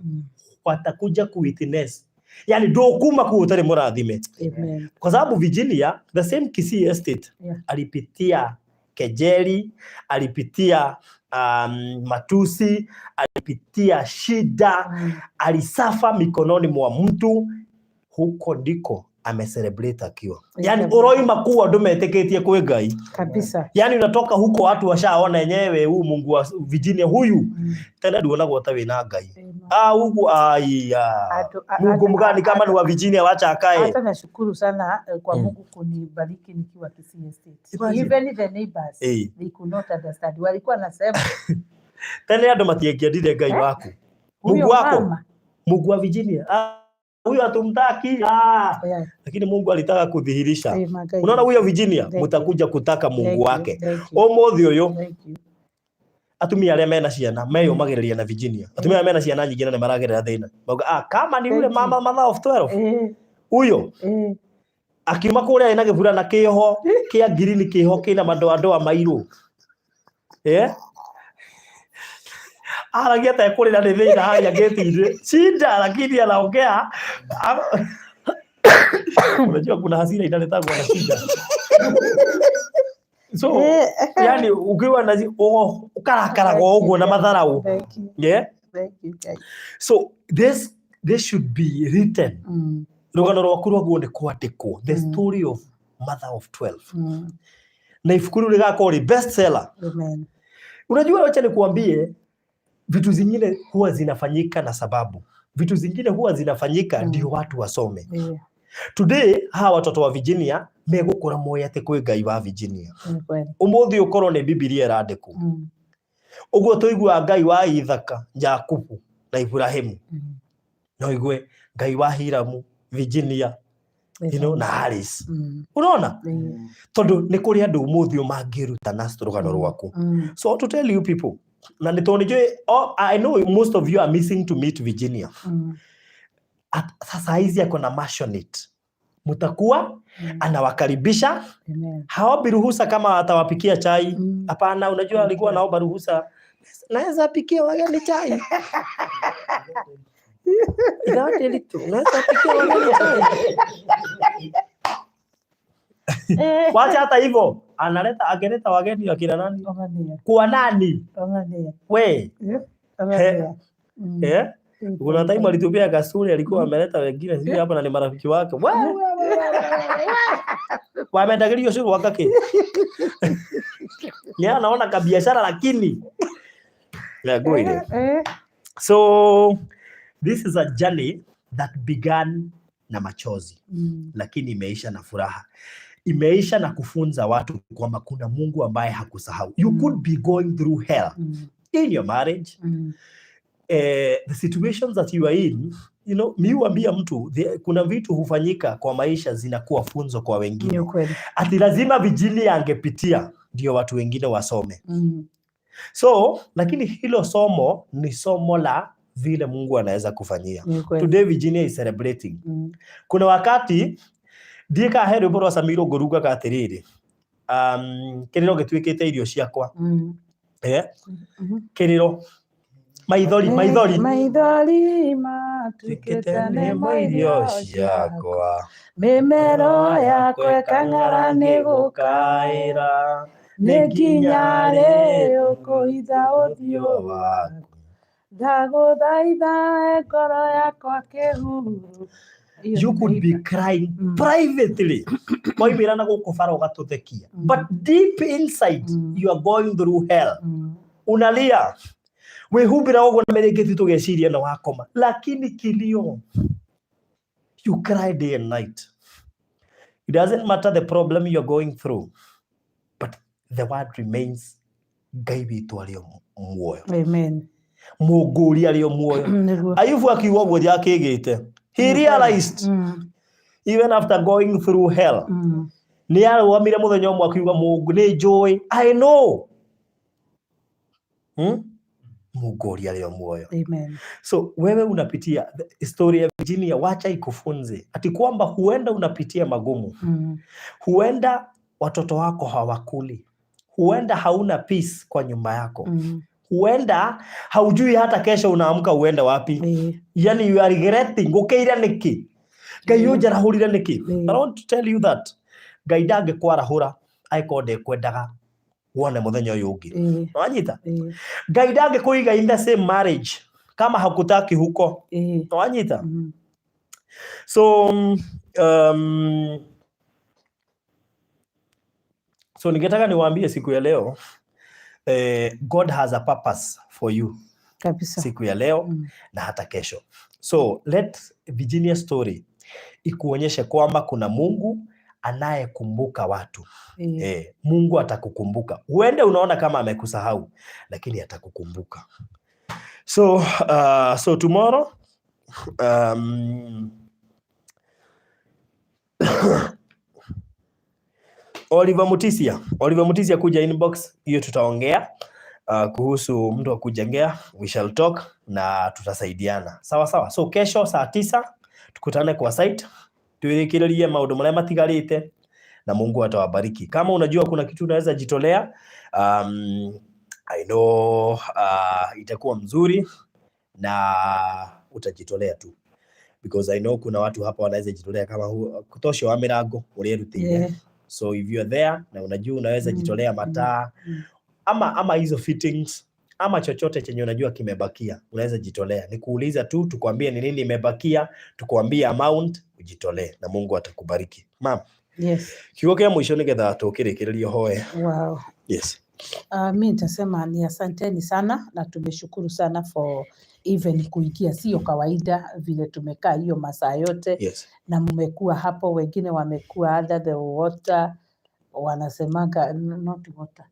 watakuja kuwitness, yani ndũkuma kũu ũtarĩ mũrathime. Amen. Kwa sababu Virginia, the same Kisii Estate, alipitia kejeli, alipitia matusi, alipitia shida, alisuffer mikononi mwa mtu, huko ndiko amecelebrate akiwa, yani uroima kuu andu metĩkĩtie kwĩ Ngai. Kabisa. Yani unatoka huko watu washaona yenyewe huu Mungu wa Virginia huyu, tena nduonagwo ta wĩna Ngai. Amen. Ah, huku aiya, Mungu mgani kama ni wa Virginia, wacha akae. Hata nashukuru sana kwa Mungu kunibariki nikiwa Kisii Estate. Imagine. Even the neighbors, they could not understand. Walikuwa nasema Tene andũ matiangĩendire Ngai waku, huyo Mungu wako, mama. Mungu wa Virginia, ah, huyo hatumtaki, ah. Lakini Mungu alitaka kudhihirisha, Ngai. unaona huyo Virginia, Thank you. mutakuja kutaka Thank Mungu you, wake. thank you, Ũmũthĩ ũyũ thank you. atumia arĩa mena ciana meyũmagĩrĩria na Virginia, atumia arĩa mena ciana nyingĩ na nĩ maragerera thĩna, mauga, ah, kama ni yule Thank you. mama, mother of 12, huyo akiuma kũrĩa ĩna gĩburana kĩho kĩa ngirini, kĩho kĩna madoadoa mairũ, aragia ta ekũrĩra nĩ thĩna harĩa gate-inĩ shida, lakini anaongea. Unajua kuna hasira inaletagwa na shida, so yani ukiwa na ũkarakaraga o ũguo na matharau. Thank you. Thank you, guys. So this should be written. Rũgano rwaku rwaguo nĩ kwandĩkwo, the story of mother of 12, na ibuku rĩu rĩgakorwo rĩ bestseller. Amen. Unajua, wacha nikuambie, vitu zingine huwa zinafanyika na sababu, vitu zingine huwa zinafanyika ndio watu wasome. Today hawa watoto wa Virginia megũkũra moĩ atĩ kwĩ Ngai wa Virginia. Ni kweli. Ũmũthĩ ũkorwo nĩ Bibilia ĩrandĩkwo, ũguo tũiguaga Ngai wa Ithaka, Jakubu na Ibrahimu, no igue Ngai wa Hiramu, Virginia, na Alice. Unaona, tondũ nĩ kũrĩ andũ ũmũthĩ ũyũ mangĩruta na rũgano rwaku. So to tell you people, na nĩ tondũ nĩnjũĩ, oh, I know most of you are missing to meet Virginia. At, sasa hizi ako na maisonette, mtakuwa anawakaribisha. Amen. Haombi ruhusa kama atawapikia chai. Hapana, unajua alikuwa anaomba ruhusa, naweza pikia wageni chai? Naweza pikia wageni chai? Wacha hata hivyo, analeta, angeleta wageni wakina nani? Ong'ania. Kwa nani? Ong'ania. We. Ong'ania. Kuna time alitupia kasuri, alikuwa ameleta wengine sijui hapa na ni marafiki wake. We, we, we, we, we, we. Wamendagĩrio cũrũ wakakĩ. Ni anaona kabiashara lakini. Ngwire. So this is a journey that began na machozi, lakini imeisha na furaha. Imeisha na kufunza watu kwamba kuna Mungu ambaye hakusahau. You could be going through hell in your marriage, the situations that you are in, mi huambia mtu kuna vitu hufanyika kwa maisha zinakuwa funzo kwa Ni wengine. ukweli. Ati lazima Virginia angepitia ndio watu wengine wasome. So, lakini hilo somo ni somo la vile Mungu anaweza kufanyia. Ni kweli. Today Virginia is celebrating. Kuna wakati ndiĩkaga he rwĩmbo rwa Samiro ngũrugaga atĩrĩrĩ, kĩrĩro gĩtuĩkĩte irio ciakwa. Eh, kĩrĩro, maithori, maithori. Maithori matuĩkĩte tuĩkĩte nĩmo nĩmo irio irio ciakwa, ciakwa, mĩmero yakwa ĩkang'ara nĩ gũkaĩra, gũkaĩra, nĩ nginya rĩ ũkũhitha ũthiũ waku? Ndagũthaitha ngoro yakwa kĩhuru. Hiyo You could be nimeimba. crying privately, waimĩra na gũkũ bara ũgatũthekia, but deep inside you are going through hell. Unalia, wĩhumbĩra ũguo na mĩrĩngĩti, tũgeciria na wakoma, lakini kilio, you cry day and night. It doesn't matter the problem you're going through, but the word remains, Ngai witũ arĩ o muoyo. Amen. Mũngũri arĩ o muoyo. Nĩguo. Ayubu akiuga ũguo ndiakĩgĩte, he realized even after going through hell, nĩ arũgamire mũthenya ũmwe akiuga, "Mungu, nĩ njũĩ, I know, Mũngũri arĩ o muoyo." Amen. So wewe unapitia story ya Virginia, wacha ikufunze ati kwamba huenda unapitia magumu, huenda watoto wako hawakuli, huenda hauna peace kwa nyumba yako, huenda haujui hata kesho unaamka uende wapi. Yani you are regretting, ngukeire niki, Ngai ũnjarahũrire niki? I want to tell you that Ngai ndangĩkwarahũra angĩkorwo ndekwendaga wone mũthenya ũyũ ũngĩ. Wanyita? Ngai ndangĩkũiga in the same marriage kama hakutaki huko. Wanyita? Mm. So so ningetaka niwaambie siku ya leo, God has a purpose for you. Kabisa. Siku ya leo na hata kesho. So let Virginia story ikuonyeshe kwamba kuna Mungu anayekumbuka watu. Eh, Mungu atakukumbuka. Huende unaona kama amekusahau, lakini atakukumbuka. So tomorrow, Oliver Mutisia, Oliver Mutisia, kuja inbox hiyo, tutaongea kuhusu mtu wa kujengea, we shall talk na tutasaidiana. Sawa sawa. So kesho saa 9 tukutane kwa site, twĩrĩkĩrĩrie maũndũ marĩa matigarĩte na Mungu atawabariki. Kama unajua kuna kitu unaweza jitolea, I know itakuwa mzuri na utajitolea tu because I know kuna watu hapa wanaweza jitolea kama kutosha wa mirango ũrĩa erutĩire. So if you are there na unajua unaweza jitolea mataa ama hizo fittings ama chochote chenye unajua kimebakia, unaweza jitolea. Ni kuuliza tu, tukwambie ni nini imebakia, tukwambie amount, ujitolee na Mungu atakubariki. Ma'am, kiugo kĩa mũico nĩgetha tũkĩrĩkĩrĩrie hoe. Yes. Mi nitasema ni asanteni sana na tumeshukuru sana for even kuingia. Sio kawaida vile tumekaa hiyo masaa yote na mmekuwa hapo, wengine wamekuwa under the water, wanasemaga not water.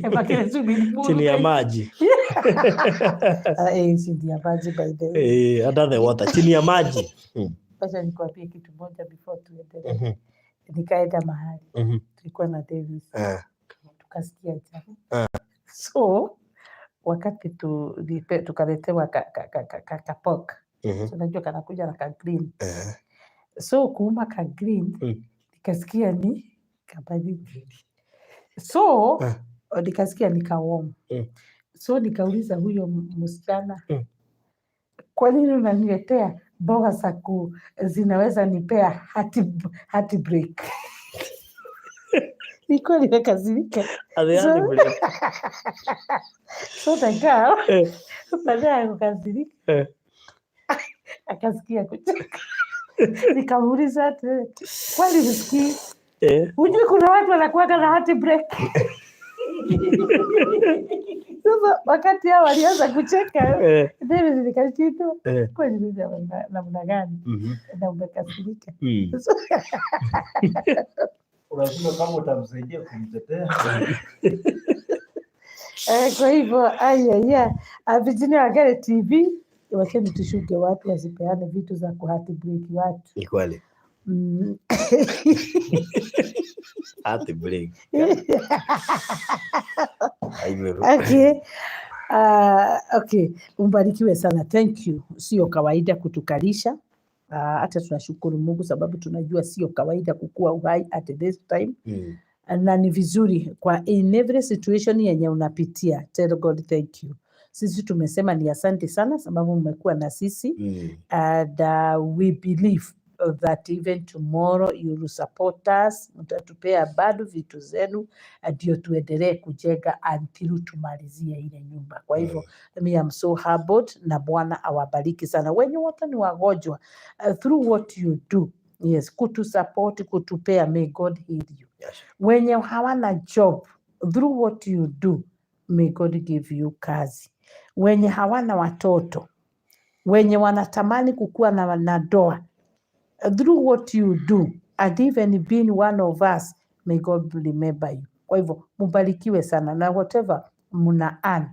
Kama kile swimming pool. Chini ya maji. Ah, eh, chini ya maji, by the way. Eh, under the water, chini ya maji. Wacha nikwambie kitu moja before tuendelee. Nikaenda mahali, tulikuwa na Davis, tukasikia njaa. So wakati tukaletewa ka pork. So unajua kanakuja na ka green. So kuuma ka green, nikasikia ni kabaridi. So nikasikia ni ka warm. So nikauliza huyo msichana, "Kwa nini unaniletea mboga za ku zinaweza nipea heart break?" Nilikuwa nimekasirika. Ati heart break. So the girl, baada ya kukasirika, akasikia kucheka. Nikamuuliza ati, "Kwani husikii? Hujui kuna watu wanakuwaga na heart break?" Sasa wakati hao walianza kucheka, David, nikashindwa, kweli ni namna gani na umekasirika? Unashindwa kama utamsaidia kumtetea. Eh, kwa hivyo ayaya, Virginia Wangari TV, wacheni tushuke watu wasipeane vitu za ku break watu. Ni kweli. Heart break. Haivyo. Okay. Okay, umbarikiwe sana. Thank you. Sio kawaida kutukalisha. Hata tunashukuru Mungu sababu tunajua sio kawaida kukua uhai at this time. Na ni vizuri kwa in every situation yenye unapitia, tell God thank you. Sisi tumesema ni asante sana sababu mmekuwa na sisi and we believe that even tomorrow you will support us, mtatupea bado vitu zenu ndio tuendelee kujenga until tumalizie ile nyumba. Kwa hivyo me am so humbled, na Bwana awabariki sana. Wenye wote ni wagonjwa, through what you do, yes, kutusupport, kutupea, may God heal you. Wenye hawana job, through what you do, may God give you kazi. Wenye hawana watoto, wenye wanatamani kukuwa na ndoa, through what you do and even being one of us, may God remember you. Kwa hivyo mubarikiwe sana na whatever muna earn,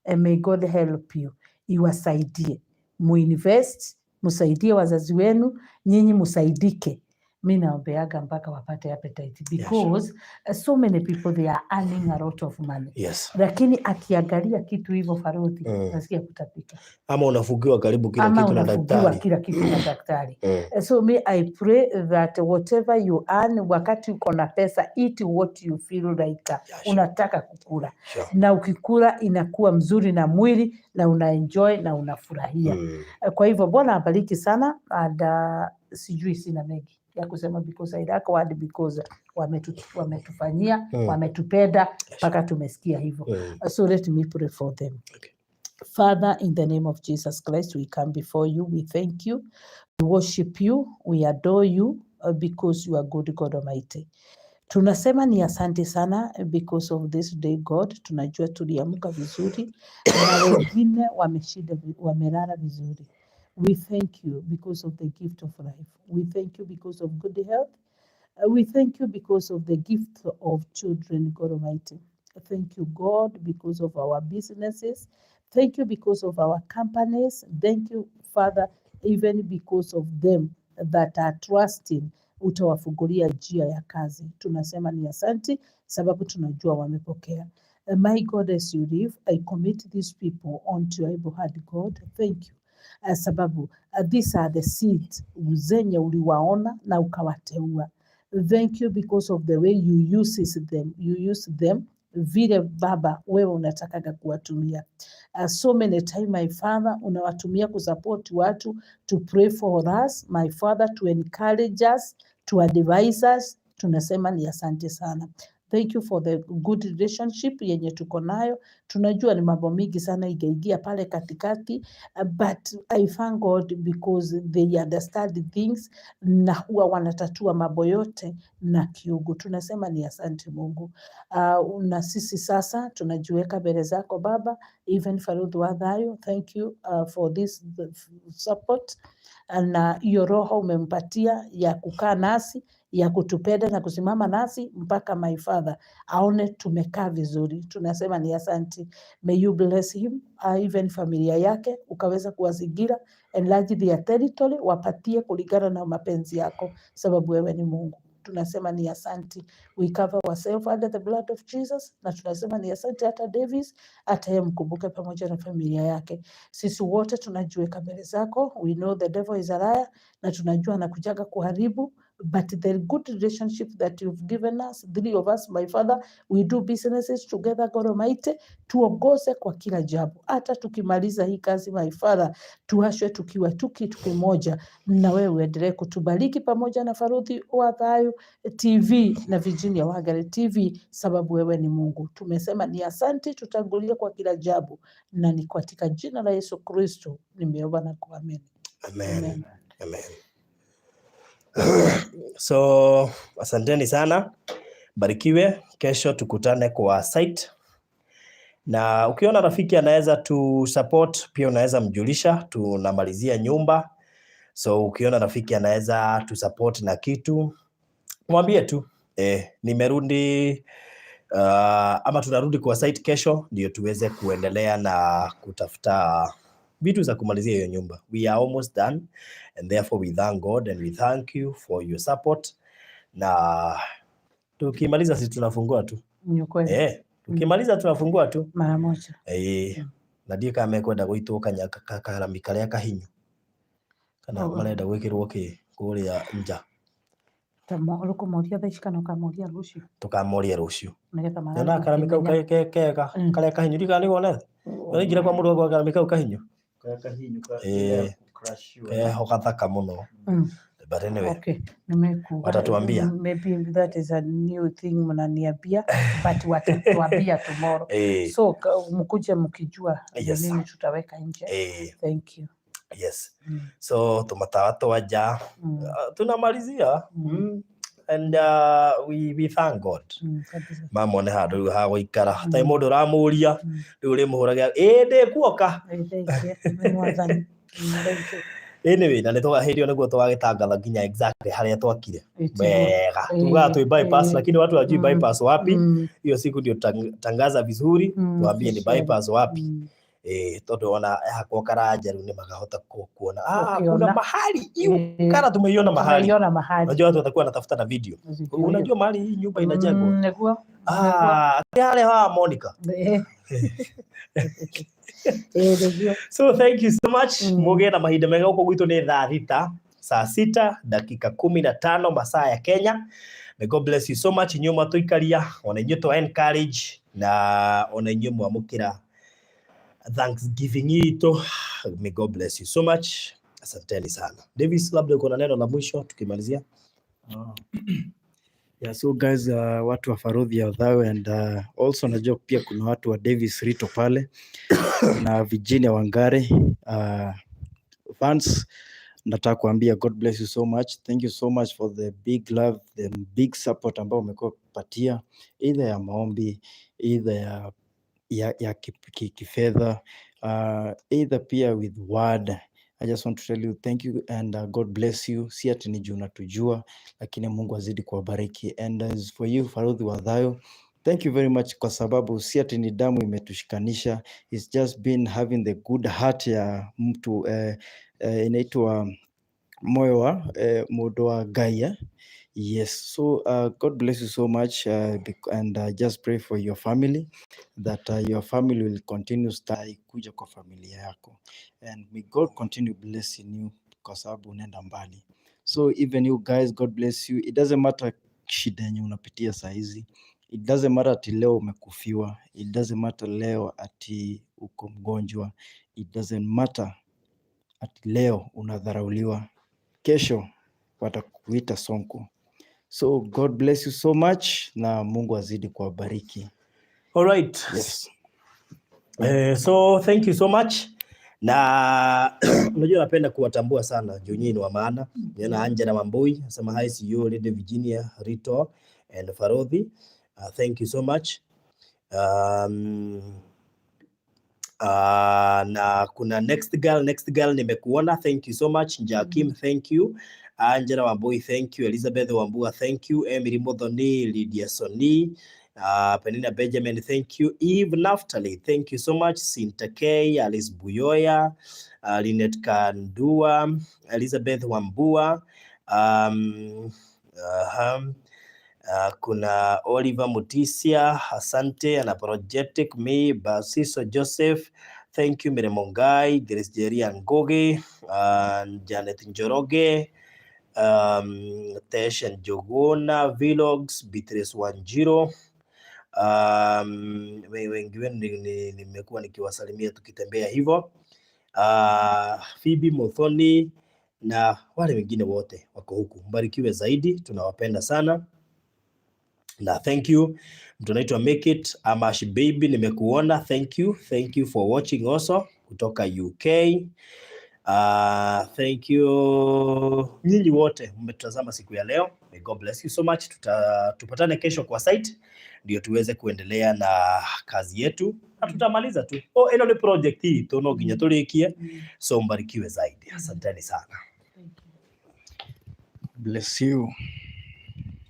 and may God help you, iwasaidie muinvest, musaidie wazazi wenu, nyinyi musaidike. Mi naombeaga mpaka wapate appetite because so many people, they are earning a lot of money, lakini akiangalia kitu hivyo, Farodhi, nasikia kutapika. Ama unafugiwa karibu kila Ama kitu na unafugiwa daktari. Kila kitu na daktari. So me, I pray that whatever you earn, wakati uko na pesa, eat what you feel like unataka kukula. Na ukikula inakuwa mzuri na mwili na una enjoy na unafurahia. Kwa hivyo Bwana abariki sana and sijui, sina mengi ya kusema because I lack word because wametufanyia, wametupenda mpaka tumesikia hivyo. So let me pray for them. Okay. Father, in the name of Jesus Christ, we come before you. We thank you. We worship you. We adore you because you are good, God Almighty. Tunasema ni asante sana because of this day, God. Tunajua tuliamka vizuri na wengine wameshinda, wamelala vizuri. We thank you because of the gift of life. We thank you because of good health. We thank you because of the gift of children, God Almighty. Thank you, God, because of our businesses. Thank you because of our companies. Thank you, Father, even because of them that are trusting utawafungulia njia ya kazi. Tunasema ni asante sababu tunajua wamepokea. My God, as you live, I commit these people unto your able hand, God. Thank you. Sababu these are the seeds zenye uliwaona na ukawateua. Thank you because of the way you uses them. You use them vile Baba wewe unatakaga kuwatumia. So many time, my Father, unawatumia kusupport watu, to pray for us, my Father, to encourage us, to advise us. Tunasema ni asante sana. Thank you for the good relationship yenye tuko nayo. Tunajua ni mambo mingi sana igaingia pale katikati, but I thank God because they understand things na huwa wanatatua mambo yote na kiungu. Tunasema ni asante Mungu. Na sisi sasa tunajiweka mbele zako Baba, even Faruth Wathayo, thank you for this support na hiyo roho umempatia ya kukaa nasi, ya kutupenda na kusimama nasi mpaka, my Father, aone tumekaa vizuri. Tunasema ni asante. May you bless him, even familia yake ukaweza kuwazingira, enlarge their territory, wapatie kulingana na mapenzi yako, sababu wewe ni Mungu. Tunasema ni asante. We cover ourselves under the blood of Jesus, na tunasema ni asante. Hata Davis, hata yeye mkumbuke pamoja na familia yake. Sisi wote tunajiweka mbele zako. We know the devil is a liar, na tunajua anakujaga kuharibu, but the good relationship that you've given us, three of us, my Father, we do businesses together, God Almighty, tuongoze kwa kila jambo. Hata tukimaliza hii kazi, my Father, tuachwe tukiwa tu kitu kimoja, na wewe uendelee kutubariki pamoja na Faruthi wa Thayo TV na Virginia Wangari TV, sababu wewe ni Mungu. Tumesema ni asante, tutangulie kwa kila jambo, na ni katika jina la Yesu Kristo nimeomba na kuamini. Amen. Amen. Amen. So asanteni sana, barikiwe. Kesho tukutane kwa site, na ukiona rafiki anaweza tu support pia unaweza mjulisha, tunamalizia nyumba. So ukiona rafiki anaweza tu support na kitu, mwambie tu nimerudi ama tunarudi kwa site kesho, ndio tuweze kuendelea na kutafuta vitu za kumalizia hiyo nyumba. We are almost done and therefore we thank God and we thank you for your support. Na tukimaliza si tunafungua tu? Ni kweli. Tukimaliza tunafungua tu. Mara moja. Na ndiĩ kana mekwenda gũitwo karami karĩa kahinyu kana marenda gwĩkĩrwo kĩ kũrĩa nja. Ũkũmoria thaa ici kana ũkamoria rũciũ? Tũkamoria rũciũ. Nĩgetha Nyonaga karami kau kega karĩa kahinyu, ndikaga nĩ wonete ũraingĩra kwa mũndũ gwa karami kau kahinyu. Karĩa kahinyu keho gathaka mũno. But anyway, okay, nimekuwa watatuambia. Maybe that is a new thing mnaniambia, but watatuambia tomorrow. So mkuje mkijua nini tutaweka nje. Thank you. Yes. So tumatawa twaja tunamalizia. And we thank God. Mamone handũ rĩu ha gũikara hatarĩ mũndũ ũramũria rĩu ũrĩmũhũragĩra ĩ ndĩkuoka. Anyway, na nĩ hĩndĩ ĩyo nĩguo tũgagĩtangatha nginya exactly harĩa twakire wega. Tugaga twĩ bypass, lakini watu hawajui bypass wapi. Hiyo siku ndio tangaza vizuri, tuambie ni bypass wapi. Tondũ ona hakwo karanja rĩu nĩ makahota kuona kuna mahali hiyo kara tumeiona mahali. Unajua watu watakuwa wanatafuta na video. Unajua mahali hii nyumba inajengwa. Yale wa Monica. So thank you so much. Muge na mahinda mega huko gwitũ nĩ thaa thita, saa 6:15 masaa ya Kenya. May God bless you so much. Inyuĩ mwatũikaria, ona inyuĩ twa encourage na ona inyuĩ mwamũkĩra Thanksgiving itũ. May God bless you so much. Asanteni sana. Davis, labda uko na neno la mwisho tukimalizia? Yeah, so guys, watu wa Farodhi ya Othawe and also najua pia kuna watu wa Davis Rito pale na Virginia Wangari fans, nataka kuambia God bless you so much. Thank you so much for the big love, the big support ambao umekuwa kupatia either ya maombi, either ya kifedha, either pia with word. I just want to tell you thank you and God bless you. Si ati ni juu unatujua, lakini Mungu azidi kuwabariki. And as for you Farodhi Wathayo, thank you very much kwa sababu si ati ni damu imetushikanisha. It's just been having the good heart ya mtu inaitwa moyo wa mundu wa Ngai. Yes, so God bless you so much and just pray for your family that your family will continue stay kuja kwa familia yako, and may God continue blessing you kwa sababu unaenda mbali. So even you guys, God bless you. It doesn't matter shida yenye unapitia saa hizi, it doesn't matter ati leo umekufiwa, it doesn't matter leo ati uko mgonjwa, it doesn't matter ati leo unadharauliwa, kesho watakuita sonko. So God bless you so much na Mungu azidi kuwabariki. All right. Yes. So thank you so much. Na unajua napenda kuwatambua sana juu nyinyi ni wa maana. Niona Angela Mambui nasema hi, see you Lady Virginia Rito and Farodhi. Thank you so much. Na kuna next girl nimekuona, thank you so much. Njakim, thank you. Angela Wambui, thank you. Elizabeth Wambua, thank you. Emily Muthoni, Lydia Soni, Penina Benjamin, thank you. Eve Naftali, thank you so much. Sinta K, Alice Buyoya, Lynette Kandua, Elizabeth Wambua, kuna Oliver Mutisia, asante. Unapologetic me, Basiso Joseph, thank you. Miremongai, Grace Jeria Ngoge, Janet Njoroge, Tesh Njogona Vlogs, Beatrice Wanjiro. Wengi wenu nimekuwa nikiwasalimia tukitembea hivyo. Phoebe Muthoni na wale wengine wote wako huku, mbarikiwe zaidi, tunawapenda sana na thank you. Mtu anaitwa Make It Amash Baby, nimekuona, thank you, thank you for watching also kutoka UK. Thank you nyinyi wote mmetutazama siku ya leo. May God bless you so much. Tupatane kesho kwa site ndio tuweze kuendelea na kazi yetu na tutamaliza tu. Oh, ino ni project hii tu no nginya turikie. So mbarikiwe zaidi. Asanteni sana. Bless you.